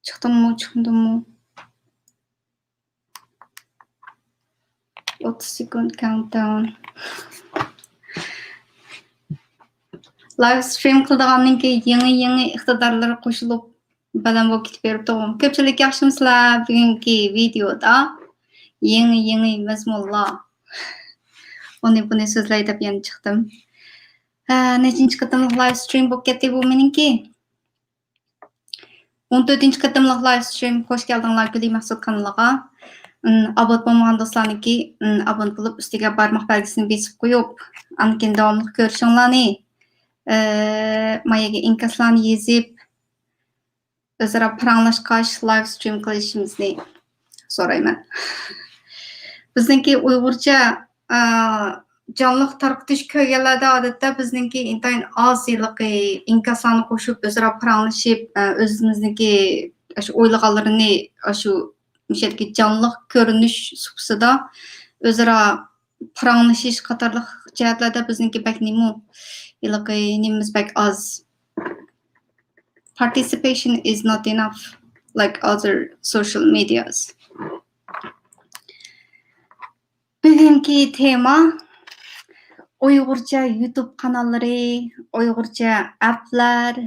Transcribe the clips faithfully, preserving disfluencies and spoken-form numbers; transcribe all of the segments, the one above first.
چىقتىممۇ، چىقمىدىممۇ؟ ئوتتۇز سېكۇنت كاونتداون. لايف سترىم قىلىدىغاننىڭكى يېڭى، يېڭى ئىقتىدارلىرى قوشۇلۇپ، بەلەن بولۇپ كېتىپ بېرىپتۇ. كۆپچىلىك ياخشىمۇسىلەر؟ بۈگۈنكى ۋىدېيودا يېڭى، يېڭى مەزمۇنلار. ئۇنى، بۇنى سۆزلەي دەپ يەنە چىقتىم. ھە، نەچچىنچى قېتىملىق لايف سترىم بولۇپ كەتتى بۇ مېنىڭكى؟ ئون تۆتىنچى قېتىملىق لايف سترىم. خوش كەلدىڭلار گۈلى مەخسۇت كانىلىغا. ئىم، ئابۇنت بولمىغان دوستلارنىڭكى، ئىم، ئابۇنت بولۇپ، ئۈستىگە بارماق بەلگىسىنى بېسىپ قويۇپ، ئاندىن كېيىن داۋاملىق كۆرۈشۈڭلارنى، ئە، ماياگە ئىنكاسلارنى يېزىپ، ئۆزئارا پاراڭلاشقاچ لايف سترىم قىلىشىمىزنى سورايمەن. بىزنىڭكى ئۇيغۇرچە، ئە، جانلىق تارقىتىش كۆرگەنلەردە ئادەتتە بىزنىڭكى ئىنتايىن ئاز ھېلىقى ئىنكاسلارنى قوشۇپ، ئۆزئارا پاراڭلىشىپ، ئە، ئۆزىمىزنىڭكى ئاشۇ ئويلىغانلىرىنى ئاشۇ مۇشۇ يەردىكى جانلىق كۆرۈنۈش سۇپىسىدا ئۆزئارا پاراڭلىشىش قاتارلىق جەھەتلەردە بىزنىڭكى بەك نېمە، ھېلىقى نېمىمىز بەك ئاز. Participation is not enough like other social medias. بۈگۈنكى تېما ئۇيغۇرچە يۇتۇب قاناللىرى، ئۇيغۇرچە ئەپلەر،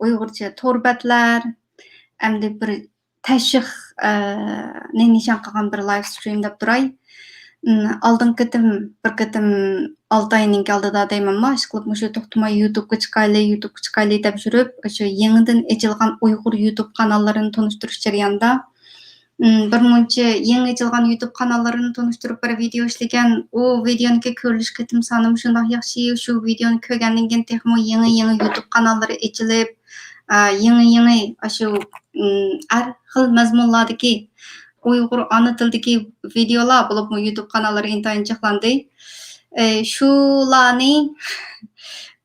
ئۇيغۇرچە تور بەتلەر، ئەمدى بىر تەشۋىق، ئە، نى نىشان قىلغان بىر لايف سترىم دەپ تۇراي. ئىم، ئالدىنقى قېتىم، بىر قېتىم ئالتە ئاينىڭكى ئالدىدا دەيمەنما، ئىشقىلىپ مۇشۇ توختىماي يۇتۇبقا چىقايلى، يۇتۇبقا چىقايلى دەپ يۈرۈپ، ئاشۇ يېڭىدىن ئېچىلغان ئۇيغۇر يۇتۇب قاناللىرىنى تونۇشتۇرۇش جەريانىدا، ئىم، بىر مۇنچە يېڭى ئېچىلغان يۇتۇب قاناللىرىنى تونۇشتۇرۇپ بىر ۋىدېئو ئىشلىگەن. ئۇ ۋىدېئونىڭكى كۆرۈلۈش قېتىمى سانىمۇ شۇنداق ياخشى. شۇ ۋىدېئونى كۆرگەندىن كېيىن تېخىمۇ يېڭى، يېڭى يۇتۇب قاناللىرى ئېچىلىپ، ئا، يېڭى، يېڭى ئاشۇ، ئىم، ھەر خىل مەزمۇنلاردىكى ئۇيغۇر ئانا تىلىدىكى ۋىدېئولار، بولۇپمۇ يۇتۇب قاناللىرى ئىنتايىن جىقلاندى. ئە، شۇلارنى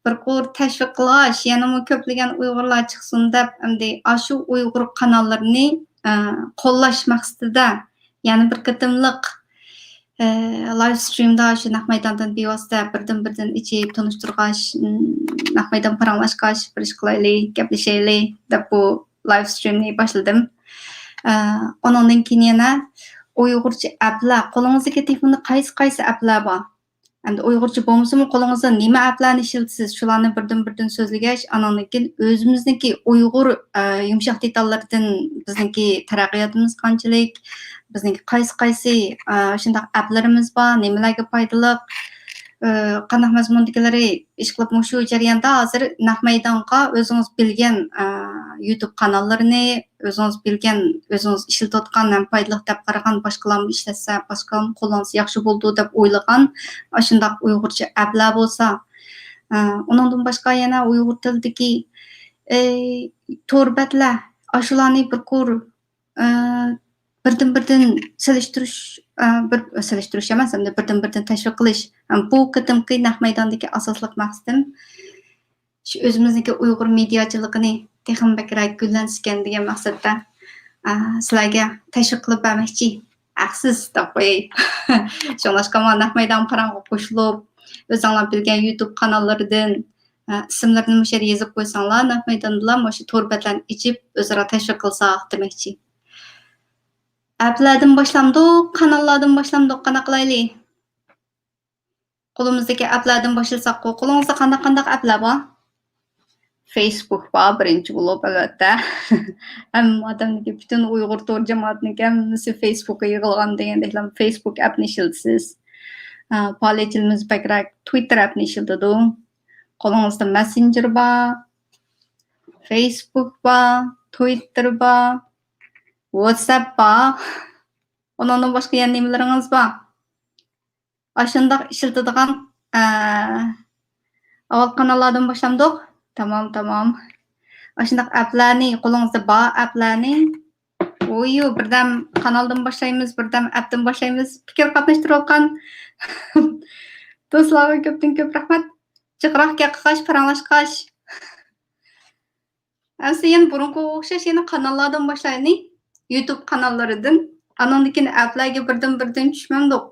بىر قۇر تەشۋىق قىلغاچ، يەنىمۇ كۆپلىگەن ئۇيغۇرلار چىقسۇن دەپ، ئەمدى ئاشۇ ئۇيغۇر قاناللىرىنى، ئە، قوللاش مەقسىتىدە يەنە بىر قېتىملىق، ئە، لايف سترىمدا شۇ نەق مەيداندىن بىۋاسىتە بىردىن-بىردىن ئېچىپ تونۇشتۇرغاچ، ئىم، نەق مەيدان پاراڭلاشقاچ، بىر ئىش قىلايلى، گەپلىشەيلى دەپ بۇ لايف سترىمنى باشلىدىم. ئە، ئۇنىڭدىن كېيىن يەنە ئۇيغۇرچە ئەپلەر، قولىڭىزدىكى تېلېفوندا قايسى، قايسى ئەپلەر بار؟ ئەمدى ئۇيغۇرچە بولمىسىمۇ، قولىڭىزدا نېمە ئەپلەرنى ئىشلىتىسىز؟ شۇلارنى بىردىن-بىردىن سۆزلىگەچ، ئاناندىن كېيىن ئۆزىمىزنىڭكى ئۇيغۇر، ئە، يۇمشاق دېتاللىرىدىن بىزنىڭكى تەرەققىياتىمىز قانچىلىك، بىزنىڭكى قايسى، قايسى، ئە، شۇنداق ئەپلىرىمىز بار، نېمىلەرگە پايدىلىق، ئە، قانداق مەزمۇندىكىلىرى، ئىشقىلىپ مۇشۇ جەرياندا ھازىر نەق مەيدانغا ئۆزىڭىز بىلگەن، ئە، يۇتۇب قاناللىرىنى، ئۆزىڭىز بىلگەن، ئۆزىڭىز ئىشلىتىۋاتقان ھەم پايدىلىق دەپ قارىغان، باشقىلارمۇ ئىشلەتسە، باشقىلارمۇ قوللانسا ياخشى بولىدۇ دەپ ئويلىغان ئاشۇنداق ئۇيغۇرچە ئەپلەر بولسا، ئە، ئۇنىڭدىن باشقا يەنە ئۇيغۇر تىلىدىكى، ئە، تور بەتلەر، ئاشۇلارنى بىر قۇر، ئە، بىردىن-بىردىن سېلىشتۇرۇش، ئە، بىر، سېلىشتۇرۇش ئەمەس، ئەمدى بىردىن-بىردىن تەشۋىق قىلىش. ھەم بۇ قېتىمقى نەق مەيداندىكى ئاساسلىق مەقسىتىم شۇ ئۆزىمىزنىڭكى ئۇيغۇر مېدىياچىلىقىنى تېخىمۇ بەكرەك گۈللەنسىكەن دېگەن مەقسەتتە، ئە، سىلەرگە تەشۋىق قىلىپ بەرمەكچى. ھەقسىز دەپ قوياي. شۇڭلاشقا مانا نەق مەيدان پاراڭغا قوشۇلۇپ، ئۆزۈڭلار بىلگەن يۇتۇب قاناللىرىدىن، ئە، ئىسىملىرىنى مۇشۇ يەردە يېزىپ قويساڭلار، نەق مەيداندىلا مۇشۇ تور بەتلەرنى ئېچىپ، ئۆزئارا تەشۋىق قىلساق دېمەكچى. ئەپلەردىن باشلامدۇق، قاناللاردىن باشلامدۇق، قانداق قىلايلى؟ قولىمىزدىكى ئەپلەردىن باشلىساققۇ، قولىڭىزدا قانداق، قانداق ئەپلەر بار؟ فېيسبۇك بار، بىرىنچى بولۇپ، ئەلۋەتتە. ھەممە ئادەمنىڭكى، پۈتۈن ئۇيغۇر تور جامائىتىنىڭكى ھەممىسى فېيسبۇكقا يىغىلغان دېگەندەكلا فېيسبۇك ئەپنى ئىشلىتىسىز. ئە، پائالىيەتچىلىرىمىز بەكرەك تۋىتتېر ئەپنى ئىشلىتىدۇ. قولىڭىزدا مەسسېنجېر بار، فېيسبۇك بار، تۋىتتېر بار، ۋاتسەپ بار. ئۇنىڭدىن باشقا يەنە نېمىلىرىڭىز بار؟ ئاشۇنداق ئىشلىتىدىغان، ئە، ئاۋۋال قاناللاردىن باشلامدۇق؟ تامام، تامام. ئاشۇنداق ئەپلەرنى، قولىڭىزدا بار ئەپلەرنى. ۋۇيۇ، بىردەم قانالدىن باشلايمىز، بىردەم ئەپتىن باشلايمىز. پىكىر قاتناشتۇرۇۋاتقان دوستلارغا كۆپتىن كۆپ رەھمەت. جىقراق گەپ قىلغاچ، پاراڭلاشقاچ. ئەمسە يەنە بۇرۇنقىغا ئوخشاش يەنە قاناللاردىن باشلايلى. يۇتۇب قاناللىرىدىن. ئانىڭدىن كېيىن ئەپلەرگە بىردىن بىردىن چۈشمەمدۇق.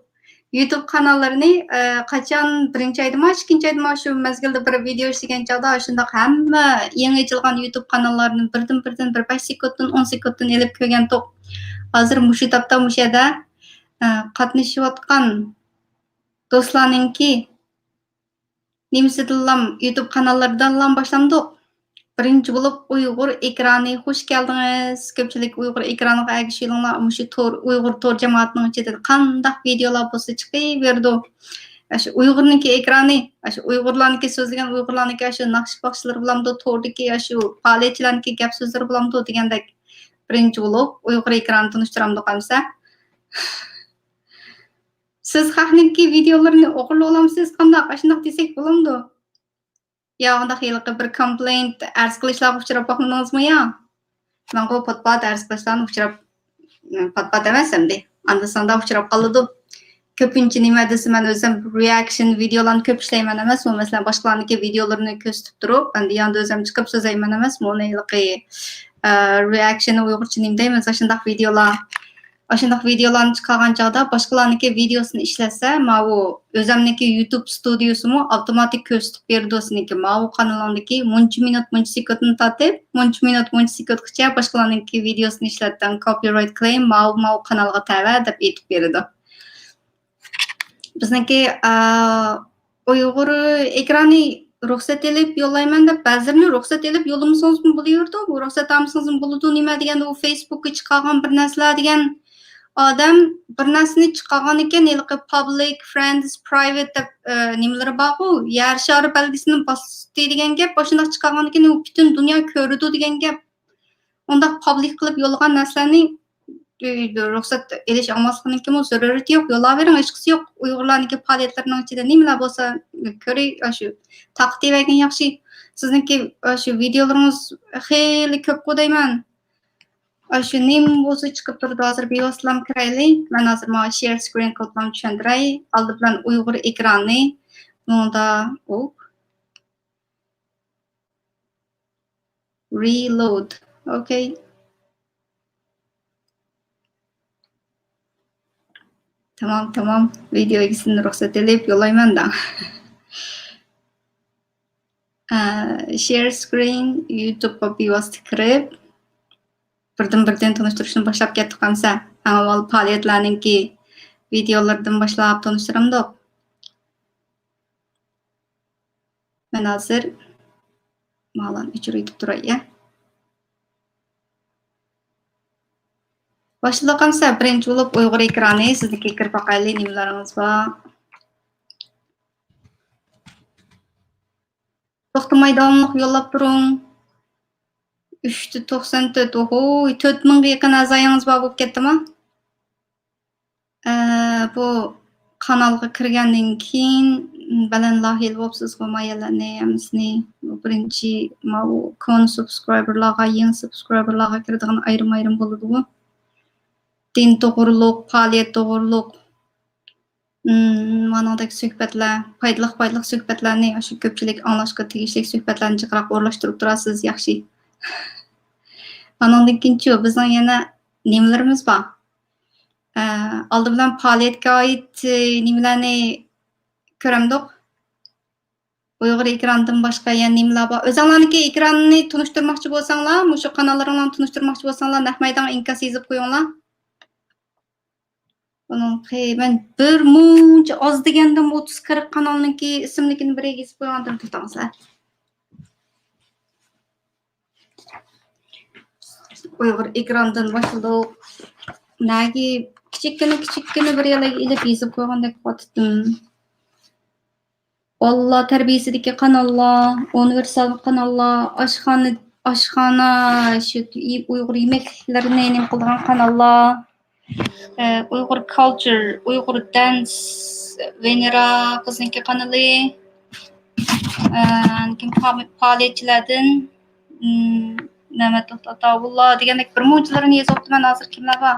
يۇتۇب قاناللىرىنى، ئە، قاچان، بىرىنچى ئايدىما، ئىككىنچى ئايدىما، شۇ مەزگىلدە بىر ۋىدېئو ئىشلىگەن چاغدا، شۇنداق ھەممە يېڭى ئېچىلغان يۇتۇب قاناللارنى بىردىن، بىردىن، بىر بەش سېكۇنتتىن، ئون سېكۇنتتىن ئېلىپ كۆرگەنتۇق. ھازىر مۇشۇ تاپتا، مۇشۇ يەردە، ئە، قاتنىشىۋاتقان دوستلارنىڭكى نېمىسىدىنلام، يۇتۇب قاناللىرىدىنلام باشلامدۇق. بىرىنچى بولۇپ ئۇيغۇر ئېكرانى، خۇش كەلدىڭىز. كۆپچىلىك ئۇيغۇر ئېكرانىغا ئەگىشىۋېلىڭلار. مۇشۇ تور، ئۇيغۇر تور جامائىتىنىڭ ئىچىدە قانداق ۋىدېئولار بولسا چىقىۋېرىدۇ. ئاشۇ ئۇيغۇرنىڭكى ئېكرانى، ئاشۇ ئۇيغۇرلارنىڭكى سۆزلىگەن، ئۇيغۇرلارنىڭكى ئاشۇ ناخشا باخشىلىرى بولامدۇ، توردىكى ئاشۇ پائالىيەتچىلەرنىڭكى گەپ سۆزلىرى بولامدۇ دېگەندەك، بىرىنچى بولۇپ ئۇيغۇر ئېكرانى تونۇشتۇرامدۇق ئەمسە. سىز خەقنىڭكى ۋىدېئولىرىنى ئوغرىلىۋالامسىز؟ قانداق؟ ئاشۇنداق دېسەك بولامدۇ؟ يا ئۇنداق ھېلىقى بىر كومپلېينت، ئەرز قىلىشلارغا ئۇچراپ باقمىدىڭىزمۇ يا؟ مەنغۇ پات-پات ئەرز قىلىشلارنى ئۇچراپ، پات-پات ئەمەس ئەمدى، ئاندا-ساندا ئۇچراپ قالىدۇ. كۆپىنچە نېمە دېسە، مەن ئۆزۈم رېئاكشن ۋىدېئولارنى كۆپ ئىشلەيمەن ئەمەسمۇ؟ مەسىلەن، باشقىلارنىڭكى ۋىدېئولىرىنى كۆرسىتىپ تۇرۇپ، ئەمدى ياندا ئۆزۈم چىقىپ سۆزلەيمەن ئەمەسمۇ؟ ئۇنى ھېلىقى، ئە، رېئاكشننى ئۇيغۇرچە نېمە دەيمىز، ئاشۇنداق ۋىدېئولار. ئاشۇنداق ۋىدېئولارنى چىقارغان چاغدا باشقىلارنىڭكى ۋىدېئوسىنى ئىشلەتسە، ماۋۇ ئۆزەمنىڭكى يۇتۇب ستۇدىيوسىمۇ ئاپتوماتىك كۆرسىتىپ بېرىدۇ سېنىڭكى ماۋۇ قانىلىڭدىكى مۇنچە مىنۇت، مۇنچە سېكۇنتتىن تارتىپ، مۇنچە مىنۇت، مۇنچە سېكۇنتقىچە باشقىلارنىڭكى ۋىدېئوسىنى ئىشلەتتىڭ، كوپىرايت كلېيم، ماۋۇ، ماۋۇ قانالغا تەۋە دەپ ئېيتىپ بېرىدۇ. بىزنىڭكى، ئا، ئۇيغۇر ئېكرانى رۇخسەت ئېلىپ يوللايمەن دەپ، بەزىلىرىنى رۇخسەت ئېلىپ يوللىمىسىڭىزمۇ بولۇۋېرىدۇ. بۇ رۇخسەت ئالمىسىڭىزمۇ بولىدۇ، نېمە دېگەندە، ئۇ فېيسبۇكقا چىقارغان بىر نەرسىلەر دېگەن ئادەم بىر نەرسىنى چىقارغانىكەن، ھېلىقى پابلىك، فرېندز، پرايۋېت دەپ، ئە، نېمىلىرى بارغۇ، يەر شارى بەلگىسىنى باستى دېگەن گەپ، ئاشۇنداق چىقارغانىكەن، ئۇ پۈتۈن دۇنيا كۆرىدۇ دېگەن گەپ. ئۇنداق پابلىك قىلىپ يوللىغان نەرسىلەرنى، ئۆ، رۇخسەت ئېلىش ئالماسلىقنىڭكىمۇ زۆرۈرىيىتى يوق. يوللاۋېرىڭ، ھېچقىسى يوق. ئۇيغۇرلارنىڭكى پائالىيەتلىرىنىڭ ئىچىدە نېمىلەر بولسا كۆرەي، ئاشۇ تارقىتىۋەرگەن ياخشى. سىزنىڭكى ئاشۇ ۋىدېئولىرىڭىز خېلى كۆپقۇ دەيمەن. ئاشۇ نېمە بولسا چىقىپ تۇرىدۇ. ھازىر بىۋاسىتىلام كىرەيلى. مەن ھازىر ماڭا شېئر سكرىن قىلىپلام چۈشەندۈرەي. ئالدى بىلەن ئۇيغۇر ئېكرانى. بۇنىڭدا ئۇ رېلود. ئوكەي. تامام، تامام. ۋىدېئو ئىگىسىدىن رۇخسەت ئېلىپ يوللايمەن دا. ئە، شېئر سكرىن، يۇتۇبقا بىۋاسىتە كىرىپ، بىردىن-بىردىن تونۇشتۇرۇشنى باشلاپ كەتتۇق ئەمسە. ئەڭ ئاۋۋال پائالىيەتلەرنىڭكى ۋىدېئولىرىدىن باشلاپ تونۇشتۇرامدۇق؟ مەن ھازىر ماۋۇلارنى ئۆچۈرۈۋېتىپ تۇراي، يا. باشلىدۇق ئەمسە، بىرىنچى بولۇپ ئۇيغۇر ئېكرانى، سىزنىڭكىگە كىرىپ باقايلى، نېمىلىرىڭىز بار. توختىماي داۋاملىق يوللاپ تۇرۇڭ. ئۈچتە توقسان تۆت، ئوھو، تۆت مىڭغا يېقىن ئەزايىڭىز بار بولۇپ كەتتىما؟ ئە، بۇ قانالغا كىرگەندىن كېيىن، بەلەن لايىھەلىك بولۇپسىزغۇ، مايەلەرنى ھەممىسىنى، بۇ بىرىنچى، ماۋۇ كونا سۇبسكرايبېرلارغا، يېڭى سۇبسكرايبېرلارغا كىرىدىغان ئايرىم-ئايرىم بولىدىغۇ. دىن توغرۇلۇق، پائالىيەت توغرۇلۇق، ئىم، مانىڭدەك سۆھبەتلەر، پايدىلىق، پايدىلىق سۆھبەتلەرنى، ئاشۇ كۆپچىلىك ئاڭلاشقا تېگىشلىك سۆھبەتلەرنى جىقراق ئورۇنلاشتۇرۇپ تۇرارسىز، ياخشى. ئانىڭدىن كېيىنچۇ، بىزنىڭ يەنە نېمىلىرىمىز بار؟ ئە، ئالدى بىلەن پائالىيەتكە ئائىت، ئە، نېمىلەرنى كۆرەمدۇق؟ ئۇيغۇر ئېكرانىدىن باشقا يەنە نېمىلەر بار؟ ئۆزۈڭلارنىڭكى ئېكرانىنى تونۇشتۇرماقچى بولساڭلار، مۇشۇ قاناللىرىڭلارنى تونۇشتۇرماقچى بولساڭلار، نەق مەيدانغا ئىنكاس يېزىپ قويۇڭلار. بۇنىڭقى مەن بىر مۇنچە ئاز دېگەندىمۇ ئوتتۇز قىرىق قانالنىڭكى ئىسىملىكىنى بىرگە يېزىپ قويغاندىن توختاڭلار. ئۇيغۇر ئېكرانىدىن باشلىدۇق. نەگە كىچىككىنە، كىچىككىنە بىر يەرلەرگە ئېلىپ يېزىپ قويغاندەك قىلىۋاتىتتىم. بالىلار تەربىيەسىدىكى قاناللار، ئۇنىۋېرسال قاناللار، ئاشخانا، ئاشخانا، شۇ ئۇيغۇر يېمەكلىكلىرىنى نېمە قىلىدىغان قاناللار، ئە، ئۇيغۇر كالچر، ئۇيغۇر دەنس، ۋېنېرا قىزنىڭكى قانىلى، ئە، كېيىن پا-، پائالىيەتچىلەردىن، ئىم، مەمەت ئاتاۋۇللا دېگەندەك بىر مۇنچىلىرىنى يېزىۋاپتىمەن، ھازىر كىملەر بار؟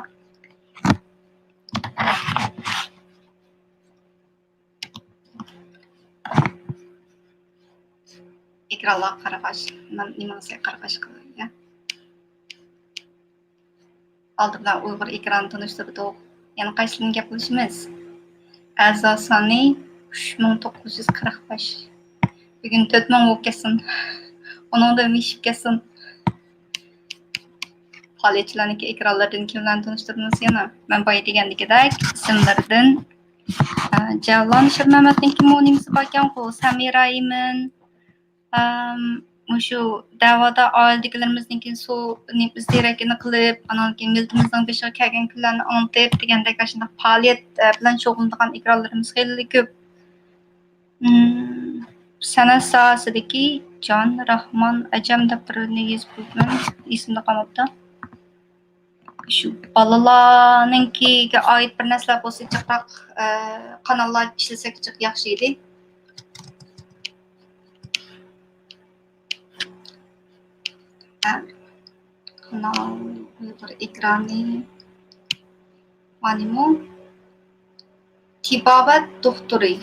ئېكرانلارغا قارىغاچ، نېمىڭىزگە قارىغاچ قىلىڭ، يا. ئالدى بىلەن ئۇيغۇر ئېكرانىنى تونۇشتۇردۇق. يەنە قايسىلىرىنى گەپ قىلىشىمىز؟ ئەزا سانى ئۈچ مىڭ توققۇز يۈز قىرىق بەش. بۈگۈن تۆت مىڭ بولۇپ كەتسۇن. ئۇنىڭدىن ئېشىپ كەتسۇن. پائالىيەتچىلەرنىڭكى ئېكرانلىرىدىن كىملەرنى تونۇشتۇردىڭىز يەنە؟ مەن بايا دېگەندىكىدەك ئىسىملىرىدىن، ئە، جەۋلان شىرمەمەتنىڭكىمۇ نېمىسى باركەنغۇ؟ سەمىرە ئىمىن، ئەم، مۇشۇ دەۋادا ئائىلىدىكىلىرىمىزنىڭكى سۇ، نېمە، زېرەكىنى قىلىپ، ئانان كېيىن مىللىتىمىزنىڭ بېشىغا كەلگەن كۈنلەرنى ئاڭلىتىپ دېگەندەك ئاشۇنداق پائالىيەت، ئە، بىلەن شۇغۇللىنىدىغان ئېكرانلىرىمىز خېلى كۆپ. مم، سەنئەت ساھەسىدىكى جان راخمان ئەجەم دەپ بىرىنى يېزىپ قويۇپمەن، ئېسىمدە قالماپتۇ. شۇ بالىلارنىڭكىگە ئائىت بىر نەرسىلەر بولسا جىقراق، ئە، قاناللار ئىشلىسەك جىق ياخشى ئىدى. ئە، قانال ئۇيغۇر ئېكرانى مانىمۇ؟ تېبابەت دوختۇرى.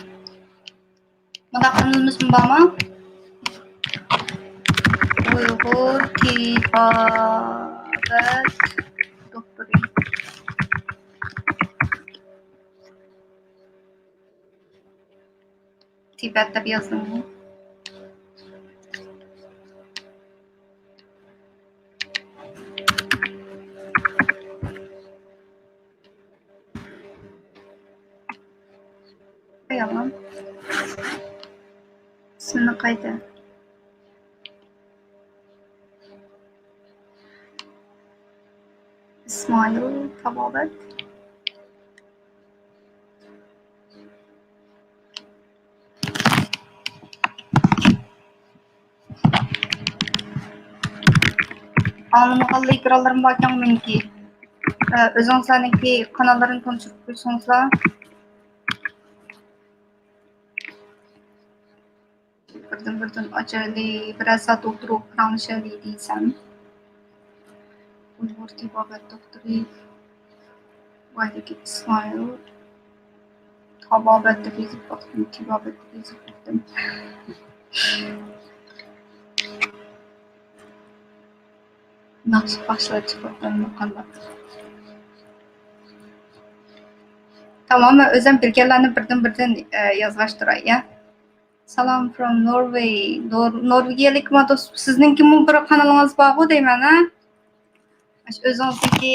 مۇنداق قانىلىمىزمۇ بارمۇ؟ ئۇيغۇر تېبابەت دوختۇرى. تىبەت دەپ يازدىممۇ؟ قويالام. ئىسمىنى قايتا. ئىسمائىل تابابەت. ئاڭلىمىغانلا ئېكرانلىرىم باركەن مېنىڭكى. ئە، ئۆزىڭىزلەرنىڭكى قاناللىرىنى تونۇشتۇرۇپ قويسىڭىزلا. بىردىن-بىردىن ئاچايلى، بىرەر سائەت ئولتۇرۇپ پاراڭلىشايلى دېسەم. ئۇيغۇر تېبابەت دوختۇرى. ۋايدىكى ئىسمائىل. تابابەت دەپ يېزىپ باقتىم، تېبابەت دەپ يېزىپ باقتىم. ناخشا پاخشىلار چىقىپ قالدىمۇ قانداق؟ تامام، مەن ئۆزۈم بىلگەنلەرنى بىردىن-بىردىن، ئە، يازغاچ تۇراي، يا. سالام from Norway. نور-، نورۋېگىيەلىك ما دوست، سىزنىڭكىمۇ بىر قانىلىڭىز بارغۇ دەيمەن، ھە؟ ئاشۇ ئۆزىڭىزنىڭكى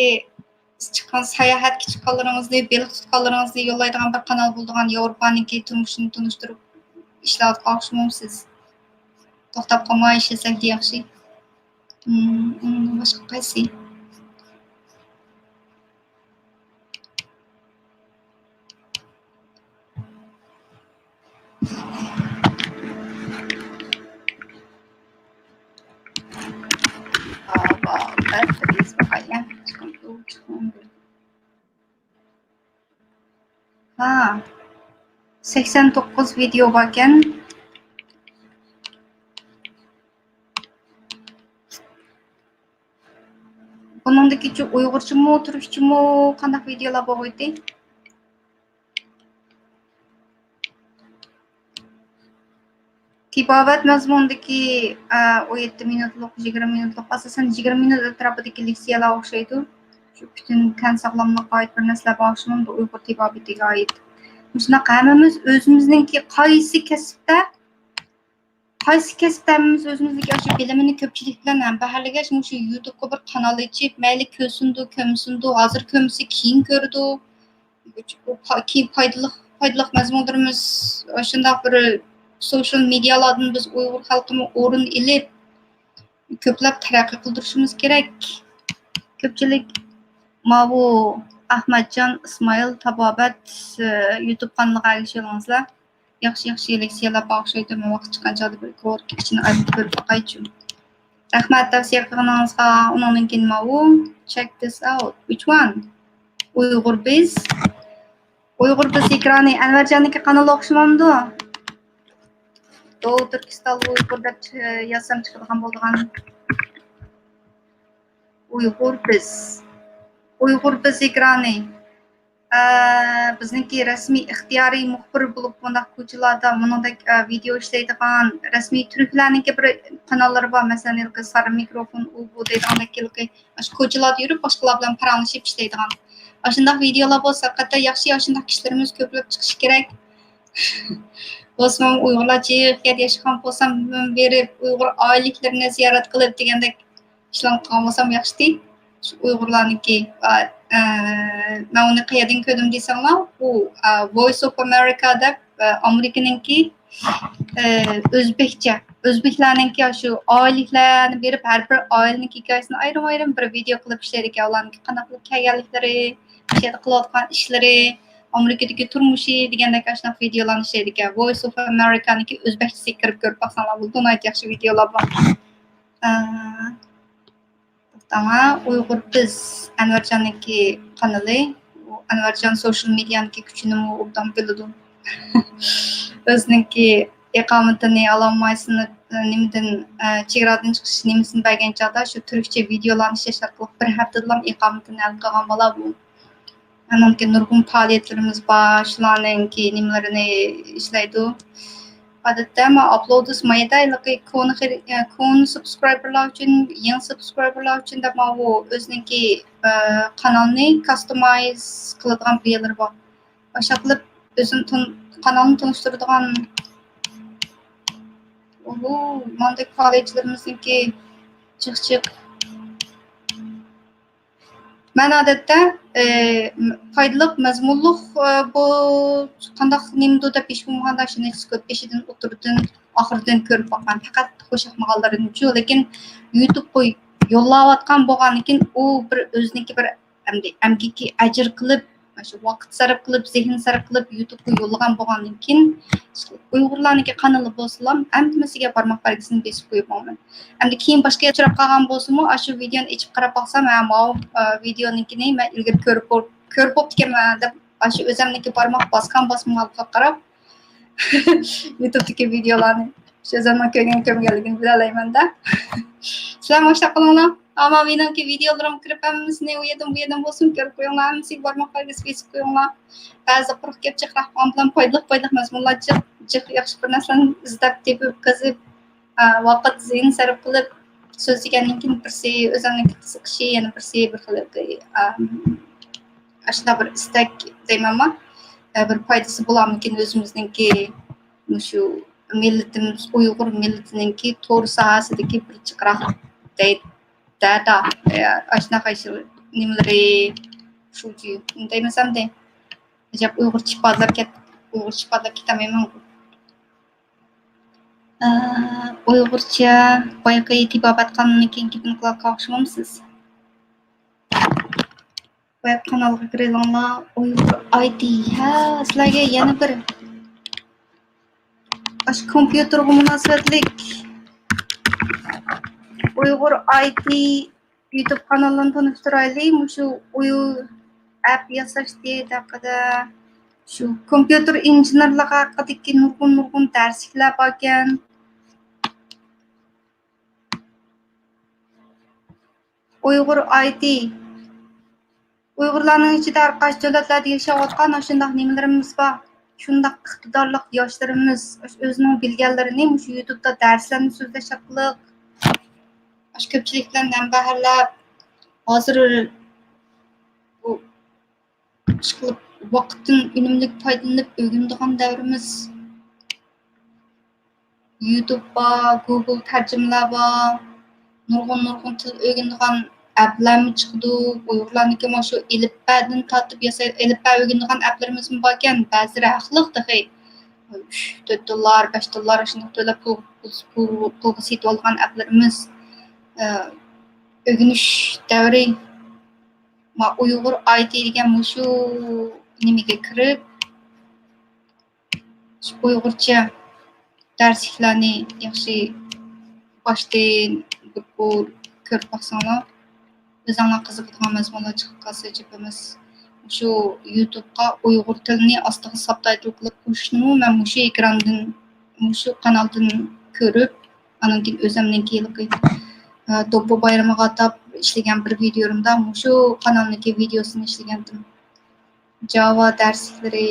چىققان ساياھەتكە چىققانلىرىڭىزنى، بېلىق تۇتقانلىرىڭىزنى يوللايدىغان بىر قانال بولىدىغان، ياۋروپانىڭكى تۇرمۇشىنى تونۇشتۇرۇپ ئىشلەۋاتقان ئوخشىمامسىز؟ توختاپ قالماي ئىشلىسەك ياخشى. مم، ئۇنىڭدىن باشقا قايسى؟ ھا، سەكسەن توققۇز ۋىدېئو باركەن. بۇنىڭدىكىچۇ ئۇيغۇرچىمۇ، تۈركچىمۇ قانداق ۋىدېئولار بولغىيتى؟ تېبابەت مەزمۇنىدىكى، ئە، ئون يەتتە مىنۇتلۇق، يىگىرمە مىنۇتلۇق، ئاساسەن يىگىرمە مىنۇت ئەتراپىدىكى لېكسىيەلەر ئوخشايدۇ. شۇ پۈتۈن تەن ساغلاملىقىغا ئائىت بىر نەرسىلەر بار ئوخشىمامدۇ، ئۇيغۇر تېبابىتىگە ئائىت. مۇشۇنداق ھەممىمىز ئۆزىمىزنىڭكى قايسى كەسىپتە قايسى كەسىپتە ھەممىمىز ئۆزىمىزدىكى ئاشۇ بىلىمىنى كۆپچىلىك بىلەن ھەمبەھىرلىگەچ، مۇشۇ يۇتۇبقا بىر قانال ئېچىپ، مەيلى كۆرسۇندۇ، كۆرمىسۇندۇ، ھازىر كۆرمىسە كېيىن كۆرىدۇ. بۇ پا-، كېيىن پايدىلىق، پايدىلىق مەزمۇنلىرىمىز، شۇنداق بىر سوشىيال مېدىيالاردىن بىز ئۇيغۇر خەلقىمۇ ئورۇن ئېلىپ، كۆپلەپ تەرەققىي قىلدۇرۇشىمىز كېرەك. كۆپچىلىك ماۋۇ ئەخمەتجان ئىسمائىل تابابەت، ئى، يۇتۇب قانىلىغا ئەگىشىۋېلىڭىزلار. ياخشى، ياخشى لېكسىيەلەر بار ئوخشايدۇ. مەن ۋاقىت چىققان چاغدا بىر كورك ئىچىنى ئاچىپ كۆرۈپ باقايچۇ. رەھمەت تەۋسىيە قىلغىنىڭىزغا. ئۇنىڭدىن كېيىن ماۋۇ، check this out. Which one? ئۇيغۇر بىز. ئۇيغۇر بىز ئېكرانى ئەنۋەرجاننىڭكى قانىلى ئوخشىمامدۇ؟ دوغۇ تۈركىستان ئۇيغۇر دەپ، ئى، يازسام چىقىدىغان بولىدىغان. ئۇيغۇر بىز. ئۇيغۇر بىز ئېكرانى. ئە، بىزنىڭكى رەسمىي ئىختىيارىي مۇخبىر بولۇپ، بۇنداق كوچىلاردا مۇنىڭدەك، ئە، ۋىدېئو ئىشلەيدىغان، رەسمىي تۈركلەرنىڭكى بىر قاناللىرى بار، مەسىلەن، ھېلىقى سارى مىكروفون، ئۇ بۇ دەيدىغاندەك، ھېلىقى ئاشۇ كوچىلاردا يۈرۈپ، باشقىلار بىلەن پاراڭلىشىپ ئىشلەيدىغان. ئاشۇنداق ۋىدېئولار بولسا، ھەقىقەتەن ياخشى، ئاشۇنداق كىشىلىرىمىز كۆپلەپ چىقىشى كېرەك. بولسىمۇ ئۇيغۇرلار جىق يەردە ياشىغان بولسام، بېرىپ ئۇيغۇر ئائىلىلىكلىرىنى زىيارەت قىلىپ دېگەندەك ئىشلارنى قىلغان بولسام ياخشىتى. شۇ ئۇيغۇرلارنىڭكى، ئا، ئە، مەن ئۇنى قەيەردىن كۆردۈم دېسەڭلار، ئۇ، ئا، Voice of America دەپ، ئا، ئامېرىكىنىڭكى، ئە، ئۆزبېكچە، ئۆزبېكلەرنىڭكى شۇ ئائىلىلىكلەرنى بېرىپ، ھەر بىر ئائىلىنىڭ ھېكايىسىنى ئايرىم-ئايرىم بىر ۋىدېئو قىلىپ ئىشلەيدىكەن. ئۇلارنىڭكى قانداق قىلىپ كەلگەنلىكلىرى، ئۇ يەردە قىلىۋاتقان ئىشلىرى، ئامېرىكىدىكى تۇرمۇشى دېگەندەك ئاشۇنداق ۋىدېئولارنى ئىشلەيدىكەن. Voice of America نىڭكى ئۆزبېكچىسىگە كىرىپ كۆرۈپ باقساڭلار بولىدۇ، ناھايىتى ياخشى ۋىدېئولار بار. ئە، توختاڭا، ئۇيغۇر بىز، ئەنۋەرجاننىڭكى قانىلى، ئۇ ئەنۋەرجان سوشال مېدىيانىڭكى كۈچىنىمۇ ئوبدان بىلىدۇ. ئۆزىنىڭكى ئىقامىتىنى ئالالمايسىز، نېمىدىن، ئە، چېگرادىن چىقىش نېمىسىنى بەرگەن چاغدا شۇ تۈركچە ۋىدېئولارنى ئىشلەش ئارقىلىق بىر ھەپتىدىلا ئىقامىتىنى ھەل قىلغان بالا بۇ. ئانىڭكى نۇرغۇن پائالىيەتلىرىمىز بار، شۇلارنىڭكى نېمىلىرىنى ئىشلەيدۇ. ئادەتتە مەن ئاپلودىس مايدا ھېلىقى كونا خېرى-، ئە، كونا سۇبسكرايبېرلار ئۈچۈن، يېڭى سۇبسكرايبېرلار ئۈچۈن دەپ ماۋۇ ئۆزىنىڭكى، ئە، قانالنى كاستومايز قىلىدىغان بىر يەرلىرى بار. ئاشۇنداق قىلىپ ئۆزىنى تون-، قانالنى تونۇشتۇرىدىغان، ئوھو، ماندەك پائالىيەتچىلىرىمىزنىڭكى جىق جىق. مەن ئادەتتە، ئى، پايدىلىق، مەزمۇنلۇق، ئى، بۇ قانداق نېمىدۇ دەپ ھېچ بولمىغاندا شۇنى قىسقا بېشىدىن، ئوتتۇرىدىن، ئاخىرىدىن كۆرۈپ باققان. پەقەت خۇش ياقمىغانلىرىنىچۇ، لېكىن يۇتۇبقا يوللاۋاتقان بولغاندىكىن ئۇ بىر ئۆزىنىڭكى بىر ئەمدى ئەمگىكى ئەجىر قىلىپ، مانا شۇ ۋاقىت سەرپ قىلىپ، زېھىن سەرپ قىلىپ يۇتۇبقا يوللىغان بولغاندىن كېيىن، ئۇيغۇرلارنىڭكى قانىلى بولسىلا، ھەممىسىگە بارماق بەلگىسىنى بېسىپ قويۇپ قويىمەن. ئەمدى كېيىن باشقا يەردە ئۇچراپ قالغان بولسىمۇ، ئاشۇ ۋىدېئونى ئېچىپ قاراپ باقسام، ھە، ماۋۇ، ئە، ۋىدېئونىڭكىنى مەن ئىلگىرى كۆرۈپ بول-، كۆرۈپ بوپتىكەنمەن دەپ، ئاشۇ ئۆزەمنىڭكى بارماق باسقان باسمىغانلىقىغا قاراپ، يۇتۇبتىكى ۋىدېئولارنى شۇ زامان كۆرگەن كۆرمىگەنلىكىنى بىلەلەيمەن-دە. سىلەر ماشۇنداق قىلىڭلار. ئەمما مېنىڭكى ۋىدېئولىرىمغا كىرىپ ھەممىسىنى ئۇ يەردىن بۇ يەردىن بولسۇن كۆرۈپ قويۇڭلار. ھەممىسىگە بارماق بەلگىسى بېسىپ قويۇڭلار. بەزى قۇرۇق گەپ جىق راھمان بىلەن پايدىلىق پايدىلىق مەزمۇنلار جىق جىق ياخشى بىر نەرسىلەرنى ئىزدەپ تېپىپ قېزىپ، ئا، ۋاقىت زېھىن سەرپ قىلىپ سۆزلىگەندىن كېيىن بىرسى ئۆزۈمنىڭكى قىزىقىشى، يەنە بىرسى بىر خىل، ئا، ئاشۇنداق بىر ئىستەك دەيمەنما، ئە، بىر پايدىسى بولارمىكىن ئۆزىمىزنىڭكى مۇشۇ مىللىتىمىز، ئۇيغۇر مىللىتىنىڭكى تور ساھەسىدىكى بىر جىقراق دەي-، دەدا، ئە، ئاشۇنداق ئاشۇ نېمىلىرى، شۇجى دەيمىسەمدى؟ ئەجەب ئۇيغۇرچە ئىپادىلەپ كەت-، ئۇيغۇرچە ئىپادىلەپ كېتەلمەيمەنغۇ. ئە، ئۇيغۇرچە بايىقى تېبابەت قانىلىنىڭ كېيىنكى گېپىنى قىلىۋاتقان ئوخشىمامسىز؟ بايىقى قانالغا كىرىۋېلىڭلار. ئۇيغۇر ئايتى. ھە، سىلەرگە يەنە بىر ئاشۇ كومپيۇتېرغا مۇناسىۋەتلىك ئۇيغۇر ئايتى يۇتۇب قانىلىنى تونۇشتۇرايلى. مۇشۇ ئۇيۇ ئەپ ياساش ھەققىدە، شۇ كومپيۇتېر ئىنژېنېرلىقى ھەققىدىكى نۇرغۇن، نۇرغۇن دەرسلىكلەر باركەن. ئۇيغۇر ئايتى. ئۇيغۇرلارنىڭ ئىچىدە ھەر قايسى دۆلەتلەردە ياشاۋاتقان ئاشۇنداق نېمىلىرىمىز بار. شۇنداق ئىقتىدارلىق ياشلىرىمىز ئۆزىنىڭ بىلگەنلىرىنى مۇشۇ يۇتۇبتا دەرسلەرنى سۆزلەش ئارقىلىق، ئاشۇ كۆپچىلىك بىلەن ھەمبەھىرلەپ، ھازىر بۇ ئىشقىلىپ ۋاقىتتىن ئۈنۈملۈك پايدىلىنىپ ئۆگىنىدىغان دەۋرىمىز. يۇتۇب بار، گۇگل تەرجىمىلەر بار، نۇرغۇن، نۇرغۇن تىل ئۆگىنىدىغان ئەپلەرمۇ چىقىدۇ. ئۇيغۇرلارنىڭكى مانا شۇ ئېلىپبەدىن تارتىپ ياساي-، ئېلىپبە ئۆگىنىدىغان ئەپلىرىمىزمۇ باركەن. بەزىلىرى ھەقلىق تېخى. ئۈچ، تۆت دوللار، بەش دوللار ئاشۇنداق تۆلەپ پۇل، پۇل، پۇل، پۇلغا سېتىۋالغان ئەپلىرىمىز. ئە، ئۆگىنىش دەۋرى. ما ئۇيغۇر ئايتى دېگەن مۇشۇ نېمىگە كىرىپ، ئۇيغۇرچە دەرسلىكلەرنى ياخشى باشتىن بىر قۇر كۆرۈپ باقساڭلار، ئۆزۈڭلار قىزىقىدىغان مەزمۇنلار چىقىپ قالسا ئەجەب ئەمەس. مۇشۇ يۇتۇبقا ئۇيغۇر تىلىنى ئاستىغا سابتايتىل قىلىپ قوشۇشنىمۇ مەن مۇشۇ ئېكراندىن، مۇشۇ قانالدىن كۆرۈپ، ئاندىن كېيىن ئۆزۈمنىڭكى ھېلىقى، ئە، دوپپا بايرىمىغا ئاتاپ ئىشلىگەن بىر ۋىدىيومدا مۇشۇ قانالنىڭكى ۋىدىيوسىنى ئىشلىگەنتىم. جاۋا دەرسلىكلىرى.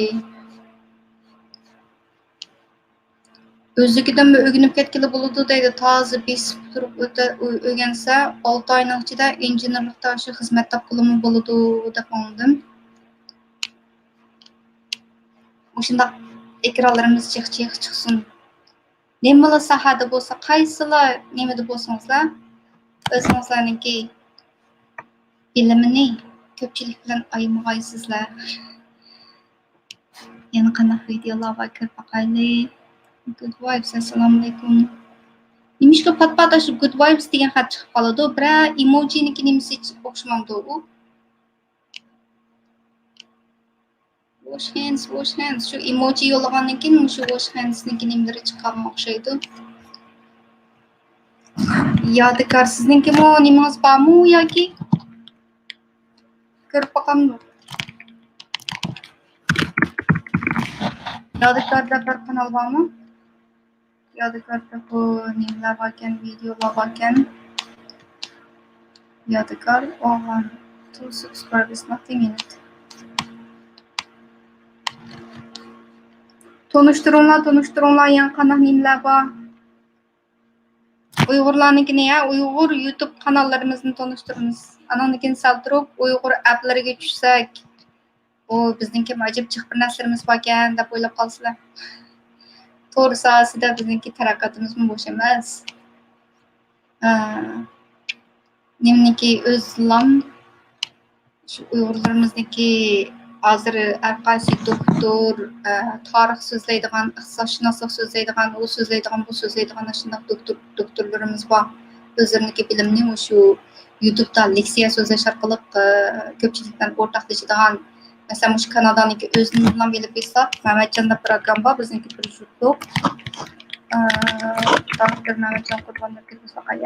ئۆزلۈكىدىنمۇ ئۆگىنىپ كەتكىلى بولىدۇ دەيدۇ. تازا بېسىپ تۇرۇپ ئۆتە-، ئۆ-، ئۆگەنسە، ئالتە ئاينىڭ ئىچىدە ئىنژېنېرلىقتا شۇ خىزمەت تاپقىلىمۇ بولىدۇ دەپ ئاڭلىدىم. مۇشۇنداق ئېكرانلىرىمىز جىق جىق چىقسۇن. نېمىلا ساھەدە بولسا، قايسىلا نېمىدە بولسىڭىزلا، ئۆزىڭىزلەرنىڭكى بىلىمىنى كۆپچىلىك بىلەن ئايىمىغايسىزلەر. يەنە قانداق ۋىدېئولار بار، كۆرۈپ باقايلى. Good vibes، ئەسسالامۇئەلەيكۇم. نېمىشقا پات-پات شۇ good vibes دېگەن خەت چىقىپ قالىدۇ؟ بىرەر ئېموجىنىڭكى نېمىسى ئوخشىمامدۇ ئۇ؟ Wash hands, wash hands. شۇ ئېموجى يوللىغاندىن كېيىن مۇشۇ wash hands نىڭكى نېمىلىرى چىققانغا ئوخشايدۇ. يادىكار، سىزنىڭكىمۇ نېمىڭىز بارمۇ ياكى؟ كۆرۈپ باقامدۇ؟ يادىكار دەپ بىر قانال بارمۇ؟ يادىكاردا بۇ نېمىلەر باركەن، ۋىدېئولار باركەن. يادىكار، all one, two subscribers, nothing in it. تونۇشتۇرۇڭلار، تونۇشتۇرۇڭلار، يەنە قانداق نېمىلەر بار؟ ئۇيغۇرلارنىڭكىنى، ھە، ئۇيغۇر يۇتۇب قاناللىرىمىزنى تونۇشتۇرىمىز. ئاناندىن كېيىن سەل تۇرۇپ ئۇيغۇر ئەپلىرىگە چۈشسەك، ئۇ بىزنىڭكىمۇ ئەجەب جىق بىر نەرسىلىرىمىز باركەن دەپ ئويلاپ قالىسىلەر. تور ساھەسىدە بىزنىڭكى تەرەققىياتىمىزمۇ بوش ئەمەس. ئە، نېمىنىڭكى ئۆزلام، شۇ ئۇيغۇرلىرىمىزنىڭكى ھازىر ھەر قايسى دوكتور، ئە، تارىخ سۆزلەيدىغان، ئىقتىسادشۇناسلىق سۆزلەيدىغان، ئۇ سۆزلەيدىغان، بۇ سۆزلەيدىغان ئاشۇنداق دوكتور، دوكتورلىرىمىز بار. ئۆزلىرىنىڭكى بىلىمىنى مۇشۇ يۇتۇبتا لېكسىيە سۆزلەش ئارقىلىق، ئە، كۆپچىلىك بىلەن ئورتاقلىشىدىغان، مەسىلەن، مۇشۇ كانادانىڭكى ئۆزىنى ئېلىپ ئېيتساق، مەمەتجان دەپ بىر ئاكام بار، بىزنىڭكى بىر يۇرتلۇق. ئە، دوكتور مەمەتجان قۇربان دەپ كىرگۈزۈپ باقاي.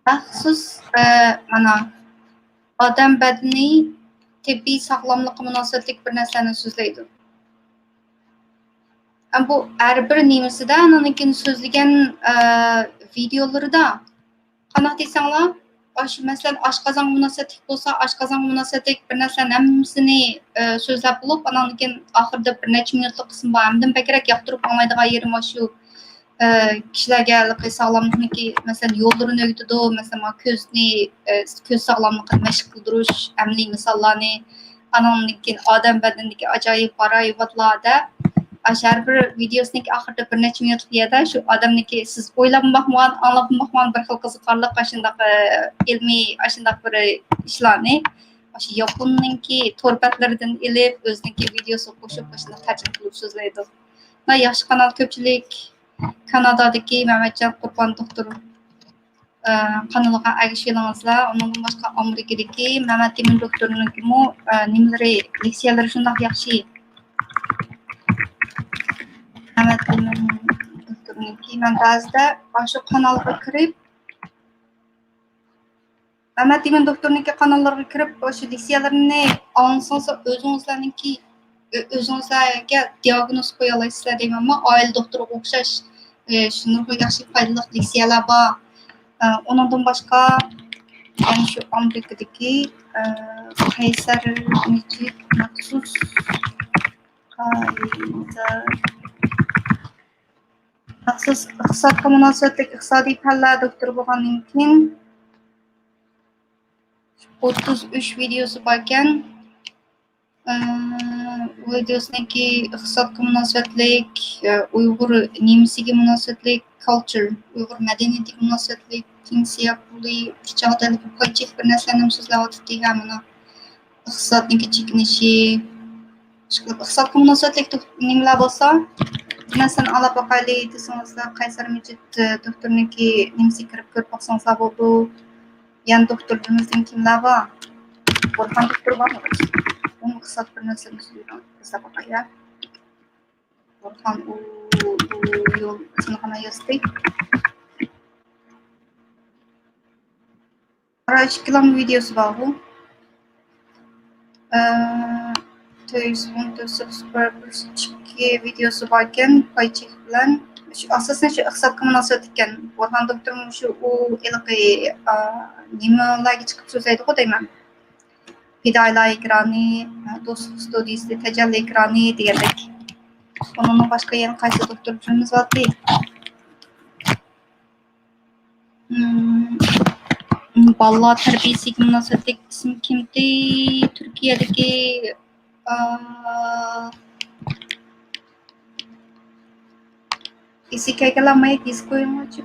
مەخسۇس، ئە، مانا، ئادەم بەدىنى تېببىي ساغلاملىققا مۇناسىۋەتلىك بىر نەرسىلەرنى سۆزلەيدۇ. ئە، بۇ ھەر بىر نېمىسىدە ئانىڭدىن كېيىن سۆزلىگەن، ئە، ۋىدېئولىرىدا قانداق دېسەڭلار، ئاشۇ مەسىلەن، ئاشقازانغا مۇناسىۋەتلىك بولسا، ئاشقازانغا مۇناسىۋەتلىك بىر نەرسىلەرنىڭ ھەممىسىنى، ئە، سۆزلەپ بولۇپ، ئاناندىن كېيىن ئاخىرىدا بىر نەچچە مىنۇتلۇق قىسمى بار. ھەممىدىن بەكرەك ياقتۇرۇپ ئاڭلايدىغان يېرىم ئاشۇ، ئە، كىشىلەرگە ھېلىقى ساغلاملىقنىڭكى، مەسىلەن، يوللىرىنى ئۆگىتىدۇ، مەسىلەن، مانا كۆزنى، ئە، كۆز ساغلاملىقىنى مەشىق قىلدۇرۇش، ئەمەلىي مىساللارنى، ئاناندىن كېيىن ئادەم بەدىنىدىكى ئاجايىپ ۋارايۋاتلار دەپ، ئاشۇ ھەر بىر ۋىدېئوسىنىڭكى ئاخىرىدا بىر نەچچە مىنۇتلۇق يەردە شۇ ئادەمنىڭكى سىز ئويلاپمۇ باقمىغان، ئاڭلاپمۇ باقمىغان بىر خىل قىزىقارلىق ئاشۇنداق، ئە، ئىلمىي ئاشۇنداق بىر ئىشلارنى ئاشۇ ياپوننىڭكى تور بەتلىرىدىن ئېلىپ، ئۆزىنىڭكى ۋىدېئوسىغا قوشۇپ، ئاشۇنداق تەرجىمە قىلىپ سۆزلەيدۇ. ۋە ياخشى قانال، كۆپچىلىك كانادادىكى مەمەتجان قۇربان دوختۇر، ئە، قانىلىغا ئەگىشىۋېلىڭىزلار. ئۇنىڭدىن باشقا ئامېرىكىدىكى مەمەت ئىمىن دوختۇرنىڭكىمۇ، ئە، نېمىلىرى، لېكسىيەلىرى شۇنداق ياخشى. مەمەت ئىمىن دوختۇرنىڭكى مەن بەزىدە ئاشۇ قانالغا كىرىپ، مەمەت ئىمىن دوختۇرنىڭكى قاناللىرىغا كىرىپ، ئاشۇ لېكسىيەلىرىنى ئاڭلىسىڭىز، ئۆزىڭىزلەرنىڭكى، ئۆ-، ئۆزىڭىزلەرگە دىئاگنوز قويالايسىزلەر دەيمەنمۇ، ئائىلە دوختۇرىغا ئوخشاش، ئە، شۇ نۇرغۇن ياخشى پايدىلىق لېكسىيەلەر بار. ئە، ئۇنىڭدىن باشقا، يەنە شۇ ئامېرىكىدىكى، ئە، قەيسەر مىجىت مەخسۇس، قەيسەر مەخسۇس ئىقتىسادقا مۇناسىۋەتلىك ئىقتىسادىي پەنلەر دوكتورى بولغاندىن كېيىن، ئوتتۇز ئۈچ ۋىدېئوسى باركەن. ئى، ۋىدېئوسىنىڭكى ئىقتىسادقا مۇناسىۋەتلىك، ئى، ئۇيغۇر نېمىسىگە مۇناسىۋەتلىك، كالچر، ئۇيغۇر مەدەنىيىتىگە مۇناسىۋەتلىك، پېنسىيە پۇلى، پىچاق تەلىپى، پاي چېكىپ بىر نەرسىلەرنى سۆزلەۋاتىدىكەن مانا. ئىقتىسادنىڭكى چېكىنىشى، ئىشقىلىپ ئىقتىسادقا مۇناسىۋەتلىك دوك-، نېمىلەر بولسا، مەسىلەن، ئاڭلاپ باقايلى دېسىڭىزلا، قەيسەر مىجىت، ئى، دوكتورنىڭكى نېمىسىگە كىرىپ كۆرۈپ باقسىڭىزلا بولىدۇ. يەنە دوكتورلىرىمىزدىن كىملەر بار؟ بورھان دوكتور بارمۇ؟ ئۇمۇ ئىقتىساد بىر نەرسىنى سۆزلەپ باقاي، ھە؟ بورھان ئۇ، ئۇ يول ئىسمىنى قانداق يازدى؟ ئارا ئىككىلا ۋىدېئوسى بارغۇ. ئە، تۆت يۈز ئون تۆت سۇبسكرايبېرس، ئىككى ۋىدېئوسى باركەن، پاي چېك بىلەن. شۇ ئاساسەن شۇ ئىقتىسادقا مۇناسىۋەتلىككەن. بورھان دوكتورمۇ شۇ ئۇ ھېلىقى، ئا، نېمىلەرگە چىقىپ سۆزلەيدىغۇ دەيمەن. پىدائىيلار ئېكرانى، دوستلۇق ستۇدىيىسى، تەجەللى ئېكرانى دېگەندەك. ئۇنىڭدىن باشقا يەنە قايسى دوكتورلىرىمىز بارتى؟ مم، بالىلار تەربىيەسىگە مۇناسىۋەتلىك ئىسىم كىمتى؟ تۈركىيەدىكى، ئا، ئېسىگە كەلگەنلەر مايك يېزىپ قويۇڭلارچۇ.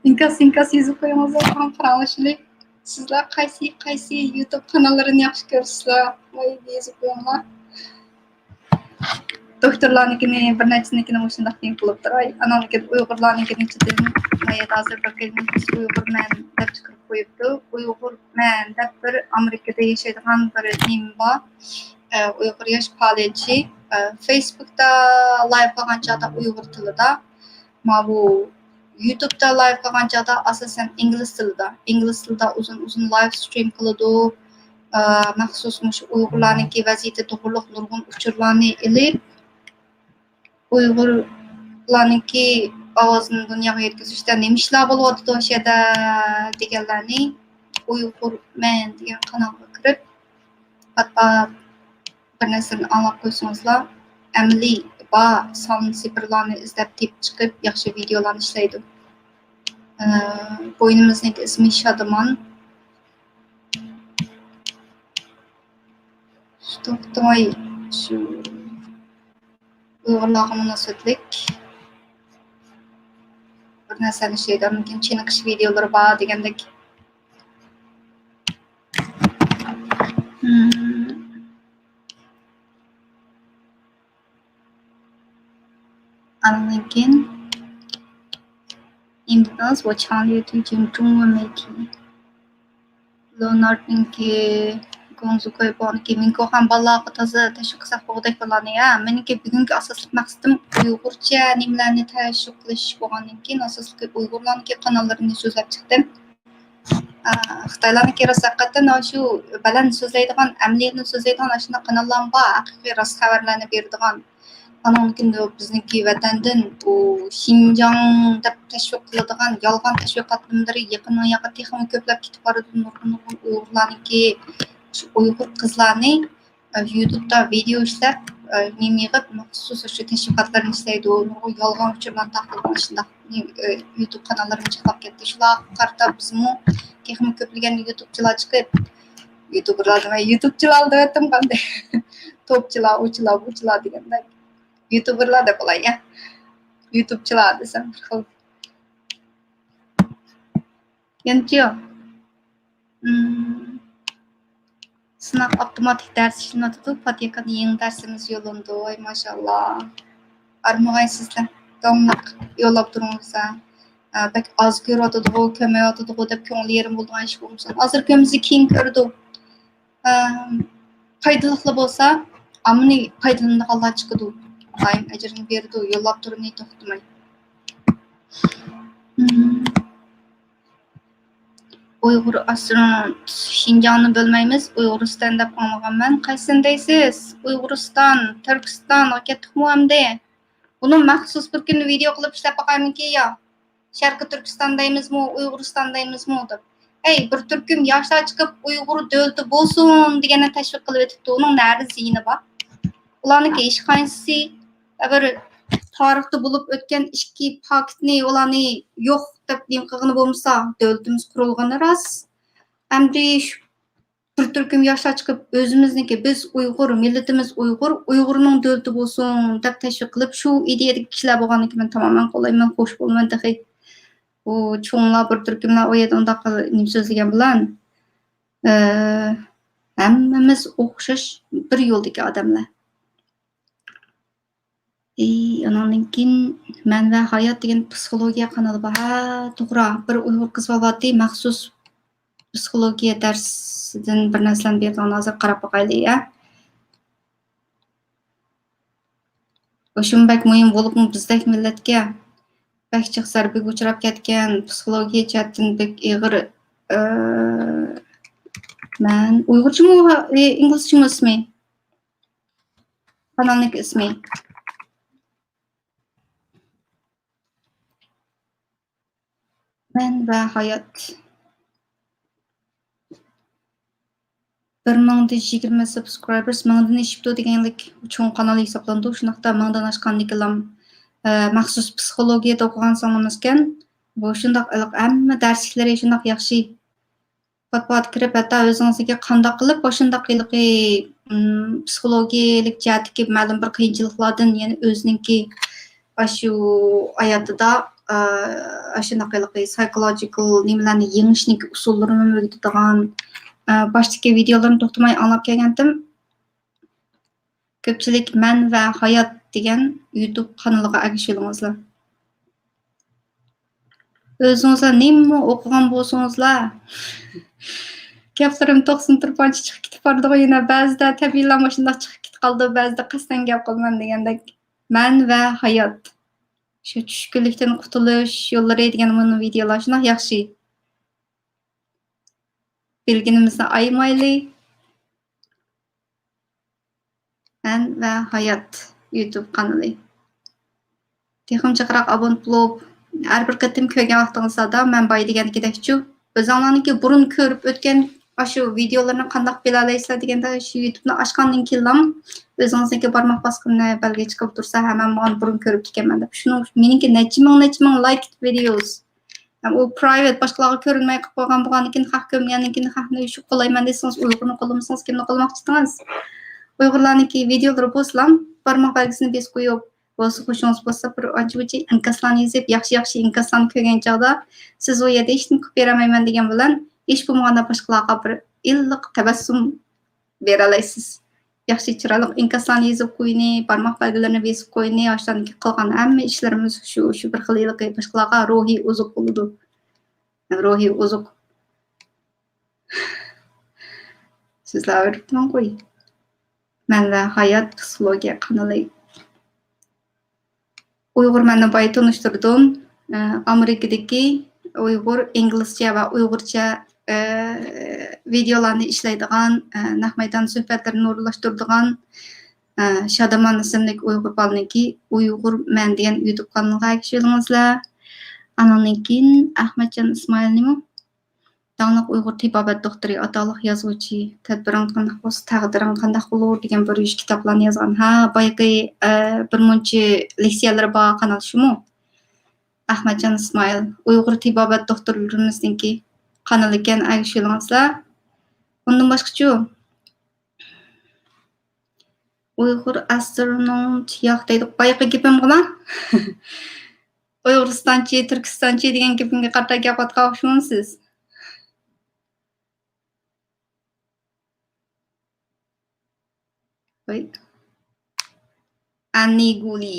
ئىنكاس، ئىنكاس يېزىپ قويۇڭلار، قاراڭلىشىلى. سىزلەر قايسى، قايسى يۇتۇب قاناللىرىنى ياخشى كۆرىسىلەر؟ مايك يېزىپ قويۇڭلار. دوكتورلارنىڭكىنى، بىر نەچچىنىڭكىنى مۇشۇنداق دېگەن قىلىپ تۇراي. ئانىڭدىن كېيىن ئۇيغۇرلارنىڭكىنى ئىچىدىن، مايا ھازىر بىر كەلگەن ئۇيغۇرمەن دەپ چىقىرىپ قويۇپتۇ. ئۇيغۇرمەن دەپ بىر ئامېرىكىدا ياشايدىغان بىر نېمە بار. ئە، ئۇيغۇر ياش پائالىيەتچى. ئە، فېيسبۇكتا لايف قىلغان چاغدا ئۇيغۇر تىلىدا، ماۋۇ يۇتۇبتا لايف قىلغان چاغدا ئاساسەن ئىنگلىز تىلىدا، ئىنگلىز تىلىدا ئۇزۇن ئۇزۇن لايف سترىم قىلىدۇ. ئە، مەخسۇس مۇشۇ ئۇيغۇرلارنىڭكى ۋەزىيىتى توغرۇلۇق نۇرغۇن ئۇچۇرلارنى ئېلىپ، ئۇيغۇرلارنىڭكى ئاۋازىنى دۇنياغا يەتكۈزۈشتە نېمە ئىشلار بولۇۋاتىدۇ ئاشۇ يەردە دېگەنلەرنى ئۇيغۇرمەن دېگەن قانالغا كىرىپ، پات-پات بىر نەرسىنى ئاڭلاپ قويسىڭىزلا، ئەمەلىي بار سان سىفىرلارنى ئىزدەپ تېپىپ چىقىپ، ياخشى ۋىدىيولارنى ئىشلەيدۇ. ئە، بوينىمىزنىڭكى ئىسمى شادىمان. توختىماي شۇ ئۇيغۇرلارغا مۇناسىۋەتلىك بىر نەرسىلەرنى ئىشلەيدۇ. ئاندىن كېيىن چېنىقىش ۋىدىيولىرى بار دېگەندەك. مم. ئاندىن كېيىن ئىمتىياز ۋە چاڭليۇتى جىن جۇڭ ۋە مېيتى. لېئوناردنىڭكى، گوڭزۇ كويباڭنىڭكى، مىنكوخان بالىلارغا تازا تەشۋىق قىلساق بولغۇدەك بالىلارنى، ھە. مېنىڭكى بۈگۈنكى ئاساسلىق مەقسىتىم ئۇيغۇرچە نېمىلەرنى تەشۋىق قىلىش بولغاندىن كېيىن، ئاساسلىقى ئۇيغۇرلارنىڭكى قاناللىرىنى سۆزلەپ چىقتىم. ئا، خىتايلارنىڭكى راست ھەقىقەتەن شۇ بەلەن سۆزلەيدىغان، ئەمەلىيەتنى سۆزلەيدىغان ئاشۇنداق قاناللارمۇ بار، ھەقىقىي راست خەۋەرلەرنى بېرىدىغان. ئانىڭدىن كېيىن بىزنىڭكى ۋەتەندىن ئۇ شىنجاڭ دەپ تەشۋىق قىلىدىغان يالغان تەشۋىقات نېمىلىرى يېقىننىڭ ياقى تېخىمۇ كۆپلەپ كېتىپ بارىدۇ. نۇرغۇن، نۇرغۇن ئۇيغۇرلارنىڭكى، شۇ ئۇيغۇر قىزلارنى، ئە، يۇتۇبتا ۋىدېئو ئىشلەپ، ئە، نېمە يىغىپ، مەخسۇس شۇ تەشۋىقاتلارنى ئىشلەيدۇ. نۇرغۇن يالغان ئۇچۇرلارنى تارقىتىدىغان شۇنداق، ئە، يۇتۇب قاناللىرىمۇ چىقىپ كەتتى. شۇلارغا قارىتا بىزمۇ تېخىمۇ كۆپلىگەن يۇتۇبچىلار چىقىپ، يۇتۇبېرلار دېمەي، يۇتۇبچىلار دەۋەتتىم قانداق. توپچىلار، ئۇچىلار، بۇچىلار دېگەندەك. يۇتۇبېرلار دەپ بولاي، يا. يۇتۇبچىلار دېسەم بىر خىل. يەنچۇ. مم. سىناق ئاپتوماتىك دەرس ئىشلىنىۋاتىدۇ. پاتىياكان يېڭى دەرسىمىز يوللىنىدۇ. ۋاي ماشائاللا. ئارمىغاي سىزلەر. داۋاملىق يوللاپ تۇرۇڭلار. ئە، بەك ئاز كۆرۈۋاتىدىغۇ، كۆرمەيۋاتىدىغۇ دەپ كۆڭلى يېرىم بولىدىغان ئىش بولمىسۇن. ھازىر كۆرمىسە كېيىن كۆرىدۇ. ئەم، پايدىلىقلا بولسا، ئاممىنى پايدىلىنىدىغانلار چىقىدۇ. دائىم ئەجرىنى بېرىدۇ، يوللاپ تۇرۇڭ توختىماي. مم. ئۇيغۇر ئاسترونوت، شىنجاڭنى بۆلمەيمىز، ئۇيغۇرىستان دەپ ئاڭلىغانمەن. قايسىنى دەيسىز؟ ئۇيغۇرىستان، تۈركىستانغا كەتتۇقمۇ ئەمدى؟ بۇنى مەخسۇس بىر كۈنى ۋىدېئو قىلىپ ئىشلەپ باقايمىكىن يا؟ شەرقىي تۈركىستان دەيمىزمۇ، ئۇيغۇرىستان دەيمىزمۇ دەپ. ئەي، بىر تۈركۈم ياشلار چىقىپ، ئۇيغۇر دۆلىتى بولسۇن دېگەننى تەشۋىق قىلىۋېتىپتۇ. ئۇنىڭ نەدە زىيىنى بار؟ ئۇلارنىڭكى ھېچقايسىسى بىر تارىختا بولۇپ ئۆتكەن ئىككى پاكىتنى، ئۇلارنى يوق دەپ نېمە قىلغىنى بولمىسا، دۆلىتىمىز قۇرۇلغىنى راست. ئەمدى شۇ بىر تۈركۈم ياشلار چىقىپ، ئۆزىمىزنىڭكى، بىز ئۇيغۇر، مىللىتىمىز ئۇيغۇر، ئۇيغۇرنىڭ دۆلىتى بولسۇن دەپ تەشۋىق قىلىپ، شۇ ئىدىيەدىكى كىشىلەر بولغاندىكىن مەن تامامەن قوللايمەن، خوش بولىمەن تېخى. ئۇ چوڭلار، بىر تۈركۈملەر ئۇ يەردە ئۇنداق نېمە سۆزلىگەن بىلەن، ئە، ھەممىمىز ئوخشاش بىر يولدىكى ئادەملەر. ئى، ئۇنىڭدىن كېيىن مەن ۋە ھايات دېگەن پسىخولوگىيە قانىلى بار. ھە، توغرا، بىر ئۇيغۇر قىز بولۇۋاتتى، مەخسۇس پسىخولوگىيە دەرسىدىن بىر نەرسىلەرنى بېرىدىغان. ھازىر قاراپ باقايلى، يا. شۇمۇ بەك مۇھىم، بولۇپمۇ بىزدەك مىللەتكە بەك جىق زەربىگە ئۇچراپ كەتكەن، پسىخولوگىيە جەھەتتىن بەك ئېغىر. ئى، مەن ئۇيغۇرچىمۇ، ئى، ئىنگلىزچىمۇ ئىسمى؟ قانالنىڭكى ئىسمى. مەن ۋە ھايات. بىر مىڭدا يىگىرمە سابسكرايبېرس، مىڭدىن ئېشىپتۇ دېگەنلىك چوڭ قانال ھېسابلىنىدۇ. شۇنداقتا مىڭدىن ئاشقاندىكىنلام، ئە، مەخسۇس پسىخولوگىيەدە ئوقۇغانسىڭلار ئىكەن، بۇ شۇنداق ئىللىق ھەممە دەرسلىكلىرى شۇنداق ياخشى. پات-پات كىرىپ، ھەتتا ئۆزىڭىزنىڭكى قانداق قىلىپ ئاشۇنداق ھېلىقى، ئىم، پسىخولوگىيەلىك جەھەتتىكى مەلۇم بىر قىيىنچىلىقلاردىن يەنە ئۆزىنىڭكى ئاشۇ ھاياتىدا، ئا، ئاشۇنداق ھېلىقى سايكولوجىكال نېمىلەرنى يېڭىشنىڭكى ئۇسۇللىرىنى ئۆگىتىدىغان، ئا، باشتىكى ۋىدېئولىرىنى توختىماي ئاڭلاپ كەلگەنتىم. كۆپچىلىك مەن ۋە ھايات دېگەن يۇتۇب قانىلىغا ئەگىشىۋېلىڭلار. ئۆزىڭىزلار نېمىمۇ ئوقۇغان بولسىڭىزلار، گەپلىرىم توقسان تۇرپانچە چىقىپ كېتىپ بارىدىغۇ يەنە. بەزىدە تەبىئىيلا مۇشۇنداق چىقىپ كېتىپ قالىدۇ، بەزىدە قەستەن گەپ قىلىمەن دېگەندەك. مەن ۋە ھايات. شۇ چۈشكۈنلۈكتىن قۇتۇلۇش يوللىرى دېگەن مۇنۇ ۋىدېئولار شۇنداق ياخشى. بىلگىنىمىزنى ئايىمايلى. مەن ۋە ھايات يۇتۇب قانىلى. تېخىمۇ جىقراق ئابۇنت بولۇپ، ھەر بىر قېتىم كۆرگەن ۋاقتىڭىزدا، مەن بايا دېگەندىكىچۇ، ئۆزۈڭلارنىڭكى بۇرۇن كۆرۈپ ئۆتكەن ئاشۇ ۋىدېئولىرىنى قانداق بىلالايسىلەر دېگەندە، شۇ يۇتۇبنى ئاچقاندىن كېيىنلا ئۆزىڭىزنىڭكى بارماق باسقىنىنى بەلگە چىقىپ تۇرسا، ھە، مەن مانا بۇرۇن كۆرۈپتىكەنمەن دەپ. شۇنىڭ ئۈچۈن مېنىڭكى نەچچە مىڭ، نەچچە مىڭ لايك ۋىدېوس. ھەم ئۇ پرايۋەت، باشقىلارغا كۆرۈنمەي قىلىپ قويغان بولغاندىكىن، خەق كۆرمىگەندىكىن، خەقنى شۇ قولايمەن دېسىڭىز، ئۇيغۇرنى قولىمىسىڭىز، كىمنى قولىماقچىدىڭىز؟ ئۇيغۇرلارنىڭكى ۋىدېئولىرى بولسىلا، بارماق بەلگىسىنى بېسىپ قويۇپ، بولسا خۇشىڭىز بولسا، بىر ئانچە-مۇنچە ئىنكاسلارنى يېزىپ، ياخشى-ياخشى ئىنكاسلارنى كۆرگەن چاغدا، سىز ئۇ يەردە ھېچنېمە قىلىپ بېرەلمەيمەن دېگەن بىلەن، ھېچ بولمىغاندا باشقىلارغا بىر ئىللىق تەبەسسۇم بېرەلەيسىز. ياخشى، چىرايلىق ئىنكاسلارنى يېزىپ قويۇنى، بارماق بەلگىلىرىنى بېسىپ قويۇنى، ئاشۇلارنىڭكى قىلغان ھەممە ئىشلىرىمىز شۇ، شۇ بىر خىل ھېلىقى باشقىلارغا روھىي ئوزۇق بولىدۇ. روھىي ئوزۇق. سۆزلەۋېرىپتىمەن قوي. مەن ۋە ھايات پسىخولوگىيە قانىلى. ئۇيغۇر مەننى بايا تونۇشتۇردۇم. ئە، ئامېرىكىدىكى ئۇيغۇر ئىنگلىزچە ۋە ئۇيغۇرچە، ئە، ۋىدېئولارنى ئىشلەيدىغان، ئە، نەق مەيدان سۆھبەتلىرىنى نۇرلاشتۇرىدىغان، ئە، شادىمان ئىسىملىك ئۇيغۇر بالىنىڭكى ئۇيغۇر مەن دېگەن يۇتۇب قانىلىغا ئەگىشىۋېلىڭلار. ئانىڭدىن كېيىن ئەخمەتجان ئىسمائىلنىمۇ داڭلىق ئۇيغۇر تېبابەت دوختۇرى، ئاتاقلىق يازغۇچى، تەدبىرىڭ قانداق بولسا، تەقدىرىڭ قانداق بولۇر دېگەن بىر يۈرۈش كىتابلارنى يازغان. ھە، بايىقى، ئە، بىر مۇنچە لېكسىيەلىرى بار قانال شۇمۇ؟ ئەخمەتجان ئىسمائىل، ئۇيغۇر تېبابەت دوختۇرلىرىمىزنىڭكى قانىلى ئىكەن، ئەگىشىۋېلىڭلار. ئۇندىن باشقىچۇ؟ ئۇيغۇر ئاسترونومچى ياق دەيدۇ. بايىقى گېپىمغىما؟ ئۇيغۇرىستانچى، تۈركىستانچى دېگەن گېپىمگە قارىتا گەپ ئاتقان ئوخشىمامسىز؟ ۋاي. ئەننى گۇلى.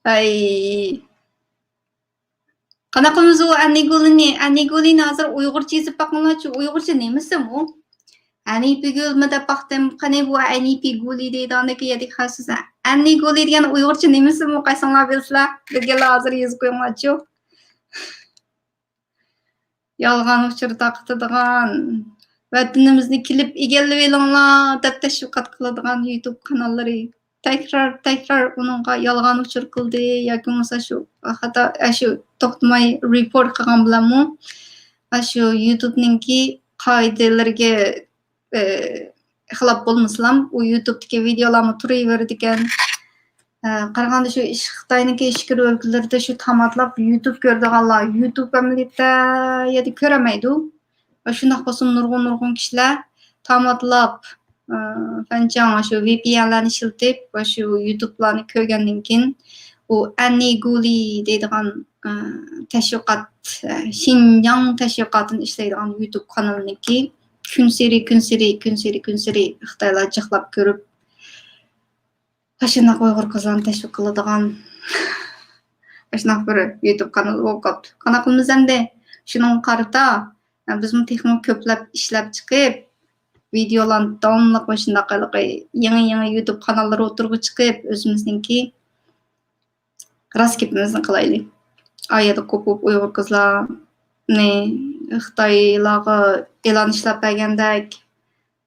ۋاي. قانداق قىلىمىز ئۇ ئەننى گۇلىنى؟ ئەننى گۇلىنى ھازىر ئۇيغۇرچە يېزىپ باقىڭلارچۇ. ئۇيغۇرچە نېمىسى ئۇ؟ ھەنىپىگۈلمۇ دەپ باقتىم. قېنى بۇ ھەنىپىگۇلى دەيدىغاندەك يەردىكى خەنزۇ سۆزى. ئەننى گۇلى دېگەن ئۇيغۇرچە نېمىسى بۇ؟ قايسىڭلار بىلىسىلەر؟ بىلگەنلەر ھازىر يېزىپ قويۇڭلارچۇ. يالغان ئۇچۇر تارقىتىدىغان، ۋەتىنىمىزنى كېلىپ ئىگىلىۋېلىڭلار دەپ تەشۋىقات قىلىدىغان يۇتۇب قاناللىرى. تەكرار، تەكرار ئۇنىڭغا يالغان ئۇچۇر قىلدى ياكى بولمىسا شۇ خاتا، ئاشۇ توختىماي رېپورت قىلغان بىلەنمۇ، ئاشۇ يۇتۇبنىڭكى قائىدىلىرىگە، ئى، خىلاپ بولمىسىلام، ئۇ يۇتۇبتىكى ۋىدېئولارمۇ تۇرۇۋېرىدىكەن. ئە، قارىغاندا شۇ ئىش، خىتاينىڭكى ئىچكىرى ئۆلكىلىرىدە شۇ تاماتلاپ يۇتۇب كۆرىدىغانلار، يۇتۇب ئەمەلىيەتتە يەردە كۆرەلمەيدۇ. شۇنداق بولسىمۇ نۇرغۇن، نۇرغۇن كىشىلەر تاماتلاپ، ئە، فەنچاڭ شۇ ۋى پى ئېنلارنى ئىشلىتىپ، شۇ يۇتۇبلارنى كۆرگەندىن كېيىن، ئۇ ئەننى گۇلى دەيدىغان، ئە، تەشۋىقات، ئە، شىنجاڭ تەشۋىقاتىنى ئىشلەيدىغان يۇتۇب قانىلىنىڭكى كۈنسېرى، كۈنسېرى، كۈنسېرى، كۈنسېرى خىتايلار جىقلاپ كۆرۈپ، ئاشۇنداق ئۇيغۇر قىزلارنى تەشۋىق قىلىدىغان ئاشۇنداق بىر يۇتۇب قانىلى بولۇپ قاپتۇ. قانداق قىلىمىز ئەمدى؟ شۇنىڭغا قارىتا، بىزمۇ تېخىمۇ كۆپلەپ ئىشلەپ چىقىپ، ۋىدېئولارنى داۋاملىق مۇشۇنداق ھېلىقى يېڭى، يېڭى يۇتۇب قاناللىرى ئوتتۇرىغا چىقىپ، ئۆزىمىزنىڭكى راست گېپىمىزنى قىلايلى. ئا يەردە كوپۇپ ئۇيغۇر قىزلارنى خىتايلارغا ئېلان ئىشلەپ بەرگەندەك،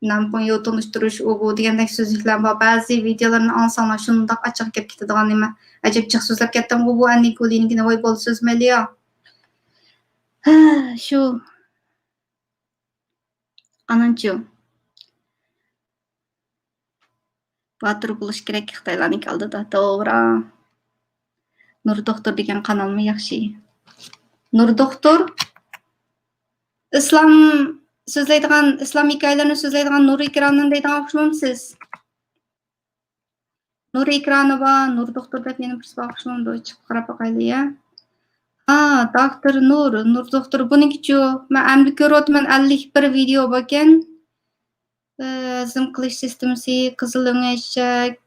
نەنپۇڭيو تونۇشتۇرۇش، ئۇ بۇ دېگەندەك سۆزلۈكلەر بار. بەزى ۋىدېئولارنى ئاڭلىساڭلار شۇنداق ئاچچىق گەپ كېتىدىغان نېمە. ئەجەب جىق سۆزلەپ كەتتىمغۇ بۇ ئەننى گۇلىنىڭكىنى. ۋاي بولدى سۆزلىمەيلى يا. ھە، شۇ. ئانانچۇ. باتۇر بولۇش كېرەك خىتايلارنىڭكى ئالدىدا. توغرا. نۇر دوختۇر دېگەن قانالمۇ ياخشى. نۇر دوختۇر، ئىسلام سۆزلەيدىغان، ئىسلام ھېكايىلىرىنى سۆزلەيدىغان نۇر ئېكرانى دەيدىغان ئوخشىمامسىز؟ نۇر ئېكرانى بار، نۇر دوختۇر دەپ يەنە بىرسى بار ئوخشىمامدۇ؟ چىقىپ قاراپ باقايلى يا. ھا، دوختۇر نۇر، نۇر دوختۇر بۇنىڭكىچۇ؟ مەن ئەمدى كۆرۈۋاتىمەن، ئەللىك بىر ۋىدېئو باركەن. ئە، زىم قىلىش سىستېمىسى، قىزىل ئۆڭەشچەك.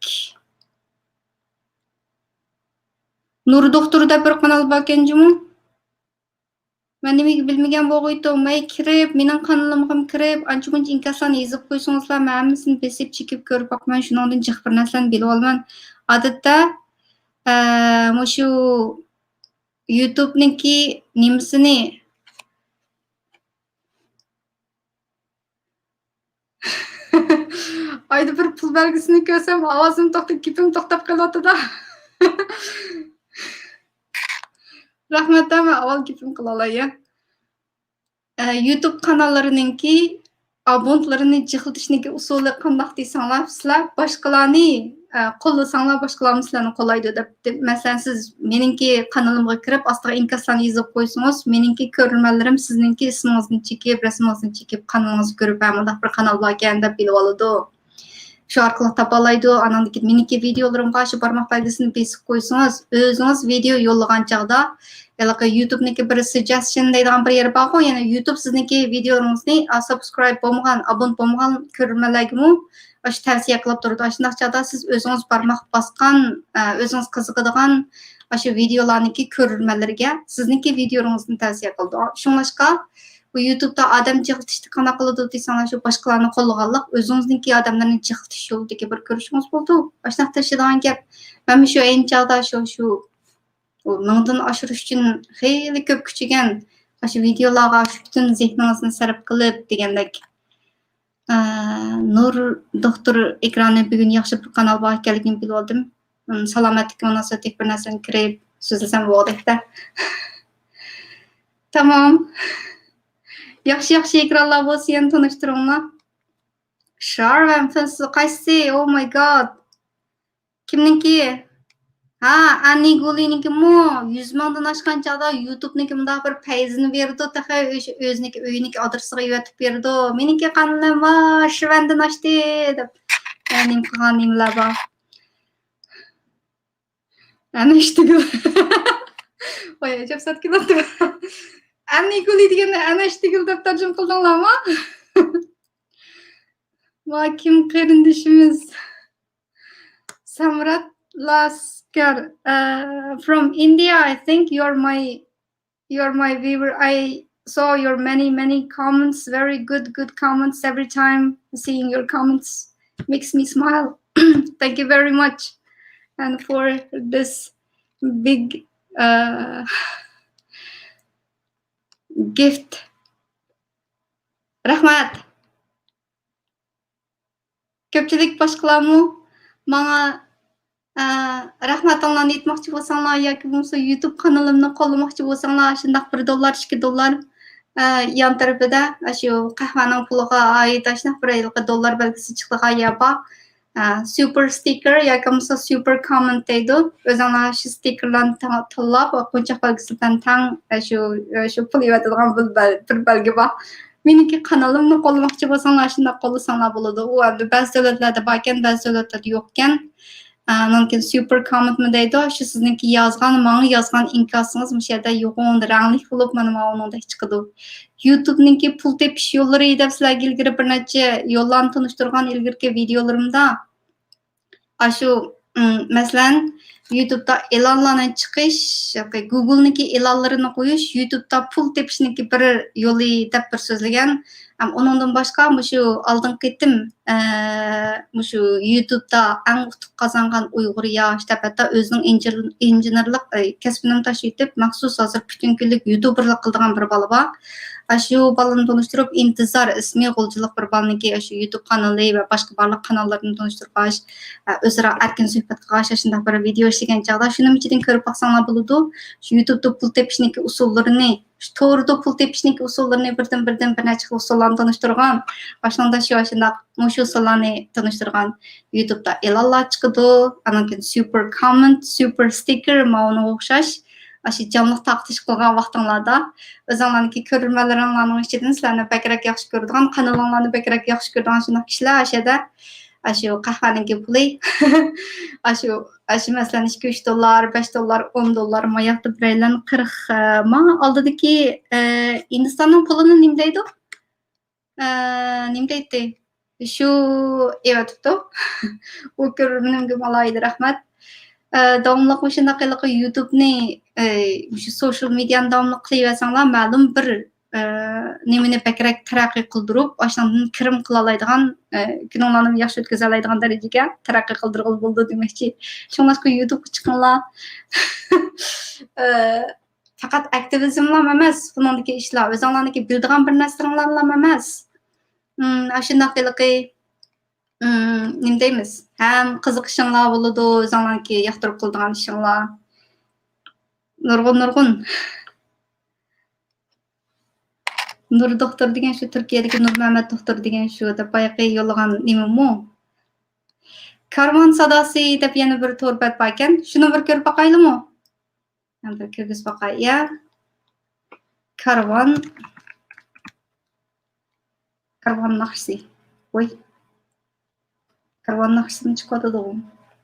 نۇر دوختۇر دەپ بىر قانال باركەن جۇمۇ. مەن نېمىگە بىلمىگەن بولغۇيتتۇم. مەن كىرىپ، مېنىڭ قانىلىمغىمۇ كىرىپ، ئانچە-مۇنچە ئىنكاسلارنى يېزىپ قويسىڭىزلا، مەن ھەممىسىنى بېسىپ چېكىپ كۆرۈپ باقىمەن. شۇنىڭدىن جىق بىر نەرسىلەرنى بىلىۋالىمەن. ئادەتتە، ئە، مۇشۇ يۇتۇبنىڭكى نېمىسىنى ئايدا بىر پۇل بەلگىسىنى كۆرسەم، ئاۋازىم توختاپ، گېپىم توختاپ قېلىۋاتىدۇ. رەھمەت، مەن ئاۋۋال گېپىم قىلالاي يا. ئە، يۇتۇب قاناللىرىنىڭكى ئابونتلىرىنى جىقلىتىشنىڭكى ئۇسۇلى قانداق دېسەڭلار، سىلەر باشقىلارنى، ئە، قوللىساڭلار، باشقىلارمۇ سىلەرنى قوللايدۇ دەپ. مەسىلەن، سىز مېنىڭكى قانىلىمغا كىرىپ، ئاستىغا ئىنكاسلارنى يېزىپ قويسىڭىز، مېنىڭكى كۆرۈرمەنلىرىم سىزنىڭكى ئىسمىڭىزنى چېكىپ، رەسىمىڭىزنى چېكىپ، قانىلىڭىزنى كۆرۈپ، ھە، مۇنداق بىر قانال باركەن دەپ بىلىۋالىدۇ. شۇ ئارقىلىق تاپالايدۇ. ئانىڭدىن كېيىن مېنىڭكى ۋىدېئولىرىمغا شۇ بارماق بەلگىسىنى بېسىپ قويسىڭىز، ئۆزىڭىز ۋىدېئو يوللىغان چاغدا، ھېلىقى يۇتۇبنىڭكى بىر سۇججېستشن دەيدىغان بىر يېرى بارغۇ، يەنى يۇتۇب سىزنىڭكى ۋىدېئولىرىڭىزنى، ئا، سابسكرايب بولمىغان، ئابۇنت بولمىغان كۆرۈرمەنلەرگىمۇ ئاشۇ تەۋسىيە قىلىپ تۇرىدۇ. ئاشۇنداق چاغدا سىز ئۆزىڭىز بارماق باسقان، ئە، ئۆزىڭىز قىزىقىدىغان ئاشۇ ۋىدېئولارنىڭكى كۆرۈرمەنلىرىگە سىزنىڭكى ۋىدېئولىرىڭىزنى تەۋسىيە قىلىدۇ. شۇڭلاشقا، بۇ يۇتۇبتا ئادەم جىقلىتىشنى قانداق قىلىدۇ دېسەڭلار، شۇ باشقىلارنى قوللىغانلىق، ئۆزىڭىزنىڭكى ئادەملەرنى جىقلىتىش يولىدىكى بىر كۆرۈشىڭىز بولىدۇ. ئاشۇنداق تېشىدىغان گەپ. مەنمۇ شۇ ئەينى چاغدا شۇ، شۇ مىڭدىن ئاشۇرۇش ئۈچۈن خېلى كۆپ كۈچىگەن، ئاشۇ ۋىدېئولارغا شۇ پۈتۈن زېھنىڭىزنى سەرپ قىلىپ دېگەندەك. ئە، نۇر دوختۇر ئېكرانى بۈگۈن ياخشى بىر قانال بار ئىكەنلىكىنى بىلىۋالدىم. ئىم، سالامەتلىككە مۇناسىۋەتلىك بىر نەرسىنى كىرىپ سۆزلىسەم بولغۇدەكتە. تامام. ياخشى، ياخشى ئېكرانلار بولسا يەنە تونۇشتۇرۇڭلار. شار ۋەن فىنسى قايسى؟ Oh my God. كىمنىڭكى؟ ھا، ئەننى گۇلىنىڭكىمۇ يۈز مىڭدىن ئاشقان چاغدا يۇتۇبنىڭكى مۇنداق بىر پەيزىنى بېرىدۇ، تېخى ئۆش-، ئۆزىنىڭكى ئۆيىنىڭكى ئادرېسىغا يۆتۈپ بېرىدۇ. مېنىڭكى قانىلىم ۋا شىۋەندىن ئاشتى دەپ. ئە، نېمە قىلغان نېمىلەر بار؟ ئەنە ئىشتىگۈل. ۋاي، ئەجەب سەت كېلىۋاتىدۇ. ئەننى گۇلى دېگەندە ئەنە ئىشتىگۈل دەپ تەرجىمە قىلدىڭلارمۇ؟ ۋا، كىم قېرىندىشىمىز؟ سامرات لاسكار، uh, from India. I think you're my, you're my viewer. I saw your many, many comments. Very good, good comments. Every time seeing your comments makes me smile. Thank you very much. And for this big, uh, gift. رەھمەت. كۆپچىلىك باشقىلارمۇ ماڭا، ئە، رەھمىتىڭلارنى ئېيتماقچى بولساڭلار ياكى بولمىسا يۇتۇب قانىلىمنى قوللىماقچى بولساڭلار، ئاشۇنداق بىر دوللار، ئىككى دوللار، ئە، يان تەرىپىدە ئاشۇ قەھۋەنىڭ پۇلىغا ئائىت ئاشۇنداق بىر ھېلىقى دوللار بەلگىسى چىقىدىغان يەر بار. ئە، سۇپېر ستىكېر ياكى بولمىسا سۇپېر كوممېنت دەيدۇ. ئۆزۈڭلار شۇ ستىكېرلارنى تا-، تاللاپ، قونچاق بەلگىسى بىلەن تەڭ، ئە، شۇ، ئە، شۇ پۇل يېۋېتىدىغان بىر بەل-، بىر بەلگە بار. مېنىڭكى قانىلىمنى قوللىماقچى بولساڭلار، شۇنداق قوللىساڭلار بولىدۇ. ئۇ ئەمدى بەزى دۆلەتلەردە باركەن، بەزى دۆلەتلەردە يوقكەن. ئە، ئاندىن كېيىن سۇپېر كوممېنتمۇ دەيدۇ. شۇ سىزنىڭكى يازغان، ماڭا يازغان ئىنكاسىڭىز مۇشۇ يەردە يوغان رەڭلىك بولۇپ، مانا ماۋۇنىڭدەك چىقىدۇ. يۇتۇبنىڭكى پۇل تېپىش يوللىرى دەپ سىلەرگە ئىلگىرى بىر نەچچە يوللارنى تونۇشتۇرغان ئىلگىرىكى ۋىدېئولىرىمدا. ئاشۇ، ئىم، مەسىلەن، يۇتۇبتا ئېلانلارنى چىقىش، ياكى گۇگلنىڭكى ئېلانلىرىنى قويۇش، يۇتۇبتا پۇل تېپىشنىڭكى بىر يولى دەپ بىر سۆزلىگەن. ھەم ئۇنىڭدىن باشقا مۇشۇ ئالدىنقى قېتىم، ئە، مۇشۇ يۇتۇبتا ئەڭ ئۇتۇق قازانغان ئۇيغۇر ياش دەپ ھەتتا ئۆزىنىڭ ئىنجىن-، ئىنژېنېرلىق، ئە، كەسپىنىمۇ تاشلىۋېتىپ، مەخسۇس ھازىر پۈتۈن كۈنلۈك يۇتۇبېرلىق قىلىدىغان بىر بالا بار. ئاشۇ بالىنى تونۇشتۇرۇپ، ئىنتىزار ئىسمى غۇلجىلىق بىر بالىنىڭكى ئاشۇ يۇتۇب قانىلى ۋە باشقا بارلىق قاناللىرىنى تونۇشتۇرغاچ، ئە، ئۆزئارا ئەركىن سۆھبەت قىلغاچ، ئاشۇنداق بىر ۋىدېئو ئىشلىگەن چاغدا شۇنىڭ ئىچىدىن كۆرۈپ باقساڭلار بولىدۇ. شۇ يۇتۇبتا پۇل تېپىشنىڭكى ئۇسۇللىرىنى، شۇ توردا پۇل تېپىشنىڭكى ئۇسۇللىرىنى بىردىن، بىردىن بىر نەچچە خىل ئۇسۇللار تونۇشتۇرغان، ئاشۇنىڭدا شۇ ئاشۇنداق مۇشۇ ئۇسۇللارنى تونۇشتۇرغان. يۇتۇبتا ئېلانلار چىقىدۇ، ئانىڭ كېيىن سۇپېر كوممېنت، سۇپېر ستىكېر، ماۋۇنىڭغا ئوخشاش. ئاشۇ جانلىق تارقىتىش قىلغان ۋاقتىڭلاردا ئۆزۈڭلارنىڭكى كۆرۈرمەنلىرىڭلارنىڭ ئىچىدىن سىلەرنى بەكرەك ياخشى كۆرىدىغان، قانىلىڭلارنى بەكرەك ياخشى كۆرىدىغان شۇنداق كىشىلەر ئاشۇ يەردە، ئاشۇ قەھۋەنىڭكى پۇلى، ئاشۇ، ئاشۇ مەسىلەن، ئىككى، ئۈچ دوللار، بەش دوللار، ئون دوللار، ماياقتا بىرەيلەن قىرىق، ئە، ماڭا ئالدىدىكى، ئە، ھىندىستاننىڭ پۇلىنى نېمە دەيدۇ؟ ئە، نېمە دەيتتى؟ شۇ ئېۋەتىپتۇ. ئۇ كۆرۈرمىنىمگە ئالاھىدە رەھمەت. ئە، داۋاملىق مۇشۇنداق ھېلىقى يۇتۇبنى، ئە، مۇشۇ سوشىيال مېدىيانى داۋاملىق قىلىۋەرسەڭلار، مەلۇم بىر، ئە، نېمىنى بەكرەك تەرەققىي قىلدۇرۇپ، ئاشۇنىڭدىن كىرىم قىلالايدىغان، ئە، كۈنۈڭلارنى ياخشى ئۆتكۈزەلەيدىغان دەرىجىگە تەرەققىي قىلدۇرغىلى بولىدۇ دېمەكچى. شۇڭلاشقا يۇتۇبقا چىقىڭلار. ئە، پەقەت ئاكتىۋىزملا ئەمەس، بۇنىڭدىكى ئىشلار، ئۆزۈڭلارنىڭكى بىلىدىغان بىر نەرسىلەرلا ئەمەس. ئىم، ئاشۇنداق ھېلىقى، ئىم، نېمە دەيمىز؟ ھەم قىزىقىشىڭلار بولىدۇ، ئۆزۈڭلارنىڭكى ياقتۇرۇپ قىلىدىغان ئىشىڭلار. نۇرغۇن، نۇرغۇن. نۇر دوختۇر دېگەن شۇ تۈركىيەدىكى نۇرمەمەت دوختۇر دېگەن شۇ دەپ بايىقى يوللىغان نېمىمۇ؟ كارۋان ساداسى دەپ يەنە بىر تور بەت باركەن. شۇنى بىر كۆرۈپ باقايلىمۇ؟ مەن بىر كىرگۈزۈپ باقاي، يا. كارۋان. كارۋان ناخشىسى. ۋوي. كارۋان ناخشىسىنى چىقىۋاتىدىغۇ.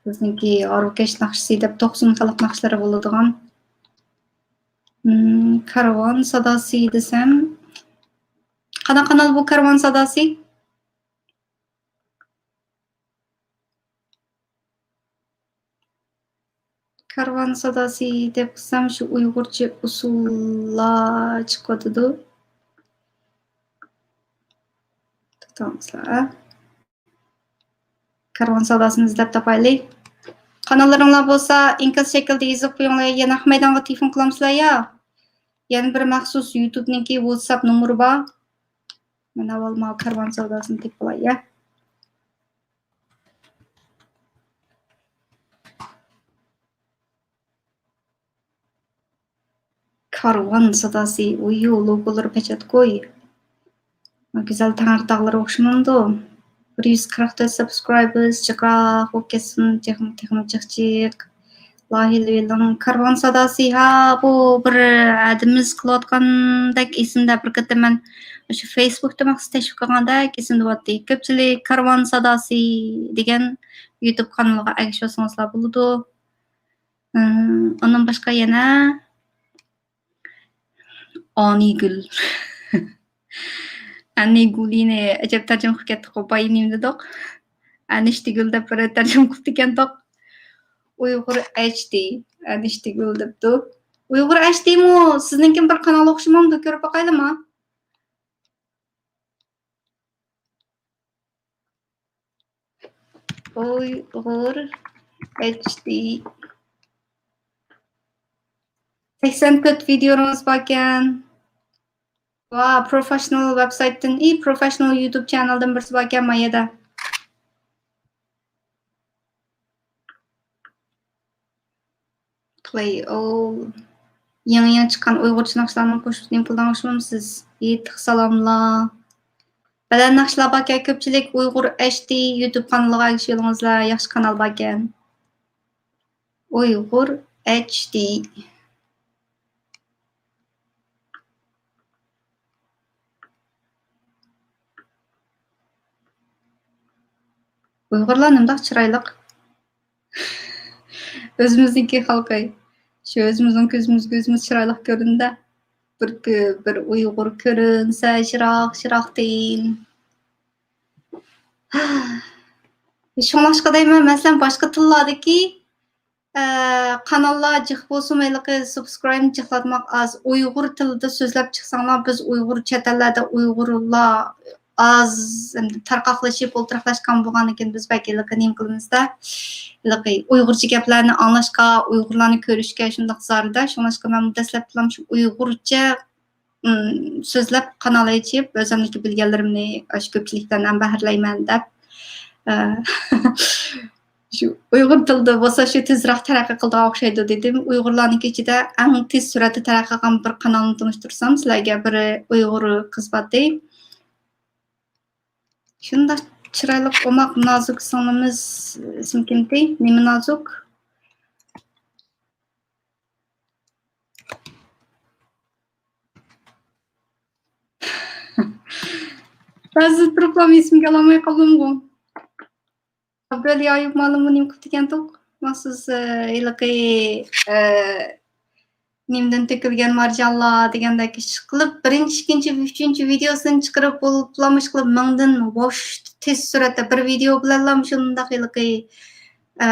بىزنىڭكى ھارۋىكەش ناخشىسى دەپ توقسۇن خەلق ناخشىلىرى بولىدىغان. مم، كارۋان ساداسى دېسەم. قانداق قانال بۇ كارۋان ساداسى؟ كارۋان ساداسى دەپ قىلسام، شۇ ئۇيغۇرچە ئۇسسۇللار چىقىۋاتىدۇ. توختاڭلار. كارۋان ساداسىنى ئىزدەپ تاپايلى. قاناللىرىڭلار بولسا، ئىنكاس شەكلىدە يېزىپ قويۇڭلار. يەنە ھەممەيلەنگە تېلېفون قىلامسىلەر يا؟ يەنە بىر مەخسۇس يۇتۇبنىڭكى ۋاتساپ نومۇرى بار. مەن ئاۋۋال ماۋۇ كارۋان ساداسىنى تېپىپ ئالاي يا. كارۋان ساداسى، ئۇيۇ، لوگولىرى پەچەتكوي. گۈزەل تەڭرىتاغلىرى ئوخشىمامدۇ؟ بىر يۈز قىرىق تۆت سابسكرايبېرس، جىقراق بولۇپ كەتسۇن، تېخىمۇ، تېخىمۇ جىق جىق. لايىھىلىۋېلىڭ. كارۋان ساداسى، ھا، بۇ بىر ھەدىمىز قىلىۋاتقاندەك ئېسىمدە، بىر قېتىم مەن شۇ فېيسبۇكتا مەخسۇس تەشۋىق قىلغاندەك ئېسىمدە بولاتتى. كۆپچىلىك كارۋان ساداسى دېگەن يۇتۇب قانىلىغا ئەگىشىۋالسىڭىزلا بولىدۇ. ئىم، ئۇنىڭ باشقا يەنە ئانىگۈل. ئەنىگۈلىنى ئەجەب تەرجىمە قىلىپ كەتتۇققۇ، بايا نېمە دېدۇق؟ ئەنىشتىگۈل دەپ بىر تەرجىمە قىلىپتىكەندۇق. ئۇيغۇر ئەچتى، ئەنىشتىگۈل دەپتۇ. ئۇيغۇر ئەچتىمۇ سىزنىڭكىمۇ بىر قانالغا ئوخشىمامدۇ؟ كۆرۈپ باقايلىما؟ ئۇيغۇر ئەچتى. سەكسەن تۆت ۋىدېئونىڭىز باركەن. ۋا، پروفېشنال ۋېبسايتتىن، ئى، پروفېشنال يۇتۇب چېنەلدىن بىرسى باركەن ما يەردە. پلەي ئول. يېڭى، يېڭى چىققان ئۇيغۇرچە ناخشىلارنىڭ قوشۇپ نېمە قىلىدىغان ئوخشىمامسىز؟ ئى، تېخى سالاملار. بەلەن ناخشىلار باركەن، كۆپچىلىك ئۇيغۇر ئەچتى يۇتۇب قانىلىغا ئەگىشىۋېلىڭىزلار، ياخشى قانال باركەن. ئۇيغۇر ئەچتى. ئۇيغۇرلار نېمانداق چىرايلىق. ئۆزىمىزنىڭكى خەلقى. شۇ ئۆزىمىزنىڭ كۆزىمىزگە ئۆزىمىز چىرايلىق كۆرۈندە. بىر كۆ-، بىر ئۇيغۇر كۆرۈنسە يىراق، يىراقتىن. شۇڭلاشقا دەيمەن، مەسىلەن، باشقا تىللاردىكى، ئە، قاناللار جىق بولسىمۇ، ھېلىقى سۇبسكرايبنى جىقلاتماق ئاز. ئۇيغۇر تىلىدا سۆزلەپ چىقساڭلار، بىز ئۇيغۇر، چەت ئەللەردە ئۇيغۇرلار ئاز، ئەمدى تارقاقلىشىپ، ئولتۇراقلاشقان بولغاندىكىن، بىز بەك ھېلىقى نېمە قىلىمىزدە، ھېلىقى ئۇيغۇرچە گەپلەرنى ئاڭلاشقا، ئۇيغۇرلارنى كۆرۈشكە شۇنداق زارىدە. شۇڭلاشقا مەن دەسلەپتىلا شۇ ئۇيغۇرچە ئىم، سۆزلەپ قانال ئېچىپ، ئۆزۈمنىڭكى بىلگەنلىرىمنى ئاشۇ كۆپچىلىكتىن ھەم بەھرىلەيمەن دەپ، ئە، شۇ ئۇيغۇر تىلىدا بولسا شۇ تېزراق تەرەققىي قىلىدىغان ئوخشايدۇ دېدىم. ئۇيغۇرلارنىڭكى ئىچىدە ئەڭ تېز سۈرئەتتە تەرەققىي قىلغان بىر قانالنى تونۇشتۇرسام سىلەرگە، بىر ئۇيغۇر قىز بارتى. شۇنداق چىرايلىق، ئوماق، نازۇك سىڭلىمىز. ئىسمى كىمتى؟ نېمە نازۇك؟ بەزىدە تۇرۇپلا ئىسمىگە ئالالماي قالدىمغۇ. ئابدۇۋەلى ئايۇپ مۇئەللىممۇ نېمە قىپتىكەنتۇق؟ مەخسۇس، ئە، ھېلىقى، ئە، نېمىدىن تۆكۈلگەن مارجانلار دېگەندەك ئىش قىلىپ، بىرىنچى، ئىككىنچى، ئۈچىنچى ۋىدېئوسىنى چىقىرىپ بولۇپلا، مۇشۇ قىلىپ مىڭدىن بوش تېز سۈرئەتتە بىر ۋىدېئو بىلەنلا مۇشۇنداق ھېلىقى، ئە،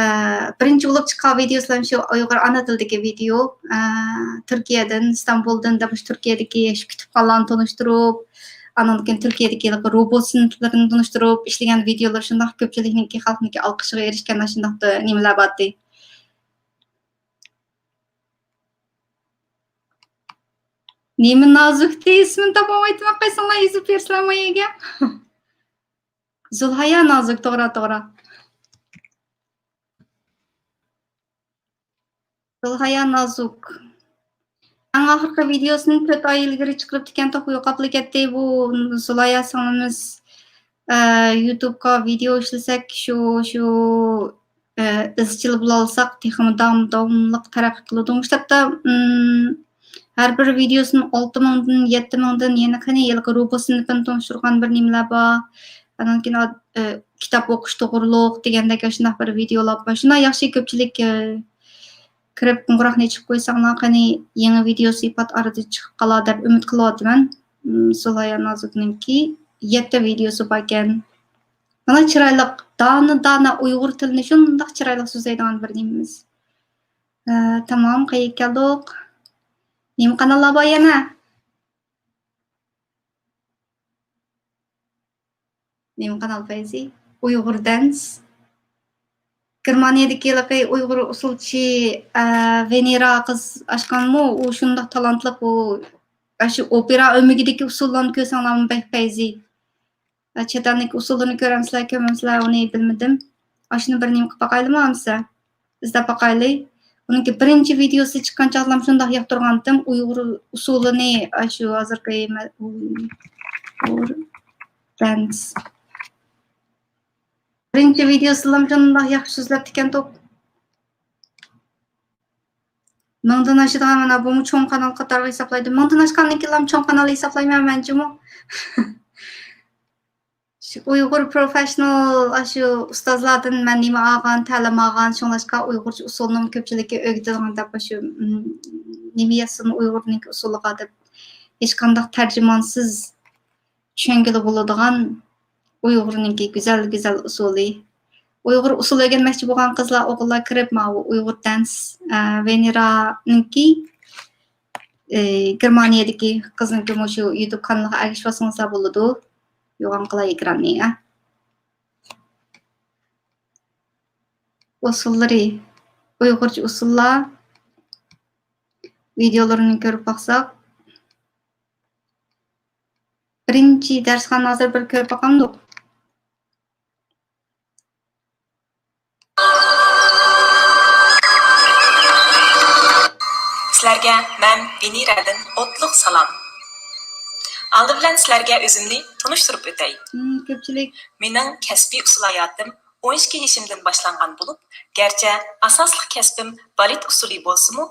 بىرىنچى بولۇپ چىققان ۋىدېئوسىلەر شۇ ئۇيغۇر ئانا تىلىدىكى ۋىدېئو، ئە، تۈركىيەدىن، ئىستانبۇلدىن، دەپ مۇشۇ تۈركىيەدىكى شۇ كۇتۇپخانىلارنى تونۇشتۇرۇپ، ئاندىن كېيىن تۈركىيەدىكى ھېلىقى روبوت سىنىپلىرىنى تونۇشتۇرۇپ ئىشلىگەن ۋىدېئولار شۇنداق كۆپچىلىكنىڭكى، خەلقنىڭكى ئالقىشىغا ئېرىشكەن شۇنداق نېمىلەر بارتى. نېمە نازۇكتى، ئىسمىنى تاپالمايتتىم، قايسىڭلار يېزىپ بېرىسىلەر ماياگە. زۇلھايا نازۇك، توغرا، توغرا. زۇلھايا نازۇك. ئەڭ ئاخىرقى ۋىدېئوسىنى تۆت ئاي ئىلگىرى چىقىرىپتىكەنتۇق، يوقاپلا كەتتى. بۇ زۇلھايا سىڭلىمىز، ئە، يۇتۇبقا ۋىدېئو ئىشلىسەك، شۇ، شۇ، ئە، ئىزچىل بولالىساق، تېخىمۇ داۋام-، داۋاملىق تەرەققىي قىلىدۇ. مۇشۇ تاپتا، ئىم، ھەر بىر ۋىدېئوسىنى ئالتە مىڭدىن، يەتتە مىڭدىن، يەنە قېنى ھېلىقى روبوت سىنىپىنى تونۇشتۇرغان بىر نېمىلەر بار. ئاندىن كېيىن، ئە، كىتاب ئوقۇش توغرۇلۇق دېگەندەك ئاشۇنداق بىر ۋىدېئولار بار. شۇنداق ياخشى كۆپچىلىك، ئە، كىرىپ قوڭغۇراقنى ئېچىپ قويساڭلار، قېنى يېڭى ۋىدېئوسى پات ئارىدىن چىقىپ قالار دەپ ئۈمىد قىلىۋاتىمەن. ئىم، زۇلايا نازۇكنىڭكى يەتتە ۋىدېئوسى باركەن. مانا چىرايلىق، دانا-دانا ئۇيغۇر تىلىنى شۇنداق چىرايلىق سۆزلەيدىغان بىر نېمىمىز. ئە، تامام، قەيەرگە كەلدۇق؟ نېمە قاناللار بار يەنە؟ نېمە قانال پەيزى؟ ئۇيغۇر دەنس. گېرمانىيەدىكى ھېلىقى ئۇيغۇر ئۇسسۇلچى، ئە، ۋېنېرا قىز ئاچقانمۇ؟ ئۇ شۇنداق تالانتلىق، ئۇ، ئاشۇ ئوپېرا ئۆمىكىدىكى ئۇسسۇللارنى كۆرسەڭلارمۇ بەك پەيزى. ئە، چەت ئەلنىڭ ئۇسسۇللىرىنى كۆرەمسىلەر، كۆرمەمسىلەر، ئۇنى بىلمىدىم. ئاشۇنى بىر نېمە قىلىپ باقايلىمۇ ئەمىسە؟ ئىزدەپ باقايلى. ئۇنىڭكى بىرىنچى ۋىدېئوسى چىققان چاغلام شۇنداق ياقتۇرغانتىم، ئۇيغۇر ئۇسسۇلىنى، ئاشۇ ھازىرقى مە-، ئۇيغۇر دەنس. بىرىنچى ۋىدېئوسىدىلام شۇنداق ياخشى سۆزلەپتىكەنتۇق. مىڭدىن ئاشىدىغان، مانا بۇمۇ چوڭ قانال قاتارىغا ھېسابلايدۇ. مىڭدىن ئاشقاندىن كېيىنلام چوڭ قانال ھېسابلايمەن مەنچىمۇ. شۇ ئۇيغۇر پروفېشنال ئاشۇ ئۇستازلاردىن مەن نېمە ئالغان، تەلىم ئالغان، شۇڭلاشقا ئۇيغۇرچە ئۇسسۇلنىمۇ كۆپچىلىككە ئۆگىتىدىغان دەپ، ئاشۇ، م، نېمە يازسىمۇ ئۇيغۇرنىڭكى ئۇسسۇلىغا دەپ، ھېچقانداق تەرجىمانسىز چۈشەنگىلى بولىدىغان ئۇيغۇرنىڭكى گۈزەل، گۈزەل ئۇسسۇلى. ئۇيغۇر ئۇسسۇلى ئۆگەنمەكچى بولغان قىزلار، ئوغۇللار كىرىپ، ماۋۇ ئۇيغۇر دەنس، ئە، ۋېنېرانىڭكى، ئە، گېرمانىيەدىكى قىزنىڭكى مۇشۇ يۇتۇب كانىلىغا ئەگىشىۋالسىڭىزلا بولىدۇ. يوغان قىلاي ئېكراننى، ئە. ئۇسسۇللىرى، ئۇيغۇرچە ئۇسسۇللار ۋىدېئولىرىنى كۆرۈپ باقساق. بىرىنچى دەرسخانا ھازىر بىر كۆرۈپ باقامدۇق؟ سىلەرگە مەن ۋېنېرادىن ئوتلۇق سالام. ئالدى بىلەن سىلەرگە ئۆزۈمنى تونۇشتۇرۇپ ئۆتەي. مم، كۆپچىلىك. مېنىڭ كەسپىي ئۇسسۇل ھاياتىم ئون ئىككى يېشىمدىن باشلانغان بولۇپ، گەرچە ئاساسلىق كەسپىم بالېت ئۇسسۇلى بولسىمۇ،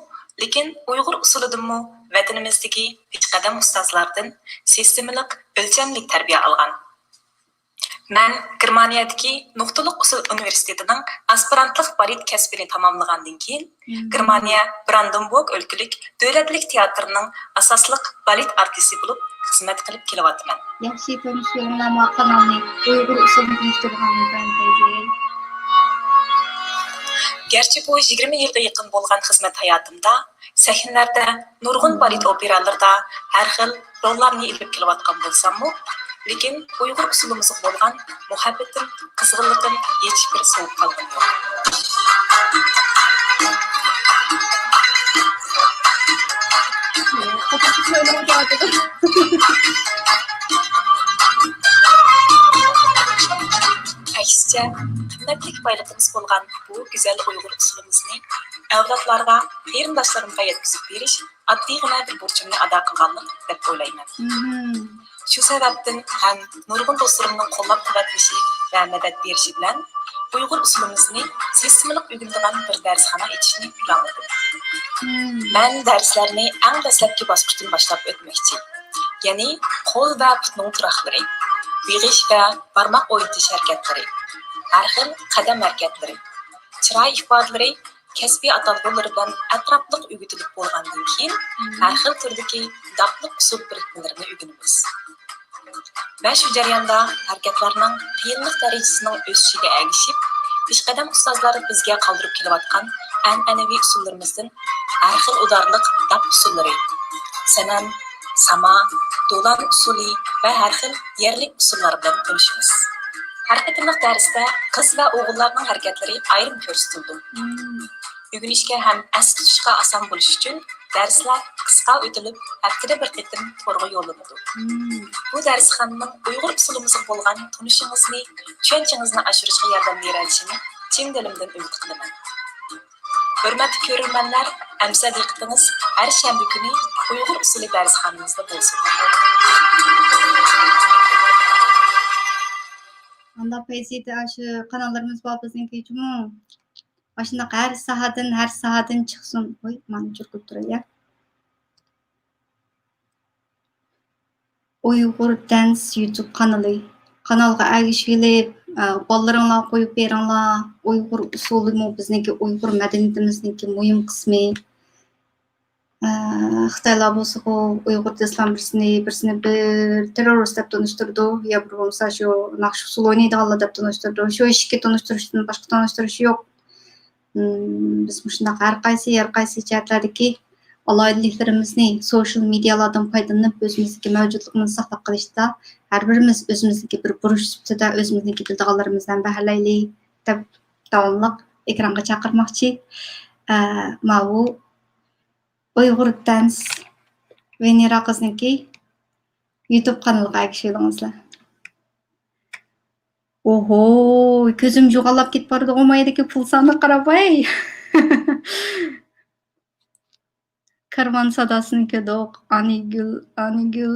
لېكىن ئۇيغۇر ئۇسسۇلىدىنمۇ ۋەتىنىمىزدىكى پېشقەدەم ئۇستازلاردىن سىستېمىلىق، ئۆلچەملىك تەربىيە ئالغان. مەن گېرمانىيەدىكى نۇقتىلىق ئۇسسۇل ئۇنىۋېرسىتېتىنىڭ ئاسپىرانتلىق بالېت كەسپىنى تاماملىغاندىن كېيىن، مم. گېرمانىيە براندېنبۇرگ ئۆلكىلىك دۆلەتلىك تىياتىرنىڭ ئاساسلىق بالېت ئارتىسى بولۇپ خىزمەت قىلىپ كېلىۋاتىمەن. ياخشى تونۇشۇۋېلىڭلار ما قانالنى، ئۇيغۇر ئۇسسۇلىنى تونۇشتۇرغان ئىكەن. گەرچە بۇ يىگىرمە يىلغا يېقىن بولغان خىزمەت ھاياتىمدا سەھنىلەردە نۇرغۇن بالېت ئوپېرالىرىدا ھەر خىل روللارنى ئېلىپ كېلىۋاتقان بولساممۇ، لېكىن ئۇيغۇر ئۇسسۇلىمىزغا بولغان مۇھەببىتىم، قىزغىنلىقىم ھېچبىر سوۋۇپ قالغىنى يوق. ئەكسىچە، قىممەتلىك بايلىقىمىز بولغان بۇ گۈزەل ئۇيغۇر ئۇسسۇلىمىزنى ئەۋلادلارغا، قېرىنداشلىرىمغا يەتكۈزۈپ بېرىش ئاددىيغىنە بىر بۇرچۇمنى ئادا قىلغانلىق دەپ ئويلايمەن. مهم. شۇ سەۋەبتىن ھەم نۇرغۇن دوستلىرىمنىڭ قوللاپ-قۇۋۋەتلىشى ۋە مەدەت بېرىشى بىلەن ئۇيغۇر ئۇسسۇلىمىزنى سىستېمىلىق ئۆگىنىدىغان بىر دەرسخانا ئېچىشنى پىلانلىدىم. مهم. مەن دەرسلەرنى ئەڭ دەسلەپكى باسقۇچتىن باشلاپ ئۆتمەكچى. يەنى قول ۋە پۇتنىڭ تۇراقلىرى، بېغىش ۋە بارماق ئوينىتىش ھەرىكەتلىرى، ھەر خىل قەدەم ھەرىكەتلىرى، چىراي ئىپادىلىرى، كەسپىي ئاتالغۇلىرى بىلەن ئەتراپلىق ئۆگىتىلىپ بولغاندىن كېيىن، مهم. ھەر خىل تۈردىكى داپلىق ئۇسسۇل بىرىكمىلىرىنى ئۆگىنىمىز. ۋە شۇ جەرياندا ھەرىكەتلەرنىڭ قىيىنلىق دەرىجىسىنىڭ ئۆسۈشىگە ئەگىشىپ، پېشقەدەم ئۇستازلار بىزگە قالدۇرۇپ كېلىۋاتقان ئەنئەنىۋى ئۇسسۇللىرىمىزدىن ھەر خىل ئۇدارلىق داپ ئۇسسۇللىرى، سەنەم، ساما، دولان ئۇسسۇلى ۋە ھەر خىل يەرلىك ئۇسسۇللار بىلەن تونۇشىمىز. ھەر قېتىملىق دەرستە قىز ۋە ئوغۇللارنىڭ ھەرىكەتلىرى ئايرىم كۆرسىتىلىدۇ. مم. ئۆگىنىشكە ھەم ئەستە تۇتۇشقا ئاسان بولۇشى ئۈچۈن دەرسلەر قىسقا ئۆتۈلۈپ، ھەپتىدە بىر قېتىم تورغا يوللىنىدۇ. مم. بۇ دەرسخانىنىڭ ئۇيغۇر ئۇسسۇلىمىزغا بولغان تونۇشىڭىزنى، چۈشەنچىڭىزنى ئاشۇرۇشقا ياردەم بېرەلىشىنى چىن دىلىمدىن ئۈمىد قىلىمەن. ھۆرمەتلىك كۆرۈرمەنلەر، ئەمسە دىققىتىڭىز ھەر شەنبە كۈنى ئۇيغۇر ئۇسسۇلى دەرسخانىمىزدا بولسۇن. ئاندا پەيزىدە ئاشۇ قاناللىرىمىز بار بىزنىڭكى جۇمۇ. ئاشۇنداق ھەر ساھەدىن، ھەر ساھەدىن چىقسۇن. ۋوي، مانا چۈركۈپ تۇراي يا. ئۇيغۇر دەنس يۇتۇب قانىلى. قانالغا ئەگىشىۋېلىپ، ئە، بالىلىرىڭلارغا قويۇپ بېرىڭلار. ئۇيغۇر ئۇسسۇلىمۇ بىزنىڭكى ئۇيغۇر مەدەنىيىتىمىزنىڭكى مۇھىم قىسمى. ئە، خىتايلار بولسىغۇ ئۇيغۇر دېسىلا بىرسىنى، بىرسىنى بىر تېررورىست دەپ تونۇشتۇرىدۇ، يا بىر بولمىسا شۇ ناخشا ئۇسسۇل ئوينايدىغانلار دەپ تونۇشتۇرىدۇ. شۇ ئىشىككە تونۇشتۇرۇشتىن باشقا تونۇشتۇرۇش يوق. مم، بىز مۇشۇنداق ھەر قايسى، ھەر قايسى جەھەتلەردىكى ئالاھىدىلىكلىرىمىزنى سوشال مېدىيالاردىن پايدىلىنىپ، ئۆزىمىزدىكى مەۋجۇتلۇقىمىزنى ساقلاپ قېلىشتا ھەر بىرىمىز ئۆزىمىزنىڭكى بىر بۇرچ سۈپىتىدە ئۆزىمىزنىڭكى بىلىدىغانلىرىمىزدىن بەھرىلەيلى دەپ داۋاملىق ئېكرانغا چاقىرماقچى. ئە، ماۋۇ ئۇيغۇر دەنس ۋېنېرا قىزنىڭكى يۇتۇب قانىلىغا ئەگىشىۋېلىڭىزلەر. ئوھو، كۆزۈم جۇغانلاپ كېتىپ بارىدىغۇ مايدىكى پۇل سانىغا قاراپ، ھەي. كارۋان ساداسىنى كۆردۇق. ئانىگۈل، ئانىگۈل.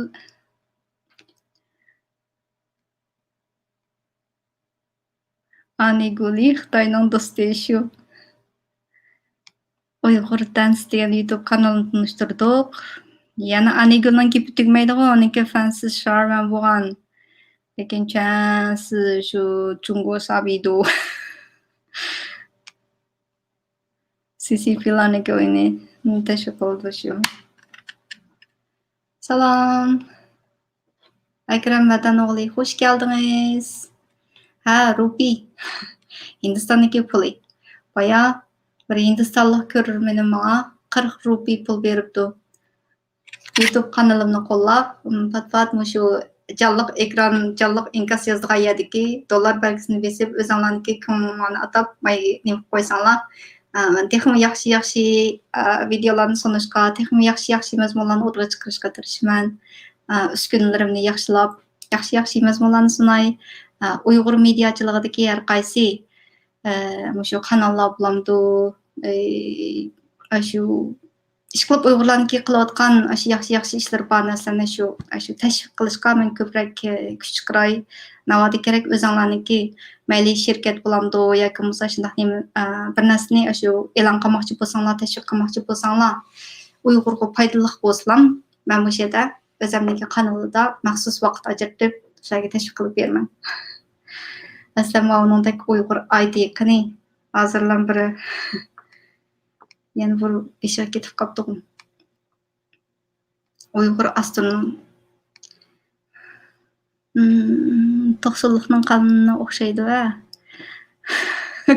ئانىگۈلى خىتاينىڭ دوستى شۇ. ئۇيغۇر دەنس دېگەن يۇتۇب قانىلىنى تونۇشتۇردۇق. يەنە ئانىگۈلنىڭ گېپى تۈگىمەيدىغۇ، ئۇنىڭكى فەنسىز شار مەن بولغان. لېكىن چەنسىز شۇ جۇڭگو سابىدۇ. سىسىپىلارنىڭكى ئويۇنى تەشۋىق قىلىدۇ شۇ. سالام. ئەكرەم ۋەتەن ئوغلى، خوش كەلدىڭىز. ھە، رۇپىي. ھىندىستاندىكى پۇلى. بايا بىر ھىندىستانلىق كۆرۈرمىنىم ماڭا قىرىق رۇپىي پۇل بېرىپتۇ. يۇتۇب قانىلىمنى قوللاپ، م، پات-پات مۇشۇ جانلىق ئېكران، جانلىق ئىنكاس يازىدىغان يەردىكى دوللار بەلگىسىنى بېسىپ، ئۆزۈڭلارنىڭكى كۆڭلۈڭلارنى ئاتاپ، ماي نېمە قىلىپ قويساڭلار، ئە، تېخىمۇ ياخشى، ياخشى، ئە، ۋىدېئولارنى سۇنۇشقا، تېخىمۇ ياخشى، ياخشى مەزمۇنلارنى ئوتتۇرىغا چىقىرىشقا تىرىشىمەن. ئە، ئۈسكۈنىلىرىمنى ياخشىلاپ، ياخشى، ياخشى مەزمۇنلارنى سۇناي. ئە، ئۇيغۇر مېدىياچىلىقىدىكى ھەر قايسى، ئە، مۇشۇ قاناللار بولامدۇ، ئى، ئاشۇ ئىشقىلىپ ئۇيغۇرلارنىڭكى قىلىۋاتقان ئاشۇ ياخشى، ياخشى ئىشلىرى بار نەرسىلەرنى شۇ، ئاشۇ تەشۋىق قىلىشقا مەن كۆپرەك، ئە، كۈچ چىقىراي. ناۋادا كېرەك ئۆزۈڭلارنىڭكى مەيلى شىركەت بولامدۇ ياكى بولمىسا شۇنداق نېمە، ئە، بىر نەرسىنى ئاشۇ ئېلان قىلماقچى بولساڭلار، تەشۋىق قىلماقچى بولساڭلار، ئۇيغۇرغا پايدىلىق بولسىلا، مەن مۇشۇ يەردە ئۆزۈمنىڭكى قانىلىدا مەخسۇس ۋاقىت ئاجرىتىپ سىلەرگە تەشۋىق قىلىپ بېرىمەن. ئەسلى ماۋۇنىڭدەك ئۇيغۇر ئايدى قېنى؟ ھازىرلا بىر يەنە بىر بېشىغا كېتىپ قاپتىغۇ. ئۇيغۇر ئاسترونوم. مم، توقسۇنلۇقنىڭ قانىلىنا ئوخشايدۇ ھە.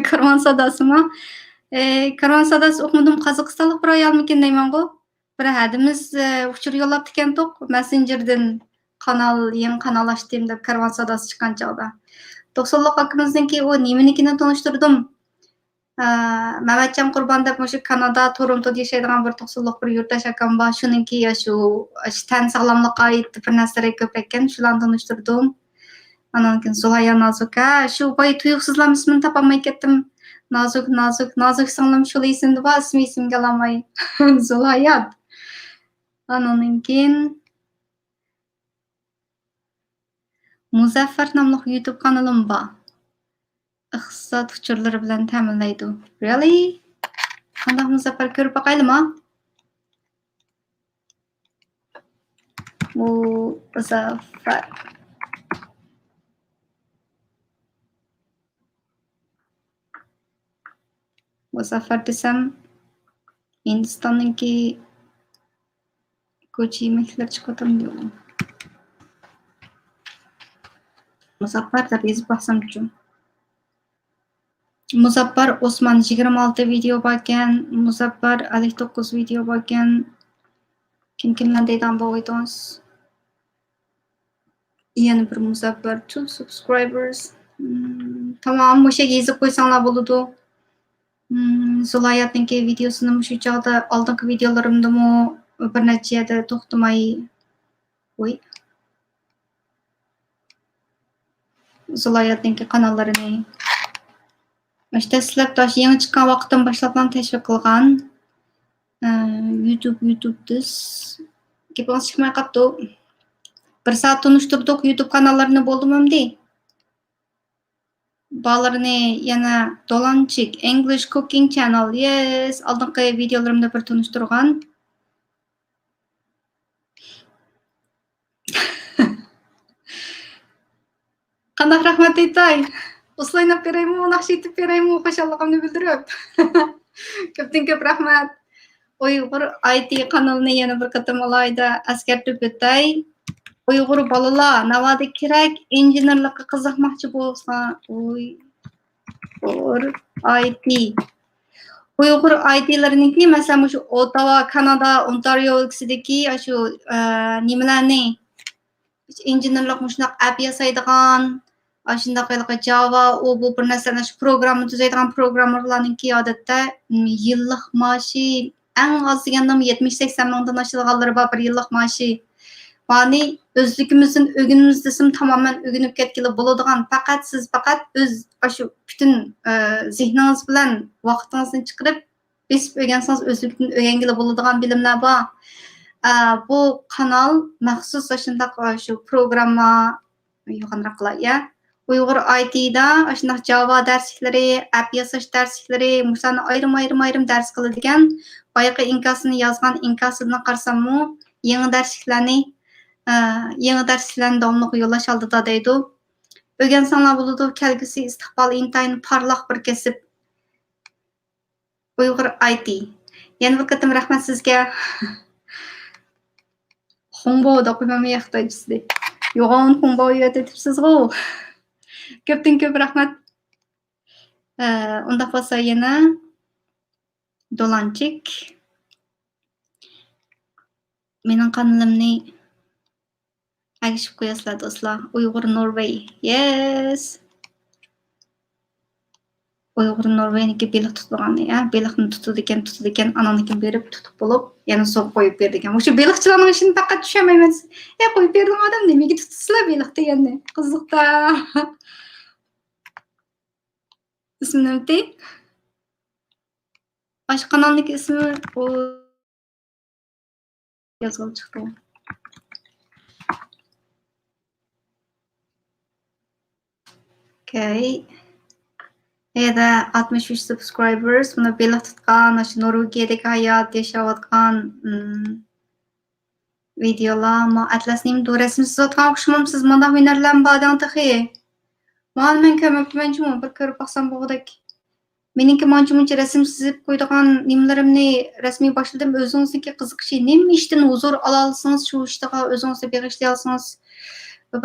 كارۋان ساداسىما؟ ئى، كارۋان ساداسى ئوقۇمىدىم، قازاقىستانلىق بىر ئايالمىكىن دەيمەنغۇ. بىر ھەدىمىز، ئى، ئۇچۇر يوللاپتىكەنتۇق مەسسېنجېردىن، قانال، يېڭى قانال ئاچتىم دەپ، كارۋان ساداسى چىققان چاغدا. توقسۇنلۇق ئاكىمىزنىڭكى ئۇ نېمىنىڭكىنى تونۇشتۇردۇم. ئە، مەمەتجان قۇربان دەپ مۇشۇ كانادا، تورونتودا ياشايدىغان بىر توقسۇنلۇق بىر يۇرتداش ئاكام بار. شۇنىڭكى ئاشۇ، ئاشۇ تەن ساغلاملىققا ئائىت بىر نەرسىلىرى كۆپرەككەن، شۇلارنى تونۇشتۇردۇم. ئانان كېيىن زۇلايا نازۇك. ھە، شۇ باي تۇيۇقسىزلا ئىسمىنى تاپالماي كەتتىم. نازۇك، نازۇك، نازۇك سىڭلىم شۇلا ئېسىمدە بار، ئىسمى ئېسىمگە ئالالماي. زۇلايا. ئانان كېيىن مۇزەففەر ناملىق يۇتۇب قانىلىم بار. ئىقتىساد ئۇچۇرلىرى بىلەن تەمىنلەيدۇ. Really؟ قانداق مۇزەففەر، كۆرۈپ باقايلىما؟ مۇزەففەر. مۇزەففەر دېسەم، ھىندىستاننىڭكى كوچا يېمەكلىكلەر چىقىۋاتامدۇ؟ مۇزەففەر دەپ يېزىپ باقسامچۇ؟ مۇزەففەر ئوسمان يىگىرمە ئالتە ۋىدېئو باركەن، مۇزەففەر ئەللىك توققۇز ۋىدېئو باركەن. كىم كىملەر دەيدىغان بولغىيدىڭىز؟ يەنە بىر مۇزەففەر، two subscribers. مم، تامام، مۇشۇ يەرگە يېزىپ قويساڭلار بولىدۇ. مم، زۇلاياتنىڭكى ۋىدېئوسىنى مۇشۇ چاغدا ئالدىنقى ۋىدېئولىرىمدىمۇ بىر نەچچە يەردە توختىماي، ۋوي. زۇلاياتنىڭكى قاناللىرىنى مۇشۇ دەسلەپتە، يېڭى چىققان ۋاقىتتىن باشلاپلا تەشۋىق قىلغان. ئە، يۇتۇب، يۇتۇب دىس. گېپىڭىز چىقماي قاپتۇ. بىر سائەت تونۇشتۇردۇق يۇتۇب قاناللىرىنى، بولدىمۇ ئەمدى؟ بالىلىرىنى يەنە دولانچىك، English Cooking Channel، yes، ئالدىنقى ۋىدېئولىرىمدا بىر تونۇشتۇرغان. قانداق رەھمەت ئېيتاي؟ ئۇسسۇل ئويناپ بېرەيمۇ، ناخشا ئېيتىپ بېرەيمۇ، خۇشاللىقىمنى بىلدۈرۈپ؟ كۆپتىن كۆپ رەھمەت. ئۇيغۇر ئاي تى قانىلىنى يەنە بىر قېتىم ئالاھىدە ئەسكەرتىپ ئۆتەي. ئۇيغۇر بالىلار، ناۋادا كېرەك ئىنژېنېرلىققا قىزىقماقچى بولسا، ئۇيغۇر ئاي تى. ئۇيغۇر ئاي تىلىرىنىڭكى، مەسىلەن، مۇشۇ ئوتاۋا، كانادا، ئونتارىيو ئۆلكىسىدىكى ئاشۇ، ئە، نېمىلەرنى، ئىنژېنېرلىق مۇشۇنداق ئەپ ياسايدىغان، ئاشۇنداق ھېلىقى جاۋا، ئۇ بۇ بىر نەرسىلەرنى، شۇ پروگرامما تۈزەيدىغان پروگراممېرلارنىڭكى ئادەتتە، م، يىللىق مائاشى ئەڭ ئاز دېگەندىمۇ يەتمىش سەكسەن مىڭدىن ئاشىدىغانلىرى بار بىر يىللىق مائاشى. مانى ئۆزلۈكىمىزدىن ئۆگىنىمىز دېسىمۇ تامامەن ئۆگىنىپ كەتكىلى بولىدىغان، پەقەت سىز پەقەت ئۆز ئاشۇ پۈتۈن، ئە، زېھنىڭىز بىلەن ۋاقتىڭىزنى چىقىرىپ، بېسىپ ئۆگەنسىڭىز، ئۆزلۈكىدىن ئۆگەنگىلى بولىدىغان بىلىملەر بار. ئە، بۇ قانال مەخسۇس ئاشۇنداق، ئە، شۇ پروگرامما، يوغانراق قىلاي، يا. ئۇيغۇر ئاي تىدا ئاشۇنداق جاۋا دەرسلىكلىرى، ئەپ ياساش دەرسلىكلىرى، مۇشۇلارنى ئايرىم، ئايرىم، ئايرىم دەرس قىلىدىكەن. بايىقى ئىنكاسىنى يازغان ئىنكاسىدىن قارىساممۇ، يېڭى دەرسلىكلەرنى، ئە، يېڭى دەرسلىكلەرنى داۋاملىق يوللاش ئالدىدا دەيدۇ. ئۆگەنسەڭلار بولىدۇ، كەلگۈسى ئىستىقبال ئىنتايىن پارلاق بىر كەسىپ. ئۇيغۇر ئاي تى. يەنە بىر قېتىم رەھمەت سىزگە. خۇڭبو دەپ قويماممۇ يا خىتايچىسىدەك؟ يوغان خۇڭبو يۆتىتىپسىزغۇ. كۆپتىن كۆپ رەھمەت. ئە، ئۇنداق بولسا يەنە دولانچىك. مېنىڭ قانىلىمنى ئەگىشىپ قوياسىلەر دوستلار. ئۇيغۇر نورۋېي. يېس. ئۇيغۇر نورۋېينىڭكى بېلىق تۇتىدىغانى، ھە، بېلىقنى تۇتىدىكەن، تۇتىدىكەن، ئاناندىن كېيىن بېرىپ تۇتۇپ بولۇپ، يەنە سۇغا قويۇپ بېرىدىكەن. مۇشۇ بېلىقچىلارنىڭ ئىشىنى پەقەت چۈشەنمەيمەن. ئەي، قويۇپ بېرىدىغان ئادەم نېمىگە تۇتىسىلەر بېلىقنى يەنە؟ قىزىق-دە. ئىسمى نېمىتى؟ ئاشۇ قانالنىڭكى ئىسمى ئۇ يازغىلى چىقتى. ئوكەي. يەنە ئاتمىش ئۈچ سابسكرايبېرس. مانا بېلىق تۇتقان، ئاشۇ نورۋېگىيەدىكى ھايات ياشاۋاتقان، ئىم، ۋىدېئولار. ما ئەتلەس نېمىدۇ؟ رەسىم سىزىۋاتقان ئوخشىمامسىز؟ مانداق ھۈنەرلەرمۇ بار دەڭ تېخى. مانا مەن كۆرمەپتىمەنچۇ، بىر كۆرۈپ باقسام بولغۇدەك. مېنىڭكى مانچە-مۇنچە رەسىم سىزىپ قويىدىغان نېمىلىرىمنى رەسمىي باشلىدىم. ئۆزىڭىزنىڭكى قىزىقىشى، نېمە ئىشتىن ھۇزۇر ئالالىسىڭىز، شۇ ئىشتىغا ئۆزىڭىزنى بېغىشلىيالىسىڭىز،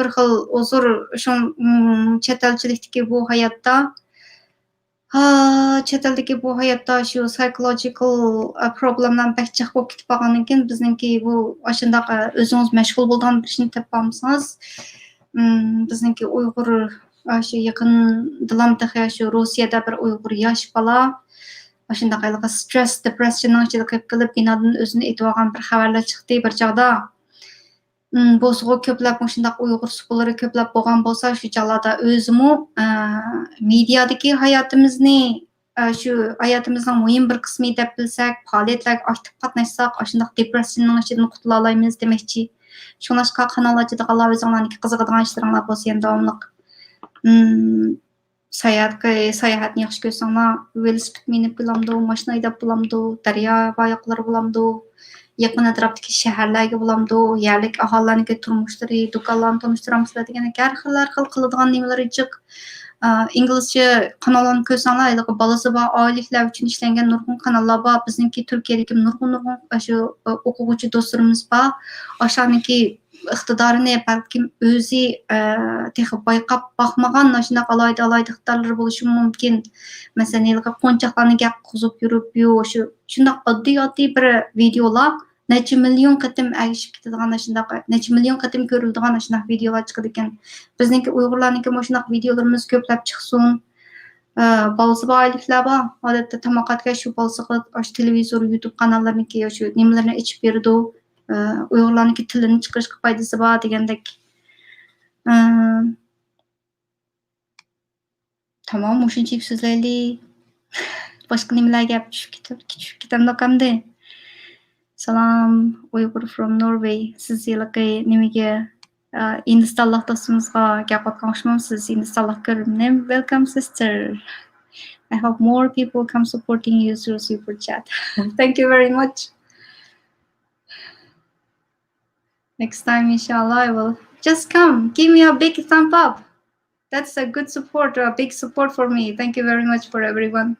بىر خىل ھۇزۇر، شۇ، ئىم، چەت ئەلچىلىكتىكى بۇ ھاياتتا، ھا، چەت ئەلدىكى بۇ ھاياتتا شۇ سايكولوجىكال، ئە، پروبلېملار بەك جىق بولۇپ كېتىپ قالغاندىن كېيىن، بىزنىڭكى بۇ ئاشۇنداق، ئە، ئۆزىڭىز مەشغۇل بولىدىغان بىر ئىشنى تېپىپ قالمىسىڭىز، ئىم، بىزنىڭكى ئۇيغۇر، ئاشۇ يېقىندىلام تېخى شۇ روسىيەدە بىر ئۇيغۇر ياش بالا ئاشۇنداق ھېلىقى سترېس، دېپرېسسىيەنىڭ ئىچىدە قېلىپ قېلىپ، بىنادىن ئۆزىنى ئېتىۋالغان بىر خەۋەرلەر چىقتى بىر چاغدا. ئىم، بولسىغۇ كۆپلەپ مۇشۇنداق ئۇيغۇر سۇپىلىرى كۆپلەپ بولغان بولسا، شۇ چاغلاردا ئۆزىمۇ، ئە، مېدىيادىكى ھاياتىمىزنى، ئە، شۇ ھاياتىمىزنىڭ مۇھىم بىر قىسمى دەپ بىلسەك، پائالىيەتلەرگە ئاكتىپ قاتناشساق، ئاشۇنداق دېپرېسسىيەنىڭ ئىچىدىن قۇتۇلالايمىز دېمەكچى. شۇڭلاشقا قانال ئاچىدىغانلار ئۆزۈڭلارنىڭكى قىزىقىدىغان ئىشلىرىڭلار بولسا يەنە داۋاملىق، ئىم، ساياھەتكە، ساياھەتنى ياخشى كۆرسەڭلار، ۋېلىسىپىت مىنىپ بولامدۇ، ماشىنا ھەيدەپ بولامدۇ، دەريا باياقلىرى بولامدۇ، يېقىن ئەتراپتىكى شەھەرلەرگە بولامدۇ، يەرلىك ئاھالىلەرنىڭكى تۇرمۇشلىرى، دۇكانلارنى تونۇشتۇرامسىلەر دېگەندەك ھەر خىل، ھەر خىل قىلىدىغان نېمىلىرى جىق. ئا، ئىنگلىزچە قاناللارنى كۆرسەڭلار، ھېلىقى بالىسى بار ئائىلىلەر ئۈچۈن ئىشلەنگەن نۇرغۇن قاناللار بار. بىزنىڭكى تۈركىيەدىكى نۇرغۇن، نۇرغۇن ئاشۇ، ئا، ئوقۇغۇچى دوستلىرىمىز بار. ئاشۇلارنىڭكى ئىقتىدارىنى بەلكىم ئۆزى، ئە، تېخى بايقاپ باقمىغان ئاشۇنداق ئالاھىدە، ئالاھىدە ئىقتىدارلىرى بولۇشى مۇمكىن. مەسىلەن، ھېلىقى قونچاقلارنى گەپ قىلغۇزۇپ يۈرۈپ، يو، شۇ، شۇنداق ئاددىي، ئاددىي بىر ۋىدېئولار نەچچە مىليون قېتىم ئەگىشىپ كېتىدىغان ئاشۇنداق، نەچچە مىليون قېتىم كۆرۈلىدىغان ئاشۇنداق ۋىدېئولار چىقىدىكەن. بىزنىڭكى ئۇيغۇرلارنىڭكى مۇشۇنداق ۋىدېئولىرىمىز كۆپلەپ چىقسۇن. ئە، بالىسى بار ئائىلىلەر بار. ئادەتتە تاماق ئەتكەچ شۇ بالىسىغا ئاشۇ تېلېۋىزور، يۇتۇب قاناللىرىنىڭكى شۇ نېمىلىرىنى ئېچىپ بېرىدۇ. ئە، ئۇيغۇرلارنىڭكى تىلىنى چىقىرىشقا پايدىسى بار دېگەندەك. ئە، تامام، مۇشۇنچىلىك سۆزلەيلى. باشقا نېمىلەر گەپ چۈشۈپ كېتىپ، چۈشۈپ كېتەمدۇق ئەمدى؟ سالام، ئۇيغۇر from Norway. سىز ھېلىقى نېمىگە، ئا، ھىندىستانلىق دوستىمىزغا گەپ ئاتقان ئوخشىمامسىز؟ ھىندىستانلىق كۆرۈنۈم. Welcome, sister. I hope more people come supporting you through super chat. Thank you very much. Next time, inshallah, I will. Just come. Give me a big thumb up. That's a good support, a big support for me. Thank you very much for everyone.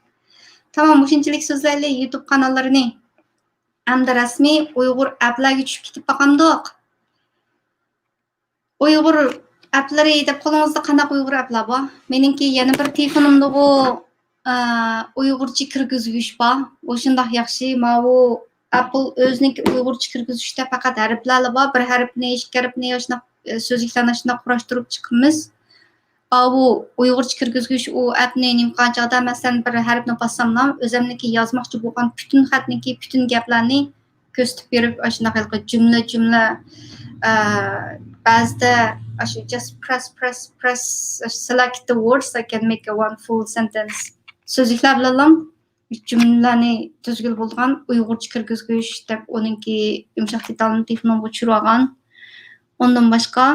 تامام، مۇشۇنچىلىك سۆزلەيلى يۇتۇب قاناللىرىنى. ئەمدى رەسمىي ئۇيغۇر ئەپلەرگە چۈشۈپ كېتىپ باقامدۇق؟ ئۇيغۇر ئەپلىرى دەپ قولىڭىزدا قانداق ئۇيغۇر ئەپلەر بار؟ مېنىڭكى يەنە بىر تېلېفونۇمدىغۇ، ئە، ئۇيغۇرچە كىرگۈزگۈچ بار. ئۇ شۇنداق ياخشى. ماۋۇ ئەپل ئۆزىنىڭكى ئۇيغۇرچە كىرگۈزگۈچتە پەقەت ھەرپلەرلا بار. بىر ھەرپنى، ئىككى ھەرپنى، ئاشۇنداق، ئە، سۆزلۈكلەرنى ئاشۇنداق قۇراشتۇرۇپ چىقىمىز. ئاۋۇ ئۇيغۇرچە كىرگۈزگۈچ ئۇ ئەپنى نېمە قىلغان چاغدا، مەسىلەن، بىر ھەرپنى باسساملا، ئۆزەمنىڭكى يازماقچى بولغان پۈتۈن خەتنىڭكى پۈتۈن گەپلەرنى كۆرسىتىپ بېرىپ، ئاشۇنداق ھېلىقى جۈملە، جۈملە، ئە، بەزىدە ئاشۇ just press, press, press, select the words, I can make a one full sentence. سۆزلۈكلەر بىلەنلا جۈملىلەرنى تۈزگىلى بولىدىغان ئۇيغۇرچە كىرگۈزگۈچ دەپ ئۇنىڭكى يۇمشاق دېتالىنى تېلېفونۇمغا چۈشۈرۈۋالغان. ئۇندىن باشقا،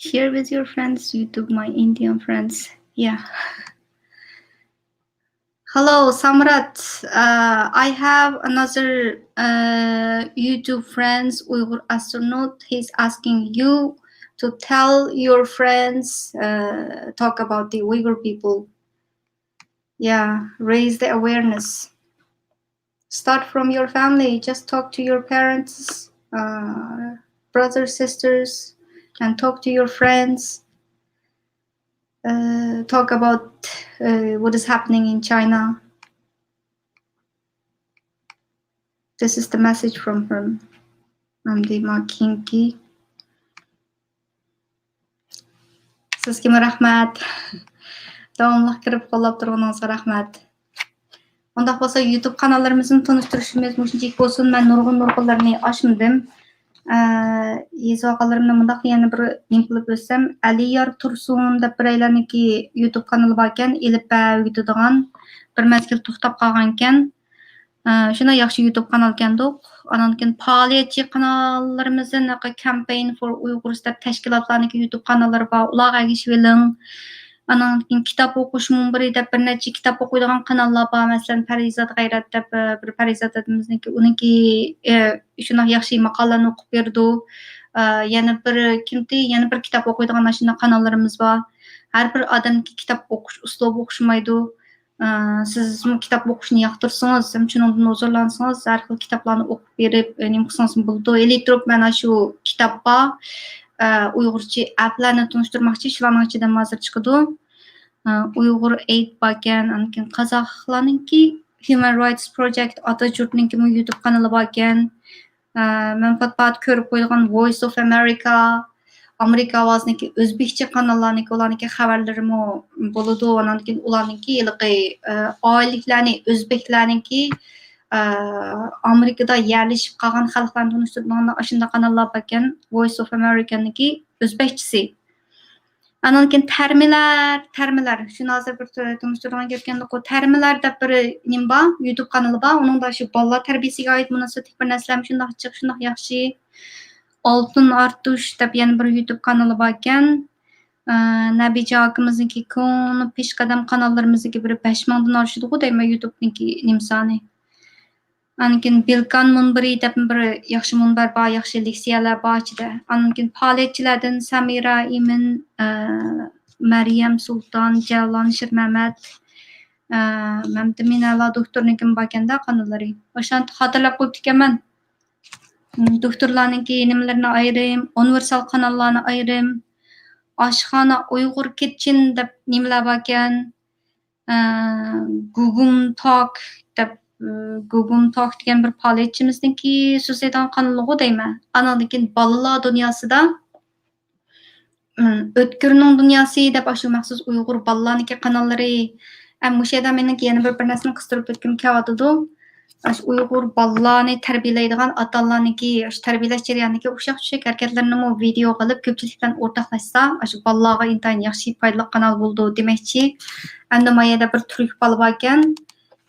Share with your friends, YouTube, my Indian friends. Yeah. Hello, Samrat. Uh, I have another, uh, YouTube friends, Uyghur astronaut. He's asking you to tell your friends, uh, talk about the Uyghur people. Yeah, raise the awareness. Start from your family. Just talk to your parents, uh, brothers, sisters, and talk to your friends. Uh, talk about, uh, what is happening in China. This is the message from him. ئەمدى ما كېيىنكى. سىزگىمۇ رەھمەت. داۋاملىق كىرىپ قوللاپ تۇرغىنىڭىزغا رەھمەت. ئۇنداق بولسا، يۇتۇب قاناللىرىمىزنى تونۇشتۇرۇشىمىز مۇشۇنچىلىك بولسۇن. مەن نۇرغۇن، نۇرغۇنلىرىنى ئاچمىدىم. ئە، يېزىۋالغانلىرىمنى مۇنداق يەنە بىر نېمە قىلىپ ئۆتسەم، ئەلىيار تۇرسۇن دەپ بىرەيلەننىڭكى يۇتۇب قانىلى باركەن، ئېلىپبە ئۆگىتىدىغان. بىر مەزگىل توختاپ قالغانىكەن. ئە، شۇنداق ياخشى يۇتۇب قانالكەندۇق. ئانان كېيىن پائالىيەتچى قاناللىرىمىزدىن، ھېلىقى Campaign for Uyghurs دەپ تەشكىلاتلارنىڭكى يۇتۇب قاناللىرى بار، ئۇلارغا ئەگىشىۋېلىڭ. ئانان كېيىن كىتاب ئوقۇش مۇنبىرى دەپ بىر نەچچە كىتاب ئوقۇيدىغان قاناللار بار. مەسىلەن، پەرىزات غەيرەت دەپ، ئە، بىر پەرىزات دادىمىزنىڭكى، ئۇنىڭكى، ئە، شۇنداق ياخشى ماقالىلەرنى ئوقۇپ بېرىدۇ. ئە، يەنە بىر كىمدى؟ يەنە بىر كىتاب ئوقۇيدىغان ئاشۇنداق قاناللىرىمىز بار. ھەر بىر ئادەمنىڭكى كىتاب ئوقۇش ئۇسلۇبى ئوخشىمايدۇ. ئە، سىزمۇ كىتاب ئوقۇشنى ياقتۇرسىڭىز، ھەم شۇنىڭدىن ھۇزۇرلانسىڭىز، ھەر خىل كىتابلارنى ئوقۇپ بېرىپ، ئە، نېمە قىلسىڭىز بولىدۇ. ئېلىپ تۇرۇپ، مانا شۇ كىتاب بار. ئە، ئۇيغۇرچە ئەپلەرنى تونۇشتۇرماقچى، شۇلارنىڭ ئىچىدىن ھازىر چىقىدۇ. ئە، ئۇيغۇر ئېيت باركەن، ئاندىن كېيىن قازاقلارنىڭكى Human Rights Project، ئاتاچۇرتنىڭكىمۇ يۇتۇب قانىلى باركەن. ئە، مەن پات-پات كۆرۈپ قويىدىغان Voice of America، ئامېرىكا ئاۋازىنىڭكى ئۆزبېكچە قاناللارنىڭكى، ئۇلارنىڭكى خەۋەرلىرىمۇ بولىدۇ. ئانان كېيىن ئۇلارنىڭكى ھېلىقى، ئە، ئائىلىلىكلەرنى، ئۆزبېكلەرنىڭكى، ئامېرىكىدا يەرلىشىپ قالغان خەلقلەرنى تونۇشتۇرىدىغان ئاشۇنداق قاناللار باركەن، ۋويس ئوف ئامېرىكاننىڭكى ئۆزبەكچىسى. ئانان كېيىن تەرمىلەر، تەرمىلەر. شۇنى ھازىر بىر تونۇشتۇرىدىغان گەپكەندىقۇ. تەرمىلەر دەپ بىر نېمە بار، يۇتۇب قانىلى بار. ئۇنىڭدا شۇ بالىلار تەربىيەسىگە ئائىت مۇناسىۋەتلىك بىر نەرسىلەرمۇ شۇنداق جىق، شۇنداق ياخشى. ئالتۇن ئارتۇش دەپ يەنە بىر يۇتۇب قانىلى باركەن. ئە، نەبىجان ئاكىمىزنىڭكى كونا پېشقەدەم قاناللىرىمىزدىكى بىر بەش مىڭدىن ئاشىدىغۇ دەيمەن يۇتۇبنىڭكى نېمە سانى. ئاندىن كېيىن بىلكان مۇنبىرى دەپ بىر ياخشى مۇنبەر بار، ياخشى لېكسىيەلەر بار ئىچىدە. ئاندىن كېيىن پائالىيەتچىلەردىن سەمىرە ئىمىن، ئە، مەريەم سۇلتان، جەۋلان شىرمەمەت، ئە، مەمتىمىن ئەلا دوكتورنىڭكىمۇ باركەندە قاناللىرى. ئاشۇلارنى خاتىرىلەپ قويۇپتىكەنمەن. دوكتورلارنىڭكى نېمىلىرىنى ئايرىم، ئۇنىۋېرسال قاناللارنى ئايرىم، ئاشخانا ئۇيغۇر كىتچېن دەپ نېمىلەر باركەن، ئە، گۇگۇم تاك دەپ، ئە، گۇگۇم تاك دېگەن بىر پائالىيەتچىمىزنىڭكى سۆزلەيدىغان قانىلىغۇ دەيمەن. ئانىڭدىن كېيىن بالىلار دۇنياسىدا، ئۆتكۈرنىڭ دۇنياسى دەپ ئاشۇ مەخسۇس ئۇيغۇر بالىلارنىڭكى قاناللىرى. ئەم، مۇشۇ يەردە مېنىڭكى يەنە بىر، بىر نەرسىنى قىستۇرۇپ ئۆتكۈم كېلىۋاتىدۇ. ئاشۇ ئۇيغۇر بالىلارنى تەربىيەلەيدىغان ئاتا-ئانىلارنىڭكى، ئاشۇ تەربىيەلەش جەريانىدىكى ئوخشاش-ئوخشاش ھەرىكەتلىرىنىمۇ ۋىدېئو قىلىپ، كۆپچىلىك بىلەن ئورتاقلاشسا، ئاشۇ بالىلارغا ئىنتايىن ياخشى پايدىلىق قانال بولىدۇ دېمەكچى. ئەمدى ما يەردە بىر تۈرك بالا باركەن.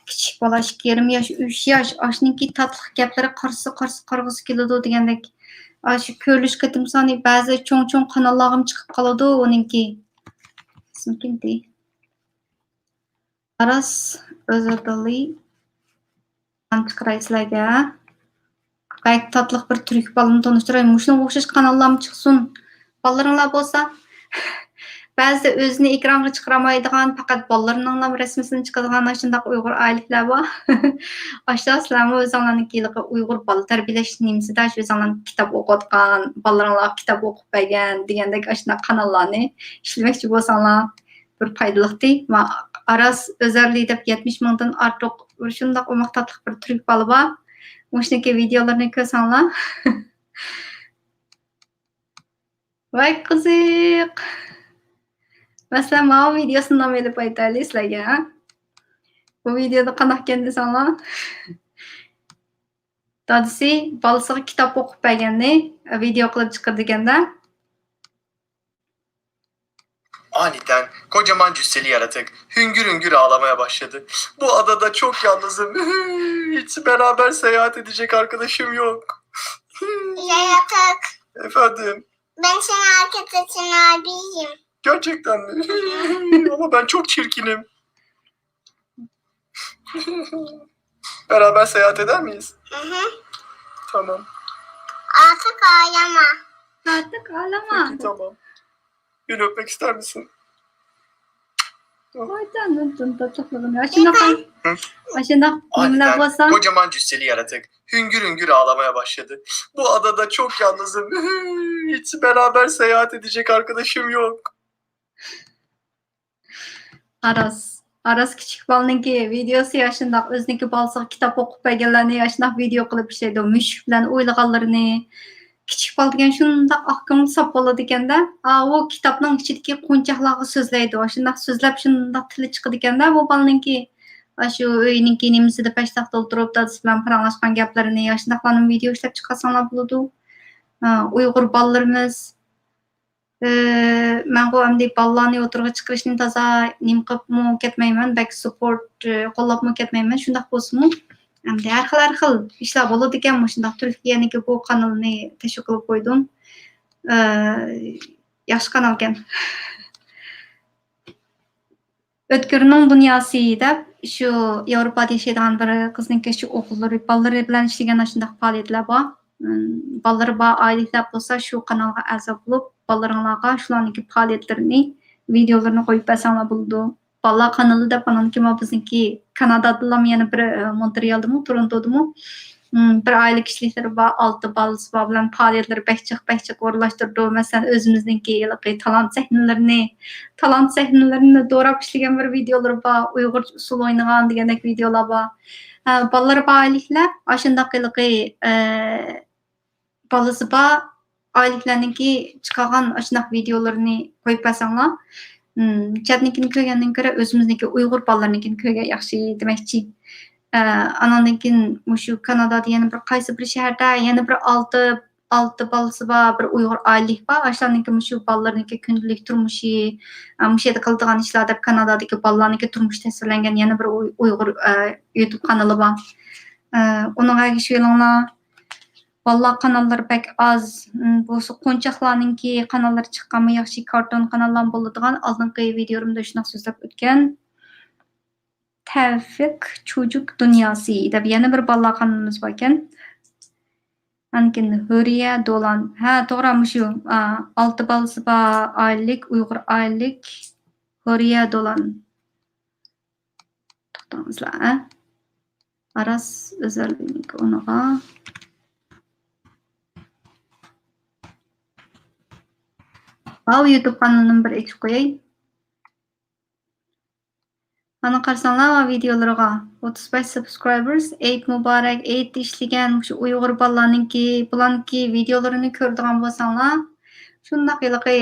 كىچىك بالا، ئىككى يېرىم ياش، ئۈچ ياش، ئاشۇنىڭكى تاتلىق گەپلىرى قارىسا، قارىسا، قارىغۇسى كېلىدۇ دېگەندەك. ئاشۇ كۆرۈلۈش قېتىم سانى بەزى چوڭ-چوڭ قاناللارغىمۇ چىقىپ قالىدۇ ئۇنىڭكى. ئىسمى كىمدى؟ ئاراس ئۆزەردالى. چىقىراي سىلەرگە. بەك تاتلىق بىر تۈرك بالىنى تونۇشتۇراي. مۇشۇنىڭغا ئوخشاش قاناللارمۇ چىقسۇن. بالىلىرىڭلار بولسا، بەزىدە ئۆزىنى ئېكرانغا چىقىرالمايدىغان، پەقەت بالىلىرىنىڭلا رەسىمىسىنى چىقىدىغان ئاشۇنداق ئۇيغۇر ئائىلىلەر بار. ئاشۇنداق سىلەرمۇ ئۆزۈڭلارنىڭكى ھېلىقى ئۇيغۇر بالا تەربىيەلەش نېمىسىدە شۇ ئۆزۈڭلارنىڭ كىتاب ئوقۇۋاتقان، بالىلىرىڭلارغا كىتاب ئوقۇپ بەرگەن دېگەندەك ئاشۇنداق قاناللارنى ئىشلىمەكچى بولساڭلار، بىر پايدىلىقتى. ما-، ئاراس ئۆزەرلى دەپ يەتمىش مىڭدىن ئارتۇق بىر شۇنداق ئوماق تاتلىق بىر تۈرك بالا بار. مۇشۇنىڭكى ۋىدېئولىرىنى كۆرسەڭلار. ۋاي قىزىق. مەسىلەن، ماۋۇ ۋىدېئوسىنى نام ئېلىپ ئېيتايلى سىلەرگە. بۇ ۋىدېئودا قانداقكەن دېسەڭلار. دادىسى بالىسىغا كىتاب ئوقۇپ بەرگەننى ۋىدېئو قىلىپ چىقىرىدىكەندە. Aniden kocaman cüsseli yaratık hüngür hüngür ağlamaya başladı. Bu adada çok yalnızım. Hiç beraber seyahat edecek arkadaşım yok. Yaratık. Efendim? Ben senin arkadaşın abiyim. Gerçekten mi? Ama ben çok çirkinim. Beraber seyahat eder miyiz? Hı hı. Tamam. Artık ağlama. Artık ağlama. Peki, tamam. Beni öpmek ister misin? Vay canım, canım, tatlılığım ya. Şimdi bak, Hı? Şimdi aniden kocaman cüsseli yaratık hüngür hüngür ağlamaya başladı. Bu adada çok yalnızım. Hiç beraber seyahat edecek arkadaşım yok. ئاراس. ئاراس كىچىك بالىنىڭكى ۋىدېئوسى ئاشۇنداق ئۆزىنىڭكى بالىسىغا كىتاب ئوقۇپ بەرگەنلەرنى ئاشۇنداق ۋىدېئو قىلىپ ئىشلەيدۇ. مۈشۈك بىلەن ئويلىغانلىرىنى. كىچىك بالا دېگەن شۇنداق ئاق كۆڭۈل ساپ بولىدىكەندە. ئاۋۇ كىتابنىڭ ئىچىدىكى قونچاقلارغا سۆزلەيدۇ. ئاشۇنداق سۆزلەپ شۇنداق تىلى چىقىدىكەندە بۇ بالىنىڭكى. ئاشۇ ئۆينىڭكى نېمىسىدە پەشتاقتا ئولتۇرۇپ دادىسى بىلەن پاراڭلاشقان گەپلىرىنى ئاشۇنداقلارنىمۇ ۋىدېئو ئىشلەپ چىقارساڭلار بولىدۇ. ئا، ئۇيغۇر بالىلىرىمىز ئى، مەنغۇ ئەمدى بالىلارنى ئوتتۇرىغا چىقىرىشنى تازا نېمە قىلىپمۇ كەتمەيمەن، بەك سۇپورت، ئى، قوللاپمۇ كەتمەيمەن. شۇنداق بولسىمۇ، ئەمدى ھەر خىل، ھەر خىل ئىشلار بولىدىكەن. مۇشۇنداق تۈركىيەنىڭكى بۇ قانىلىنى تەشۋىق قىلىپ قويدۇم. ئى، ياخشى قانالكەن. ئۆتكۈرنىڭ دۇنياسى دەپ، شۇ ياۋروپادا ياشايدىغان بىر قىزنىڭكى شۇ ئوغۇللىرى، بالىلىرى بىلەن ئىشلىگەن ئاشۇنداق پائالىيەتلەر بار. ئىم، بالىلىرى بار ئائىلىلەر بولسا، شۇ قانالغا ئەزا بولۇپ، بالىلىرىڭلارغا شۇلارنىڭكى پائالىيەتلىرىنى، ۋىدېئولىرىنى قويۇپ بەرسەڭلار بولىدۇ. بالىلار قانىلى دەپ، ئانىڭدىكى ما بىزنىڭكى كانادادىلا يەنە بىر، ئە، مونترېئالدىمۇ، تورونتودىمۇ، ئىم، بىر ئائىلە كىشىلىكلىرى بار، ئالتە بالىسى بار بىلەن پائالىيەتلىرى بەك جىق، بەك جىق ئورۇنلاشتۇرىدۇ. مەسىلەن، ئۆزىمىزنىڭكى ھېلىقى تالانت سەھنىلىرىنى، تالانت سەھنىلىرىنى دوراپ ئىشلىگەن بىر ۋىدېئولىرى بار، ئۇيغۇرچە ئۇسسۇل ئوينىغان دېگەندەك ۋىدېئولار بار. ھە، بالىلىرى بار ئائىلىلەر ئاشۇنداق ھېلىقى، ئە، بالىسى بار ئائىلىلەرنىڭكى چىقارغان ئاشۇنداق ۋىدېئولىرىنى قويۇپ بەرسەڭلار، ئىم، چەتنىڭكىنى كۆرگەندىن كۆرە ئۆزىمىزنىڭكى ئۇيغۇر بالىلىرىنىڭكىنى كۆرگەن ياخشى دېمەكچى. ئە، ئاناندىن كېيىن مۇشۇ كانادادا يەنە بىر قايسى بىر شەھەردە يەنە بىر ئالتە، ئالتە بالىسى بار بىر ئۇيغۇر ئائىلىلىك بار. ئاشۇلارنىڭكى مۇشۇ بالىلىرىنىڭكى كۈندىلىك تۇرمۇشى، ئە، مۇشۇ يەردە قىلىدىغان ئىشلار دەپ كانادادىكى بالىلارنىڭكى تۇرمۇشى تەسۋىرلەنگەن يەنە بىر ئۇي-، ئۇيغۇر، ئە، يۇتۇب قانىلى بار. ئە، ئۇنىڭغا ئەگىشىۋېلىڭلار. بالىلار قاناللىرى بەك ئاز. م، بولسا قونچاقلارنىڭكى قاناللىرى چىققانمۇ ياخشى، كارتون قاناللارمۇ بولىدىغان. ئالدىنقى ۋىدىيولىرىمدا شۇنداق سۆزلەپ ئۆتكەن. تەۋفىق چوجۇك دۇنياسى دەپ يەنە بىر بالىلار قانىلىمىز باركەن. ئاندىن كېيىن ھۆرىيە دولان. ھە، توغرا، مۇشۇ، ئا، ئالتە بالىسى بار ئائىلىلىك، ئۇيغۇر ئائىلىلىك ھۆرىيە دولان. توختاڭلار، ھە؟ ئاراس ئۆزەلنىڭكى ئۇنىغا. ۋاۋ، يۇتۇب قانىلىنى بىر ئېچىپ قوياي. ئانا قارىساڭلار ۋىدىيولىرىغا ئوتتۇز بەش سابسكرايبېرس، ئېيت مۇبارەك، ئېيت ئىشلىگەن مۇشۇ ئۇيغۇر بالىلارنىڭكى، بۇلارنىڭكى ۋىدىيولىرىنى كۆرىدىغان بولساڭلار، شۇنداق ھېلىقى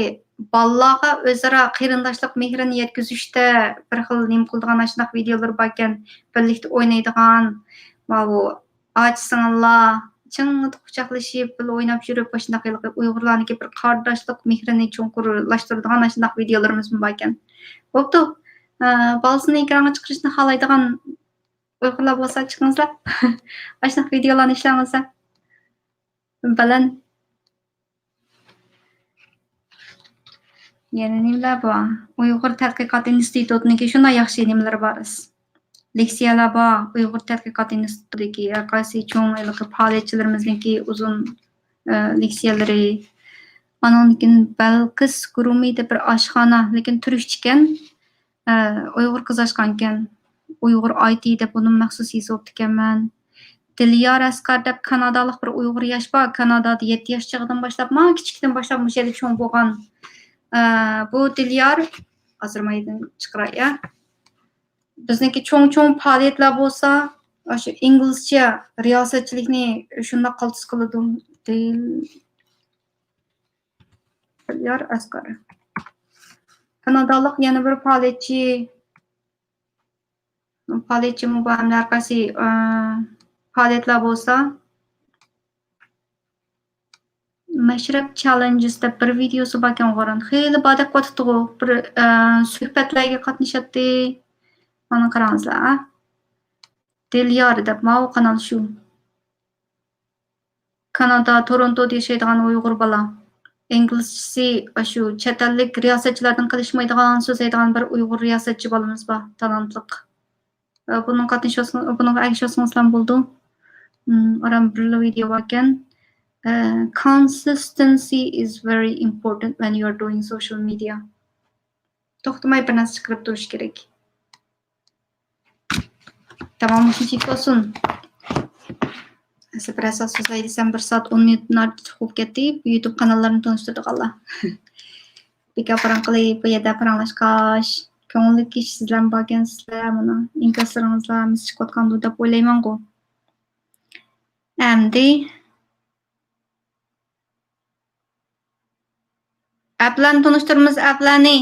بالىلارغا ئۆزئارا قېرىنداشلىق مېھرىنى يەتكۈزۈشتە بىر خىل نېمە قىلىدىغان ئاشۇنداق ۋىدىيولىرى باركەن، بىرلىكتە ئوينايدىغان، ماۋۇ ئاچا سىڭىللار چىڭڭىدە قۇچاقلىشىپ، بىللە ئويناپ يۈرۈپ، ئاشۇنداق ھېلىقى ئۇيغۇرلارنىڭكى بىر قارداشلىق مېھرىنى چوڭقۇرلاشتۇرىدىغان ئاشۇنداق ۋىدىيولىرىمىزمۇ باركەن. بوپتۇ، ئە، بالىسىنى ئېكرانغا چىقىرىشنى خالايدىغان ئۇيغۇرلار بولسا چىقىڭىزلار. ئاشۇنداق ۋىدىيولارنى ئىشلەڭىزلەر. بەلەن. يەنە نېمىلەر بار؟ ئۇيغۇر تەتقىقات ئىنستىتۇتىنىڭكى شۇنداق ياخشى نېمىلىرى بار. لېكسىيەلەر بار. ئۇيغۇر تەتقىقات ئىنستىتۇتىدىكى ھەر قايسى چوڭ ھېلىقى پائالىيەتچىلىرىمىزنىڭكى ئۇزۇن، ئە، لېكسىيەلىرى. ئانىڭدىن كېيىن بەلقىس گۇرۇمى دەپ بىر ئاشخانا، لېكىن تۈركچىكەن. ئە، ئۇيغۇر قىز ئاچقانكەن. ئۇيغۇر ئاي تى دەپ ئۇنىڭ مەخسۇس يېزىۋاپتىكەنمەن. دىليار ئەسقەر دەپ كانادالىق بىر ئۇيغۇر ياش بار. كانادادا يەتتە ياش چېغىدىن باشلاپ، ما كىچىكىدىن باشلاپ مۇشۇ يەردە چوڭ بولغان. ئە، بۇ دىليار، ھازىر مايدىن چىقىراي، يا. بىزنىڭكى چوڭ-چوڭ پائالىيەتلەر بولسا، ئاشۇ ئىنگلىزچە رىياسەتچىلىكنى شۇنداق قالتىس قىلىدۇ. دىليار ئەسقەر. كانادالىق يەنە بىر پائالىيەتچى، پائالىيەتچىمۇ بار، ھەمدە ھەر قايسى، ئە، پائالىيەتلەر بولسا، مەشرەپ چاللېنجېس دەپ بىر ۋىدىيوسى باركەن، ئۇغران خېلى بار دەپ قوتۇتتىغۇ. بىر، ئە، سۆھبەتلەرگە قاتنىشاتتى. مانا قاراڭلار. دىليار دەپ ماۋۇ قانال شۇ. كانادا، تورونتودا ياشايدىغان ئۇيغۇر بالا. ئىنگلىزچىسى ئاشۇ چەت ئەللىك رىياسەتچىلەردىن قېلىشمايدىغان، سۆزلەيدىغان بىر ئۇيغۇر رىياسەتچى بالىمىز بار، تالانتلىق. ئە، بۇنىڭغا قاتنىشىۋالسىڭىز، بۇنىڭغا ئەگىشىۋالسىڭىزلام بولىدۇ. م، ئاران بىرلا ۋىدىيو باركەن. ئە، consistency is very important when you are doing social media. توختىماي بىر نەرسە چىقىرىپ تۇرۇش كېرەك. تامام، مۇشۇنچىلىك بولسۇن. ئەسلى بىر سائەت سۆزلەي دېسەم، بىر سائەت ئون مىنۇتتىن ئارتۇق بولۇپ كەتتى. بۇ يۇتۇب قاناللىرىنى تونۇشتۇرىدىغانلار. بىكار پاراڭ قىلىپ، بۇ يەردە پاراڭلاشقاچ، كۆڭۈللۈك كىشى سىزلەرمۇ باركەنسىزلەر، مانا ئىنكاسلىرىڭىزلار مىس چىقىپ قاتقاندۇ دەپ ئويلايمەنغۇ. ئەمدى ئەپلەرنى تونۇشتۇرىمىز، ئەپلەرنى.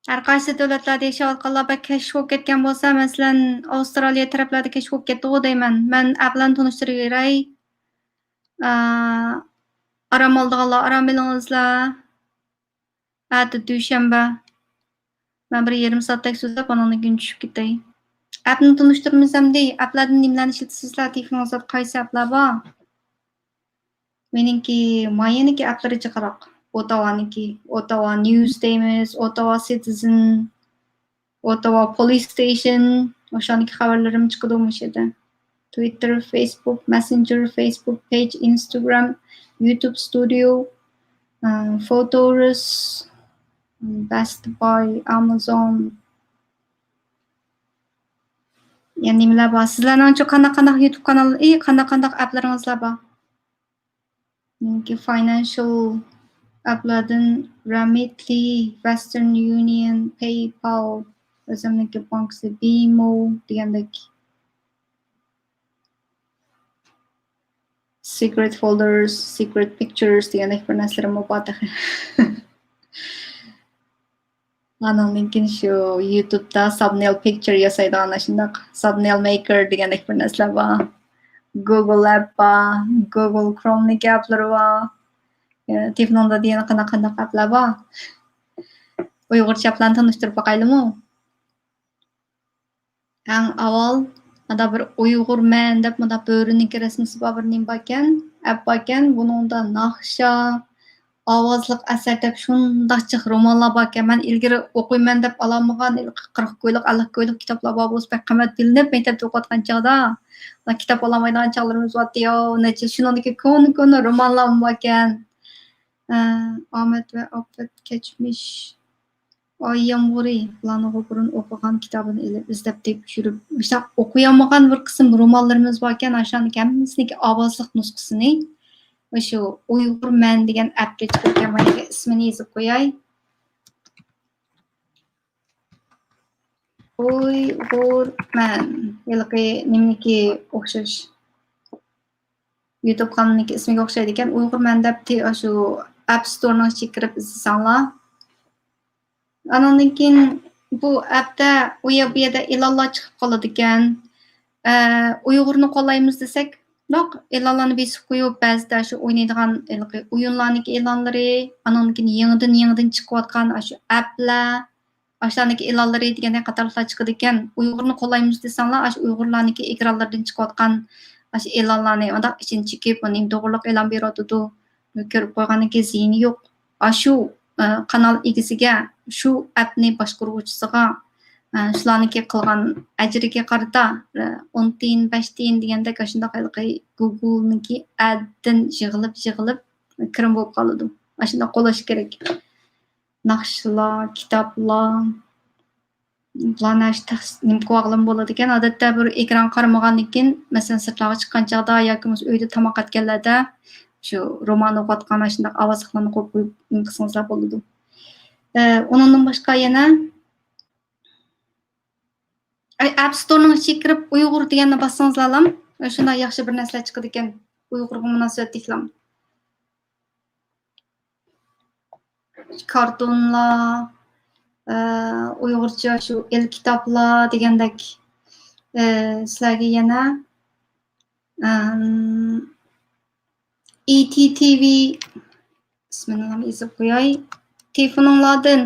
ھەر قايسى دۆلەتلەردە ياشاۋاتقانلار بەك كەچ بولۇپ كەتكەن بولسا، مەسىلەن، ئاۋسترالىيە تەرەپلەردە كەچ بولۇپ كەتتىغۇ دەيمەن. مەن ئەپلەرنى تونۇشتۇرۇۋېرەي. ئا، ئارام ئالىدىغانلار ئارام ئېلىڭلار. ئەتە دۈشەنبە. مەن بىر يېرىم سائەتتەك سۆزلەپ، ئانىڭدىن كېيىن چۈشۈپ كېتەي. ئەپنى تونۇشتۇرىمىز ئەمدى. ئەپلەردىن نېمىلەرنى ئىشلىتىسىزلەر؟ تېلېفونىڭىزدا قايسى ئەپلەر بار؟ مېنىڭكى مايىنىڭكى ئەپلىرى جىقراق. ئوتاۋانىڭكى. ئوتاۋا نيۇز دەيمىز، ئوتاۋا سىتىزېن، ئوتاۋا پولىس ستېيشن. ئاشۇندىكى خەۋەرلىرىم چىقىدۇ مۇشۇ يەردە. تۋىتتېر، فېيسبۇك مەسسېنجېر، فېيسبۇك پەيج، ئىنستاگرام، يۇتۇب ستۇدىيو، ئە، فوتورس، بەست باي، ئامازون. يەنە نېمىلەر بار؟ سىزلەرنىڭچۇ قانداق قانداق يۇتۇب قانال، ئى، قانداق قانداق ئەپلىرىڭىزلار بار؟ مېنىڭكى فاينانشال ئەپلەردىن رېمىتلى، ۋېستېرن يۇنىيەن، پەيپال، ئۆزۈمنىڭكى بانكىسى بىمو دېگەندەك. سېكرېت فولدېرس، سېكرېت پىكچېرس دېگەندەك بىر نەرسىلىرىممۇ بار تېخى. ئانىڭدىن كېيىن شۇ يۇتۇبتا سابنېيل پىكچىر ياسايدىغان ئاشۇنداق سابنېيل مېيكېر دېگەندەك بىر نەرسىلەر بار. گۇگل ئەپ بار، گۇگل كرومنىڭكى ئەپلىرى بار. تېلېفونۇڭدا يەنە قانداق قانداق ئەپلەر بار؟ ئۇيغۇرچە ئەپلەرنى تونۇشتۇرۇپ باقايلىمۇ؟ ئەڭ ئاۋۋال مۇنداق بىر ئۇيغۇرمەن دەپ مۇنداق بۆرىنىڭكى رەسىمىسى بار بىر نېمە باركەن، ئەپ باركەن. بۇنىڭدا ناخشا، ئاۋازلىق ئەسەر دەپ شۇنداق جىق رومانلار باركەن. مەن ئىلگىرى ئوقۇيمەن دەپ ئالالمىغان قىرىق كويلۇق، ئەللىك كويلۇق كىتابلار بار بولسا بەك قىممەت بىلىنىپ، مەكتەپتە ئوقۇۋاتقان چاغدا كىتاب ئالالايدىغان چاغلىرىمىز بارتتى. ياۋ، نەچچە شۇنىڭدىكى كونا كونا رومانلارمۇ باركەن. ئە، ئامەت ۋە ئاپەت، كەچمىش، ئاي يامغۇرى، بۇلارنىڭغۇ بۇرۇن ئوقۇغان كىتابىنى ئېلىپ، ئىزدەپ تېپىپ يۈرۈپ، مۇشۇنداق ئوقۇيالمىغان بىر قىسىم رومانلىرىمىز باركەن، ئاشۇلارنىڭ ھەممىسىنىڭكى ئاۋازلىق نۇسخىسىنى مۇشۇ ئۇيغۇرمەن دېگەن ئەپكە چىقىرىپ، مانا ئىسمىنى يېزىپ قوياي. ئۇيغۇرمەن. ھېلىقى نېمىنىڭكى ئوخشاش. يۇتۇب قانىلىنىڭكى ئىسمىگە ئوخشايدىكەن. ئۇيغۇرمەن دەپ تى-، شۇ ئەپ ستورنىڭ ئىچىگە كىرىپ ئىزدىسەڭلار. ئانىڭدىن كېيىن بۇ ئەپتە ئۇ يەر بۇ يەردە ئېلانلار چىقىپ قالىدىكەن. ئە، ئۇيغۇرنى قوللايمىز دېسەك، ياق، ئېلانلارنى بېسىپ قويۇپ، بەزىدە شۇ ئوينايدىغان ھېلىقى ئويۇنلارنىڭكى ئېلانلىرى، ئانىڭدىن كېيىن يېڭىدىن، يېڭىدىن چىقىۋاتقان ئاشۇ ئەپلەر، ئاشۇلارنىڭكى ئېلانلىرى دېگەندەك قاتارلىقلار چىقىدىكەن. ئۇيغۇرنى قوللايمىز دېسەڭلار، ئاشۇ ئۇيغۇرلارنىڭكى ئېكرانلىرىدىن چىقىۋاتقان ئاشۇ ئېلانلارنى، ئۇنداق ئىچىنى چېكىپ، ئۇ نېمە توغرىلىق ئېلان بېرىۋاتىدۇ، كۆرۈپ قويغاندىن كېيىن زىيىنى يوق. ئاشۇ، ئە، قانال ئىگىسىگە، شۇ ئەپنى باشقۇرغۇچىسىغا، ئە، شۇلارنىڭكى قىلغان ئەجرىگە قارىتا، ئە، ئون تىيىن، بەش تىيىن دېگەندەك ئاشۇنداق ھېلىقى گۇگلنىڭكى ئەددىن يىغىلىپ، يىغىلىپ كىرىم بولۇپ قالىدۇ. ئاشۇنداق قولاش كېرەك. ناخشىلار، كىتابلار، بۇلارنى ئاشۇ تەخس-، نېمە قىلىۋالغىلىمۇ بولىدىكەن. ئادەتتە بىر ئېكران قارىمىغاندىن كېيىن، مەسىلەن، سىرتلارغا چىققان چاغدا ياكى بولمىسا ئۆيدە تاماق ئەتكەنلەردە شۇ رومان ئوقۇۋاتقان ئاشۇنداق ئاۋازلىقلارنى قويۇپ قويۇپ نېمە قىلسىڭىزلار بولىدۇ. ئە، ئۇنىڭدىن باشقا يەنە، ئەي، ئەپ ستورنىڭ ئىچىگە كىرىپ ئۇيغۇر دېگەننى باسسىڭىزلارلام، شۇنداق ياخشى بىر نەرسىلەر چىقىدىكەن. ئۇيغۇرغا مۇناسىۋەتلىكلام. كارتونلار، ئە، ئۇيغۇرچە شۇ ئېلكىتابلار دېگەندەك، ئە، سىلەرگە يەنە، ئەم، ئى تى تى ۋى، ئىسمىنىلا يېزىپ قوياي. تېلېفونۇڭلاردىن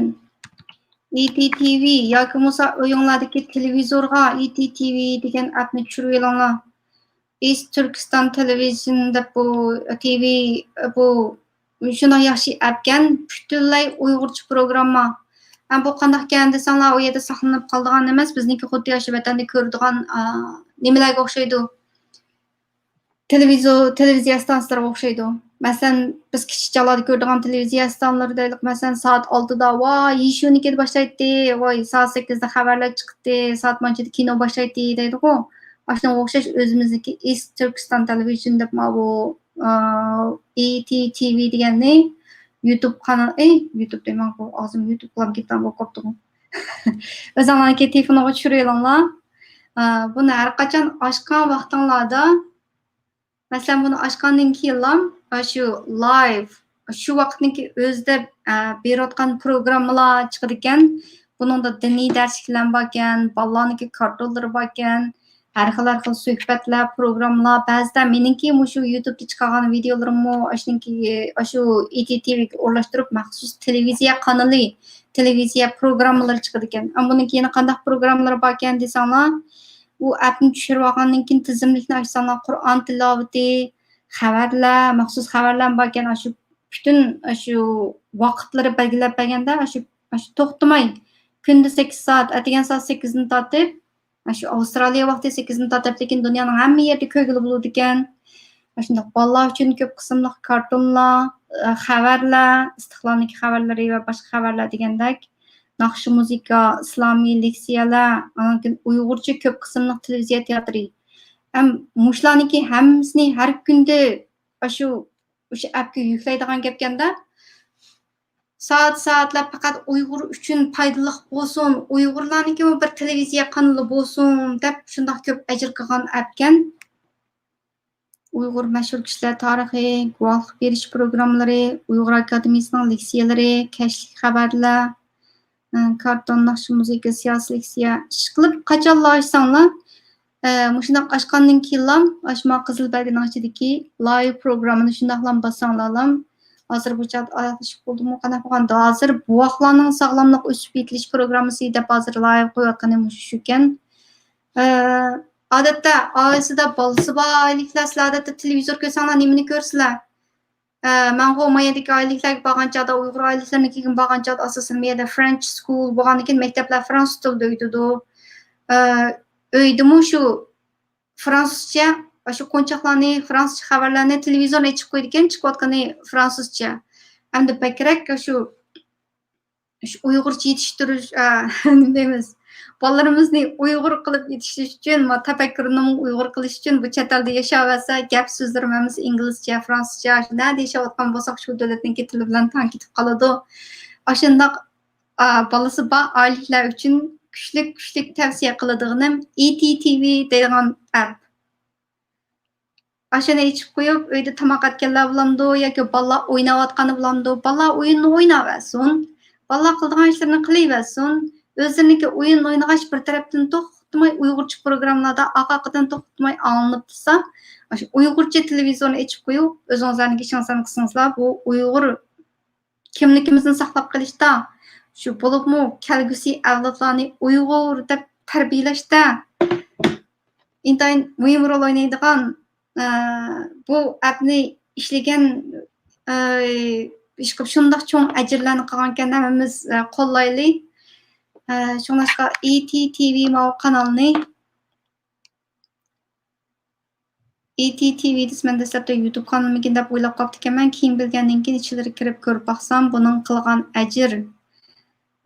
ئى تى تى ۋى ياكى بولمىسا ئۆيۈڭلاردىكى تېلېۋىزورغا ئى تى تى ۋى دېگەن ئەپنى چۈشۈرۈۋېلىڭلار. ئىست تۈركىستان تېلېۋىژن دەپ بۇ تى ۋى، بۇ شۇنداق ياخشى ئەپكەن، پۈتۈنلەي ئۇيغۇرچە پروگرامما. ھەم بۇ قانداقكەن دېسەڭلار، ئۇ يەردە ساقلىنىپ قالىدىغان ئەمەس، بىزنىڭكى خۇددى ئاشۇ ۋەتەندە كۆرىدىغان، ئا، نېمىلەرگە ئوخشايدۇ. تېلېۋىزور، تېلېۋىزىيە ئىستانسىلىرىغا ئوخشايدۇ. مەسىلەن، بىز كىچىك چاغلاردا كۆرىدىغان تېلېۋىزىيە ئىستانسىلىرى دەيلى، مەسىلەن، سائەت ئالتىدا، ۋاي، يېشۇنىڭكىدە باشلايتتى، ۋاي، سائەت سەككىزدە خەۋەرلەر چىقتى، سائەت مانچىدا كىنو باشلايتتى دەيدىغۇ. ئاشۇنىڭغا ئوخشاش ئۆزىمىزنىڭكى ئىست تۈركىستان تېلېۋىژن دەپ ماۋۇ، ئا، ئى تى تى ۋى دېگەننى يۇتۇب قانال، ئەي، يۇتۇب دەيمەن، ئاغزىم يۇتۇب قىلام كېتىدىغان بولۇپ قاپتىغۇ. ئۆزۈڭلارنىڭكى تېلېفونىغا چۈشۈرۈۋېلىڭلار. ئا، بۇنى ھەر قاچان ئاچقان ۋاقتىڭلاردا، مەسىلەن، بۇنى ئاچقاندىن كېيىنلا، ئاشۇ لايف، شۇ ۋاقىتنىڭكى ئۆزىدە، ئە، بېرىۋاتقان پروگراممىلار چىقىدىكەن. بۇنىڭدا دىنىي دەرسلىكلەر باركەن، بالىلارنىڭكى كارتونلىرى باركەن، ھەر خىل، ھەر خىل سۆھبەتلەر، پروگراممىلار. بەزىدە مېنىڭكى مۇشۇ يۇتۇبتا چىقارغان ۋىدىيولىرىممۇ ئاشۇنىڭكى، ئاشۇ ئى تى تى ۋىگە ئورۇنلاشتۇرۇپ، مەخسۇس تېلېۋىزىيە قانىلى، تېلېۋىزىيە پروگراممىلىرى چىقىدىكەن. ئەمما بۇنىڭكى يەنە قانداق پروگراممىلىرى باركەن دېسەڭلار، ئۇ ئەپنى چۈشۈرۈۋالغاندىن كېيىن تىزىملىكنى ئاچساڭلار، قۇرئان تىلاۋىتى، خەۋەرلەر، مەخسۇس خەۋەرلەر باركەن. ئاشۇ پۈتۈن ئاشۇ ۋاقىتلىرى بەلگىلەپ بەرگەندە، ئاشۇ، ئاشۇ توختىماي، كۈندە سەككىز سائەت، ئەتىگەن سائەت سەككىزدىن تارتىپ، ئاشۇ ئاۋسترالىيە ۋاقتى سەككىزدىن تارتىپ، لېكىن دۇنيانىڭ ھەممە يېرىدە كۆرگىلى بولىدىكەن. ئاشۇنداق بالىلار ئۈچۈن كۆپ قىسىملىق كارتونلار، ئە، خەۋەرلەر، ئىستىقلالنىڭكى خەۋەرلىرى ۋە باشقا خەۋەرلەر دېگەندەك، ناخشا، مۇزىكا، ئىسلامىي لېكسىيەلەر، ئاندىن كېيىن ئۇيغۇرچە كۆپ قىسىملىق تېلېۋىزىيە تىياتىرى. ھەم مۇشۇلارنىڭكى ھەممىسىنى ھەر كۈندە ئاشۇ، ئاشۇ ئەپكە يۈكلەيدىغان گەپكەندە، سائەت-سائەتلەپ پەقەت ئۇيغۇر ئۈچۈن پايدىلىق بولسۇن، ئۇيغۇرلارنىڭكىمۇ بىر تېلېۋىزىيە قانىلى بولسۇن دەپ شۇنداق كۆپ ئەجىر قىلغان ئەپكەن. ئۇيغۇر مەشھۇر كىشىلەر تارىخى، گۇۋاھلىق بېرىش پروگراممىلىرى، ئۇيغۇر ئاكادېمىيىسىنىڭ لېكسىيەلىرى، كەچلىك خەۋەرلەر، ئە، كارتون، ناخشا، مۇزىكا، سىياسىي لېكسىيە. ئىشقىلىپ، قاچانلا ئاچساڭلار، ئە، مۇشۇنداق ئاچقاندىن كېيىنلا، ئاشۇ ما قىزىل بەلگىنىڭ ئىچىدىكى لايىۋ پروگراممىنى شۇنداقلا باسساڭلارلا، ھازىر بۇ چاغدا ئاياغلىشىپ بولدىمۇ، قانداق بولغان؟ ھازىر بوۋاقلارنىڭ ساغلاملىق ئۆسۈپ يېتىلىش پروگراممىسى دەپ ھازىر لايىۋ قويۇۋاتقىنى مۇشۇ شۇكەن. ئە، ئادەتتە ئائىلىسىدە بالىسى بار ئائىلىلىكلەر، سىلەر ئادەتتە تېلېۋىزور كۆرسەڭلار نېمىنى كۆرىسىلەر؟ ئە، مەنغۇ ما يەردىكى ئائىلىلىكلەرگە بارغان چاغدا، ئۇيغۇر ئائىلىلىرىنىڭكىگە بارغان چاغدا، ئاساسەن ما يەردە فرېنچ سكۇل بولغاندىكىن مەكتەپلەر فرانسۇز تىلىدا ئۆتىدۇ. ئە، ئۆيدىمۇ شۇ فرانسۇزچە، ئاشۇ قونچاقلارنى، فرانسۇزچە خەۋەرلەرنى تېلېۋىزورنى ئېچىپ قويىدىكەن، چىقىۋاتقىنى فرانسۇزچە. ئەمدى بەكرەك شۇ، شۇ ئۇيغۇرچە يېتىشتۈرۈش، ئە، نېمە دەيمىز، بالىلىرىمىزنى ئۇيغۇر قىلىپ يېتىشتۈرۈش ئۈچۈن، ما، تەپەككۇرىنىمۇ ئۇيغۇر قىلىش ئۈچۈن بۇ چەت ئەلدە ياشاۋەرسە، گەپ سۆزلىرىمۇ ھەممىسى ئىنگلىزچە، فرانسۇزچە، شۇ نەدە ياشاۋاتقان بولساق، شۇ دۆلەتنىڭكى تىلى بىلەن تەڭ كېتىپ قالىدۇ. ئاشۇنداق، ئا، بالىسى بار ئائىلىلەر ئۈچۈن كۈچلۈك، كۈچلۈك تەۋسىيە قىلىدىغىنىم ئى تى تى ۋى دەيدىغان ئەپ. ئاشۇنى ئېچىپ قويۇپ، ئۆيدە تاماق ئەتكەنلەر بولامدۇ ياكى بالىلار ئويناۋاتقاندا بولامدۇ، بالىلار ئويۇننى ئويناۋەرسۇن، بالىلار قىلىدىغان ئىشلىرىنى قىلىۋەرسۇن. ئۆزلىرىنىڭكى ئويۇننى ئوينىغاچ، بىر تەرەپتىن توختىماي ئۇيغۇرچە پروگراممىلاردا ئارقا-ئارقىدىن توختىماي ئاڭلىنىپ تۇرسا، ئاشۇ ئۇيغۇرچە تېلېۋىزورنى ئېچىپ قويۇپ، ئۆزىڭىزلەرنىڭكى ئىشىڭىزلارنى قىلسىڭىزلار، بۇ ئۇيغۇر كىملىكىمىزنى ساقلاپ قېلىشتا، شۇ بولۇپمۇ كەلگۈسى ئەۋلادلارنى ئۇيغۇر دەپ تەربىيەلەشتە ئىنتايىن مۇھىم رول ئوينايدىغان، ئە، بۇ ئەپنى ئىشلىگەن، ئە، ئىشقىلىپ شۇنداق چوڭ ئەجىرلەرنى قىلغانكەن، ھەممىمىز، ئە، قوللايلى. ئە، شۇڭلاشقا ئى تى تى ۋى ماۋۇ قانالنى ئى تى تى ۋى دېسە، مەن دەسلەپتە يۇتۇب قانىلىمىكىن دەپ ئويلاپ قاپتىكەنمەن. كېيىن بىلگەندىن كېيىن ئىچىلىرىگە كىرىپ كۆرۈپ باقسام، بۇنىڭ قىلغان ئەجىر،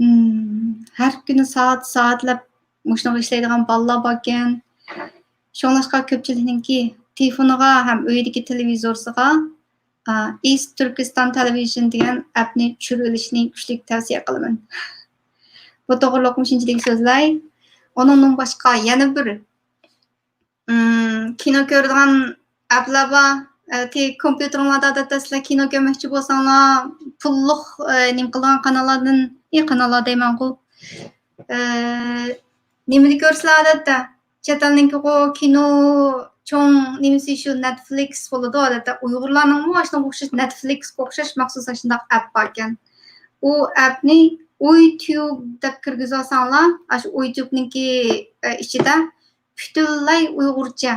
ھىم، ھەر كۈنى سائەت-سائەتلەپ مۇشۇنىڭغا ئىشلەيدىغان بالىلار باركەن. شۇڭلاشقا كۆپچىلىكنىڭكى تېلېفونىغا ھەم ئۆيىدىكى تېلېۋىزورسىغا، ئا، ئىست تۈركىستان تېلېۋىژن دېگەن ئەپنى چۈشۈرۈۋېلىشنى كۈچلۈك تەۋسىيە قىلىمەن. بۇ توغرۇلۇقمۇ شۇنچىلىك سۆزلەي. ئۇنىڭدىن باشقا يەنە بىر ئىم، كىنو كۆرىدىغان ئەپلەر بار. ئە، تې-، كومپيۇتېرىڭلاردا ئادەتتە سىلەر كىنو كۆرمەكچى بولساڭلار، پۇللۇق، ئە، نېمە قىلىدىغان قاناللاردىن، ئى، قاناللار دەيمەنغۇ. ئە، نېمىنى كۆرىسىلەر ئادەتتە؟ چەت ئەلنىڭكىغۇ كىنو چوڭ نېمىسى شۇ نېتفلىكس بولىدۇ ئادەتتە. ئۇيغۇرلارنىڭمۇ ئاشۇنىڭغا ئوخشاش، نېتفلىكسقا ئوخشاش مەخسۇس ئاشۇنداق ئەپ باركەن. ئۇ ئەپنى ئۇيتيۇب دەپ كىرگۈزۈۋالساڭلار، ئاشۇ ئۇيتيۇبنىڭكى، ئە، ئىچىدە پۈتۈنلەي ئۇيغۇرچە.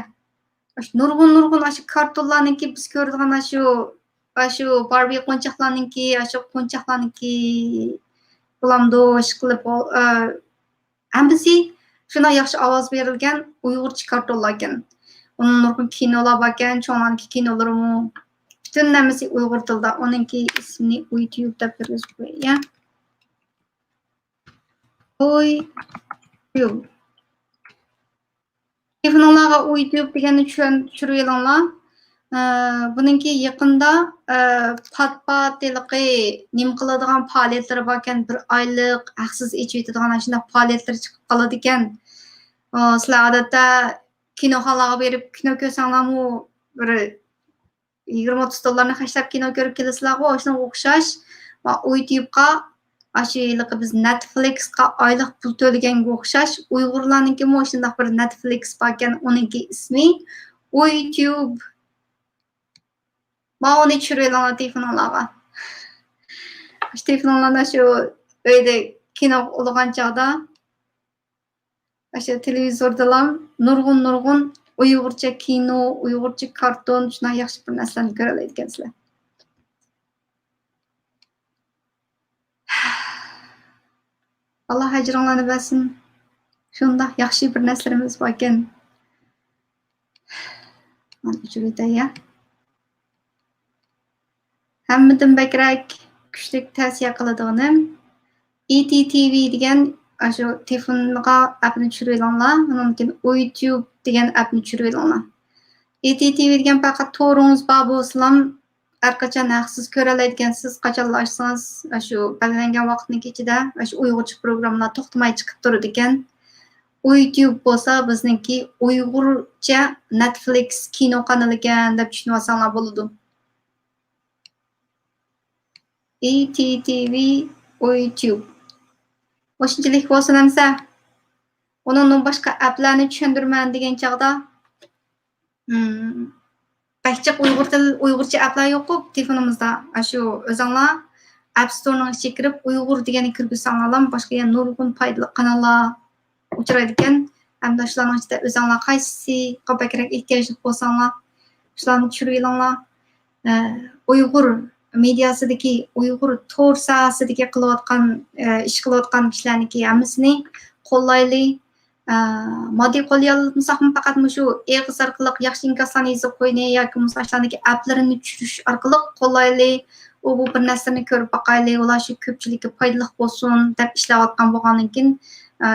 ئاشۇ نۇرغۇن، نۇرغۇن ئاشۇ كارتونلارنىڭكى، بىز كۆرىدىغان ئاشۇ، ئاشۇ باربى قونچاقلارنىڭكى، ئاشۇ قونچاقلارنىڭكى بولامدۇ، ئىشقىلىپ، ئۇ، ئە، ھەممىسى شۇنداق ياخشى ئاۋاز بېرىلگەن ئۇيغۇرچە كارتونلاركەن. ئۇنىڭ نۇرغۇن كىنولار باركەن، چوڭلارنىڭكى كىنولىرىمۇ. پۈتۈن ھەممىسى ئۇيغۇر تىلىدا. ئۇنىڭكى ئىسمىنى ئۇيتيۇب دەپ كىرگۈزۈپ قوياي. ئۇيتيۇب. تېلېفونۇڭلارغا ئۇيتيۇب دېگەننى چۈشۈن-، چۈشۈرۈۋېلىڭلار. ئە، بۇنىڭكى يېقىندا، ئە، پات-پات ھېلىقى نېمە قىلىدىغان پائالىيەتلىرى باركەن، بىر ئايلىق ھەقسىز ئېچىۋېتىدىغان ئاشۇنداق پائالىيەتلىرى چىقىپ قالىدىكەن. ئە، سىلەر ئادەتتە كىنوخانىلارغا بېرىپ كىنو كۆرسەڭلارمۇ بىر يىگىرمە ئوتتۇز دوللارنى خەجلەپ كىنو كۆرۈپ كېلىسىلەرغۇ، شۇنىڭغا ئوخشاش. ما ئۇيتيۇبقا، ئاشۇ ھېلىقى بىز نېتفلىكسقا ئايلىق پۇل تۆلىگەنگە ئوخشاش، ئۇيغۇرلارنىڭكىمۇ شۇنداق بىر نېتفلىكس باركەن، ئۇنىڭكى ئىسمى ئۇيتيۇب. ما ئۇنى چۈشۈرۈۋېلىڭلار تېلېفونۇڭلارغا. شۇ تېلېفونۇڭلارنى شۇ ئۆيدە كىنو ئۇلىغان چاغدا، ئاشۇ تېلېۋىزوردىلا نۇرغۇن، نۇرغۇن ئۇيغۇرچە كىنو، ئۇيغۇرچە كارتون، شۇنداق ياخشى بىر نەرسىلەرنى كۆرەلەيدىكەنسىلەر. ئاللا ئەجرىڭلارنى بەرسۇن. شۇنداق ياخشى بىر نەرسىلىرىمىز باركەن. مانا ئۆچۈرۈۋېتەي يا. ھەممىدىن بەكرەك كۈچلۈك تەۋسىيە قىلىدىغىنىم، ئى تى تى ۋى دېگەن ئاشۇ تېلېفونغا ئەپنى چۈشۈرۈۋېلىڭلار، ئۇنىڭدىن كېيىن ئۇيتيۇب دېگەن ئەپنى چۈشۈرۈۋېلىڭلار. ئى تى تى ۋى دېگەن پەقەت تورىڭىز بار بولسىلا، ھەرقاچان ھەقسىز كۆرەلەيدىكەنسىز، قاچانلا ئاچسىڭىز، ئاشۇ بەلگىلەنگەن ۋاقىتنىڭ ئىچىدە ئاشۇ ئۇيغۇرچە پروگراممىلار توختىماي چىقىپ تۇرىدىكەن. ئۇيتيۇب بولسا بىزنىڭكى ئۇيغۇرچە نېتفلىكس كىنو قانىلىكەن دەپ چۈشىنىۋالساڭلار بولىدۇ. ئى تى تى ۋى ئۇيتيۇب. مۇشۇنچىلىك بولسۇن ئەمسە. ئۇنىڭدىن باشقا ئەپلەرنى چۈشەندۈرىمەن دېگەن چاغدا، بەك جىق ئۇيغۇر تىل، ئۇيغۇرچە ئەپلەر يوققۇ تېلېفونىمىزدا. ئاشۇ ئۆزۈڭلار ئەپ ستورنىڭ ئىچىگە كىرىپ، ئۇيغۇر دېگەننى كىرگۈزسەڭلارلا، باشقا يەنە نۇرغۇن پايدىلىق قاناللار ئۇچرايدىكەن. ھەمدە شۇلارنىڭ ئىچىدە ئۆزۈڭلار قايسىسىغا بەكرەك ئېھتىياجلىق بولساڭلار، شۇلارنى چۈشۈرۈۋېلىڭلار. ئە، ئۇيغۇر مېدىياسىدىكى، ئۇيغۇر تور ساھەسىدىكى قىلىۋاتقان، ئە، ئىش قىلىۋاتقان كىشىلەرنىڭكى ھەممىسىنى قوللايلى. ئە، ماددىي قوللايالمىساقمۇ، پەقەت مۇشۇ ئېغىز ئارقىلىق ياخشى ئىنكاسلارنى يېزىپ قوينى ياكى بولمىسا ئاشۇلارنىڭكى ئەپلىرىنى چۈشۈرۈش ئارقىلىق قوللايلى. ئۇ بۇ بىر نەرسىلەرنى كۆرۈپ باقايلى، ئۇلار شۇ كۆپچىلىككە پايدىلىق بولسۇن دەپ ئىشلەۋاتقان بولغاندىن كېيىن، ئە،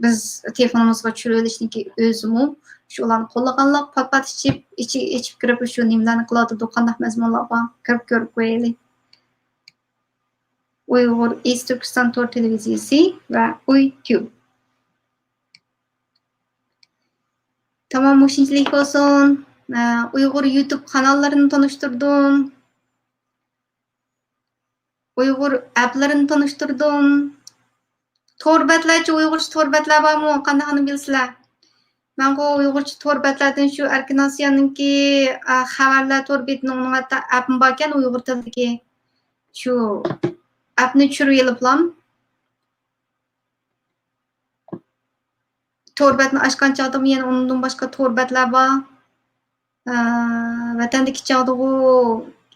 بىز تېلېفونىمىزغا چۈشۈرۈۋېلىشنىڭكى ئۆزىمۇ شۇ ئۇلارنى قوللىغانلىق، پات-پات ئېچىپ، ئېچىپ كىرىپ شۇ نېمىلەرنى قىلىۋاتىدۇ، قانداق مەزمۇنلار بار، كىرىپ كۆرۈپ قويايلى. ئۇيغۇر ئىس تۈركىستان تور تېلېۋىزىيىسى ۋە ئۇيتيۇب. تامام مۇشۇنچىلىك بولسۇن. ئە، ئۇيغۇر يۇتۇب قاناللىرىنى تونۇشتۇردۇم. ئۇيغۇر ئەپلىرىنى تونۇشتۇردۇم. تور بەتلەرچە، ئۇيغۇرچە تور بەتلەر بارمۇ؟ قانداقىنى بىلىسىلەر؟ مەنغۇ ئۇيغۇرچە تور بەتلەردىن شۇ ئەركىن ئاسىيانىڭكى، ئە، خەۋەرلەر تور بېتىنىڭ ئۇنىڭ ھەتتا ئەپمۇ باركەن ئۇيغۇر تىلىدىكى. شۇ ئەپنى چۈشۈرۈۋېلىپلام. تور بەتنى ئاچقان چاغدىمۇ يەنە ئۇنىڭدىن باشقا تور بەتلەر بار. ئە، ۋەتەندىكى چاغدىغۇ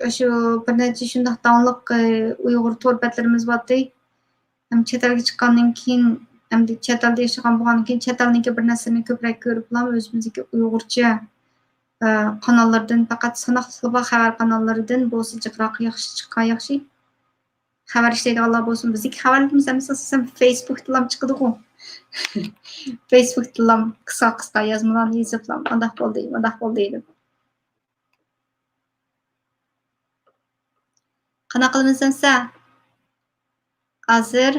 ئاشۇ بىر نەچچە شۇنداق داڭلىق، ئە، ئۇيغۇر تور بەتلىرىمىز بارتتى. ھەم چەت ئەلگە چىققاندىن كېيىن، ئەمدى چەت ئەلدە ياشىغان بولغاندىن كېيىن، چەت ئەلنىڭكى بىر نەرسىلىرىنى كۆپرەك كۆرۈپلا، ئۆزىمىزنىڭكى ئۇيغۇرچە، ئە، قاناللىرىدىن، پەقەت ساناقلىقلا بار خەۋەر قاناللىرىدىن بولسا جىقراق ياخشى چىققان ياخشى. خەۋەر ئىشلەيدىغانلار بولسۇن، بىزدىكى خەۋەرلىرىمىز ھەممىسى ئاساسەن فېيسبۇكتىنلا چىقىدىغۇ. فېيسبۇكتىنلا قىسقا قىسقا يازمىلارنى يېزىپلا، ئانداق بولدى، مۇنداق بولدى دەپ. قانداق قىلىمىز ئەمسە؟ ھازىر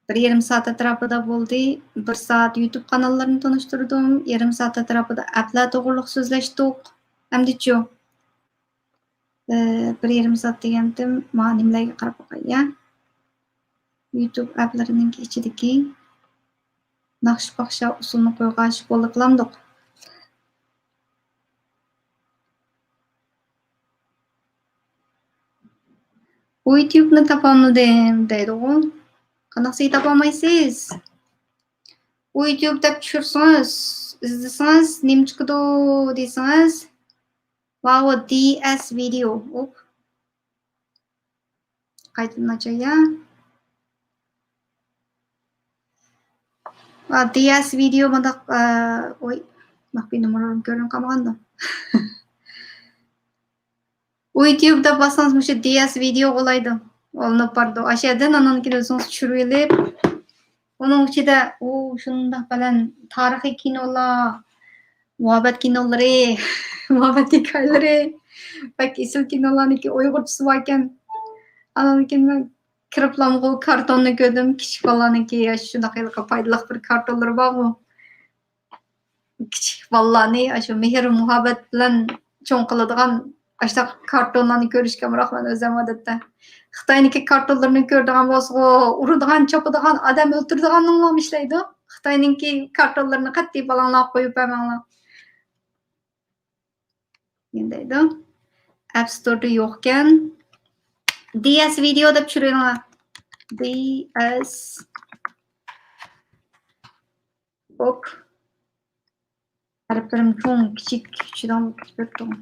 بىر يېرىم سائەت ئەتراپىدا بولدى. بىر سائەت يۇتۇب قاناللىرىنى تونۇشتۇردۇم. يېرىم سائەت ئەتراپىدا ئەپلەر توغرۇلۇق سۆزلەشتۇق. ئەمدىچۇ؟ ئى، بىر يېرىم سائەت دېگەنتىم، مانا نېمىلەرگە قاراپ باقاي، يا. يۇتۇب ئەپلىرىنىڭكى ئىچىدىكى ناخشا-پاخشا ئۇسسۇلنى قويغاچ بولدى قىلامدۇق. ئۇيتيۇبنى تاپالمىدىم دەيدىغۇ. قانداق سىزگە تاپالمايسىز؟ ئۇيتيۇب دەپ چۈشۈرسىڭىز، ئىزدىسىڭىز، نېمە چىقىدۇ دېسىڭىز، ماۋۇ دى ئەس ۋىدېئو. ئوپ. قايتىدىن ئاچاي، يا. ئا، دى ئەس ۋىدېئو مۇنداق، ئا، ئوي، مەخپىي نومۇرلىرىم كۆرۈنۈپ قالمىغاندۇ. ئۇيتيۇب دەپ باسسىڭىز مۇشۇ دى ئەس ۋىدېئو بولايدۇ. ئالىنىپ بارىدۇ. ئاشۇ يەردىن ئانان كېيىن ئۆزىڭىز چۈشۈرۈۋېلىپ، ئۇنىڭ ئىچىدە ئۇ شۇنداق بەلەن تارىخىي كىنولار، مۇھەببەت كىنولىرى، مۇھەببەت ھېكايىلىرى، بەك ئېسىل كىنولارنىڭكى ئۇيغۇرچىسى باركەن. ئانان كېيىن مەن كىرىپلامغۇ كارتوننى كۆردۈم. كىچىك بالىلارنىڭكى شۇنداق ھېلىقى پايدىلىق بىر كارتونلىرى بارغۇ. كىچىك بالىلارنى ئاشۇ مېھىر-مۇھەببەت بىلەن چوڭ قىلىدىغان ئاشۇنداق كارتونلارنى كۆرۈشكە ئامراقمەن ئۆزۈم ئادەتتە. خىتاينىڭكى كارتونلىرىنى كۆرىدىغان بولسىغۇ، ئۇرىدىغان، چاپىدىغان، ئادەم ئۆلتۈرىدىغاننىڭلامۇ ئىشلەيدۇ. خىتاينىڭكى كارتونلىرىنى قەتئىي بالاڭلارغا قويۇپ بەرمەڭلار. نېمە دەيدۇ؟ ئەپ ستوردا يوقكەن. دى ئەس ۋىدېئو دەپ چۈشۈرۈۋېلىڭلار. دى ئەس. ھوپ. ھەرپلىرىم چوڭ، كىچىك، چۈشىدىغان بولۇپ كېتىپ تۇرۇڭ.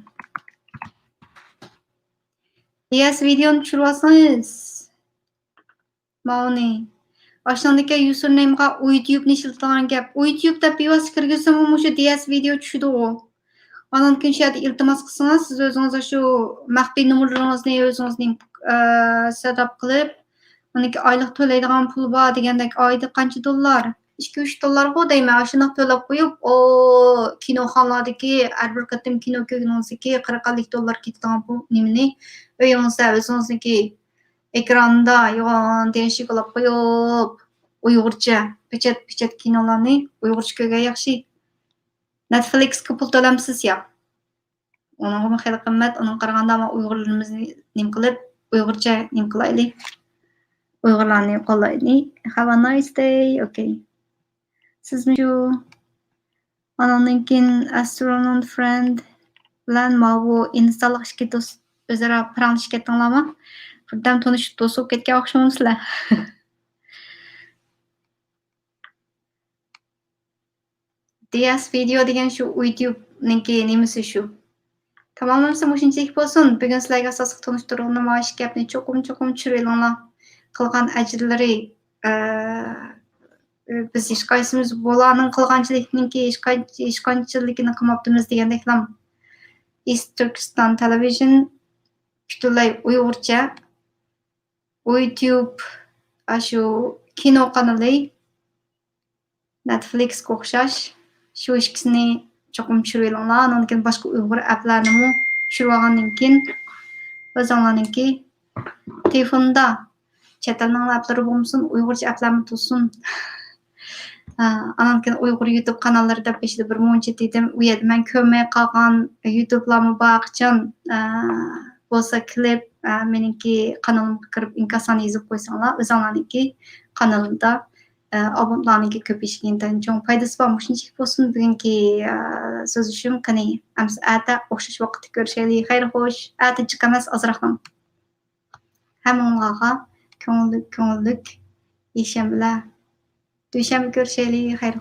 دى ئەس ۋىدېئونى چۈشۈرۈۋالسىڭىز. ماۋۇنى. ئاشۇنىڭدىكى يۇسېرنېيمغا ئۇيتيۇبنى ئىشلىتىدىغان گەپ. ئۇيتيۇب دەپ بىۋاسىتە كىرگۈزسىمۇ مۇشۇ دى ئەس ۋىدېئو چۈشىدىغۇ. ئانان كېيىن شۇ يەردە ئىلتىماس قىلسىڭىز، سىز ئۆزىڭىز شۇ مەخپىي نومۇرلىرىڭىزنى ئۆزىڭىزنى، ئە، سەت ئاپ قىلىپ، ئۇنىڭكى ئايلىق تۆلەيدىغان پۇل بار دېگەندەك، ئايدا قانچە دوللار؟ ئىككى، ئۈچ دوللارغۇ دەيمەن، ئاشۇنداق تۆلەپ قويۇپ، ئۇ كىنوخانىلاردىكى ھەر بىر قېتىم كىنو كۆرگىنىڭىزدىكى قىرىق، ئەللىك دوللار كېتىدىغان بۇ نېمىنى ئۆيىڭىزدە ئۆزىڭىزنىڭكى ئېكراندا يوغان دېگەن شېكىللاپ قويۇپ، ئۇيغۇرچە پېچەت، پېچەت كىنولارنى ئۇيغۇرچە كۆرگەن ياخشى. نېتفلىكسكا پۇل تۆلەمسىز يا؟ ئۇنىڭغىمۇ خېلى قىممەت، ئۇنىڭغا قارىغاندا مانا ئۇيغۇرلىرىمىزنى نېمە قىلىپ، ئۇيغۇرچە نېمە قىلايلى. ئۇيغۇرلارنى قوللايلى. Have a nice day. Okay. سىزمۇ شۇ. ئانىڭدىن كېيىن Astronaut Friend بىلەن ماۋۇ ئىنستالىق ئىككى دوست ئۆزئارا پاراڭلىشىپ كەتتىڭلارمۇ؟ بىردەم تونۇشۇپ دوست بولۇپ كەتكەن ئوخشىمامسىلەر؟ دىياس ۋىدېئو دېگەن شۇ يۇتيۇبنىڭكى نېمىسى شۇ. تاماملىمىسا مۇشۇنچىلىك بولسۇن. بۈگۈن سىلەرگە ئاساسلىق تونۇشتۇرغىنىم مانا شۇ گەپنى چوقۇم، چوقۇم چۈشۈرۈۋېلىڭلار. قىلغان ئەجىرلىرى، ئە، بىز ھېچقايسىمىز بۇلارنىڭ قىلغانچىلىكنىڭكى ھېچقاي-، ھېچقانچىلىكىنى قىلماپتىمىز دېگەندەكلا. East Turkestan Television پۈتۈنلەي ئۇيغۇرچە. يۇتيۇب، ئاشۇ كىنو قانىلى، نېتفلىكسقا ئوخشاش، شۇ ئىككىسىنى چوقۇم چۈشۈرۈۋېلىڭلار. ئانان كېيىن باشقا ئۇيغۇر ئەپلەرنىمۇ چۈشۈرۈۋالغاندىن كېيىن، ئۆزۈڭلارنىڭكى تېلېفوندا چەت ئەلنىڭ ئەپلىرى بولمىسۇن، ئۇيغۇرچە ئەپلەرمۇ تۇرسۇن. ئانان كېيىن ئۇيغۇر يۇتيۇب قاناللىرى دەپ بېشىدا بىر مۇنچە دېدىم. ئۇ يەردە مەن كۆرمەي قالغان يۇتيۇبلارمۇ بار قاچان، ئە، بولسا كىلىپ، ئە، مېنىڭكى قانىلىمغا كىرىپ ئىنكاسلارنى يېزىپ قويساڭلار، ئۆزۈڭلارنىڭكى قانىلىمدا، ئە، ئابۇنتلارنىڭكى كۆپىيىشىگە ئىنتايىن چوڭ پايدىسى بار. مۇشۇنچىلىك بولسۇن بۈگۈنكى، ئە، سۆزلىشىم. قېنى، ئەمىسە ئەتە ئوخشاش ۋاقىتتا كۆرۈشەيلى. خەير خوش. ئەتە جىق ئەمەس، ئازراقلا. ھەممىڭلارغا كۆڭۈللۈك، كۆڭۈللۈك يەكشەنبىلەر. دۈشەنبە كۆرۈشەيلى. خەير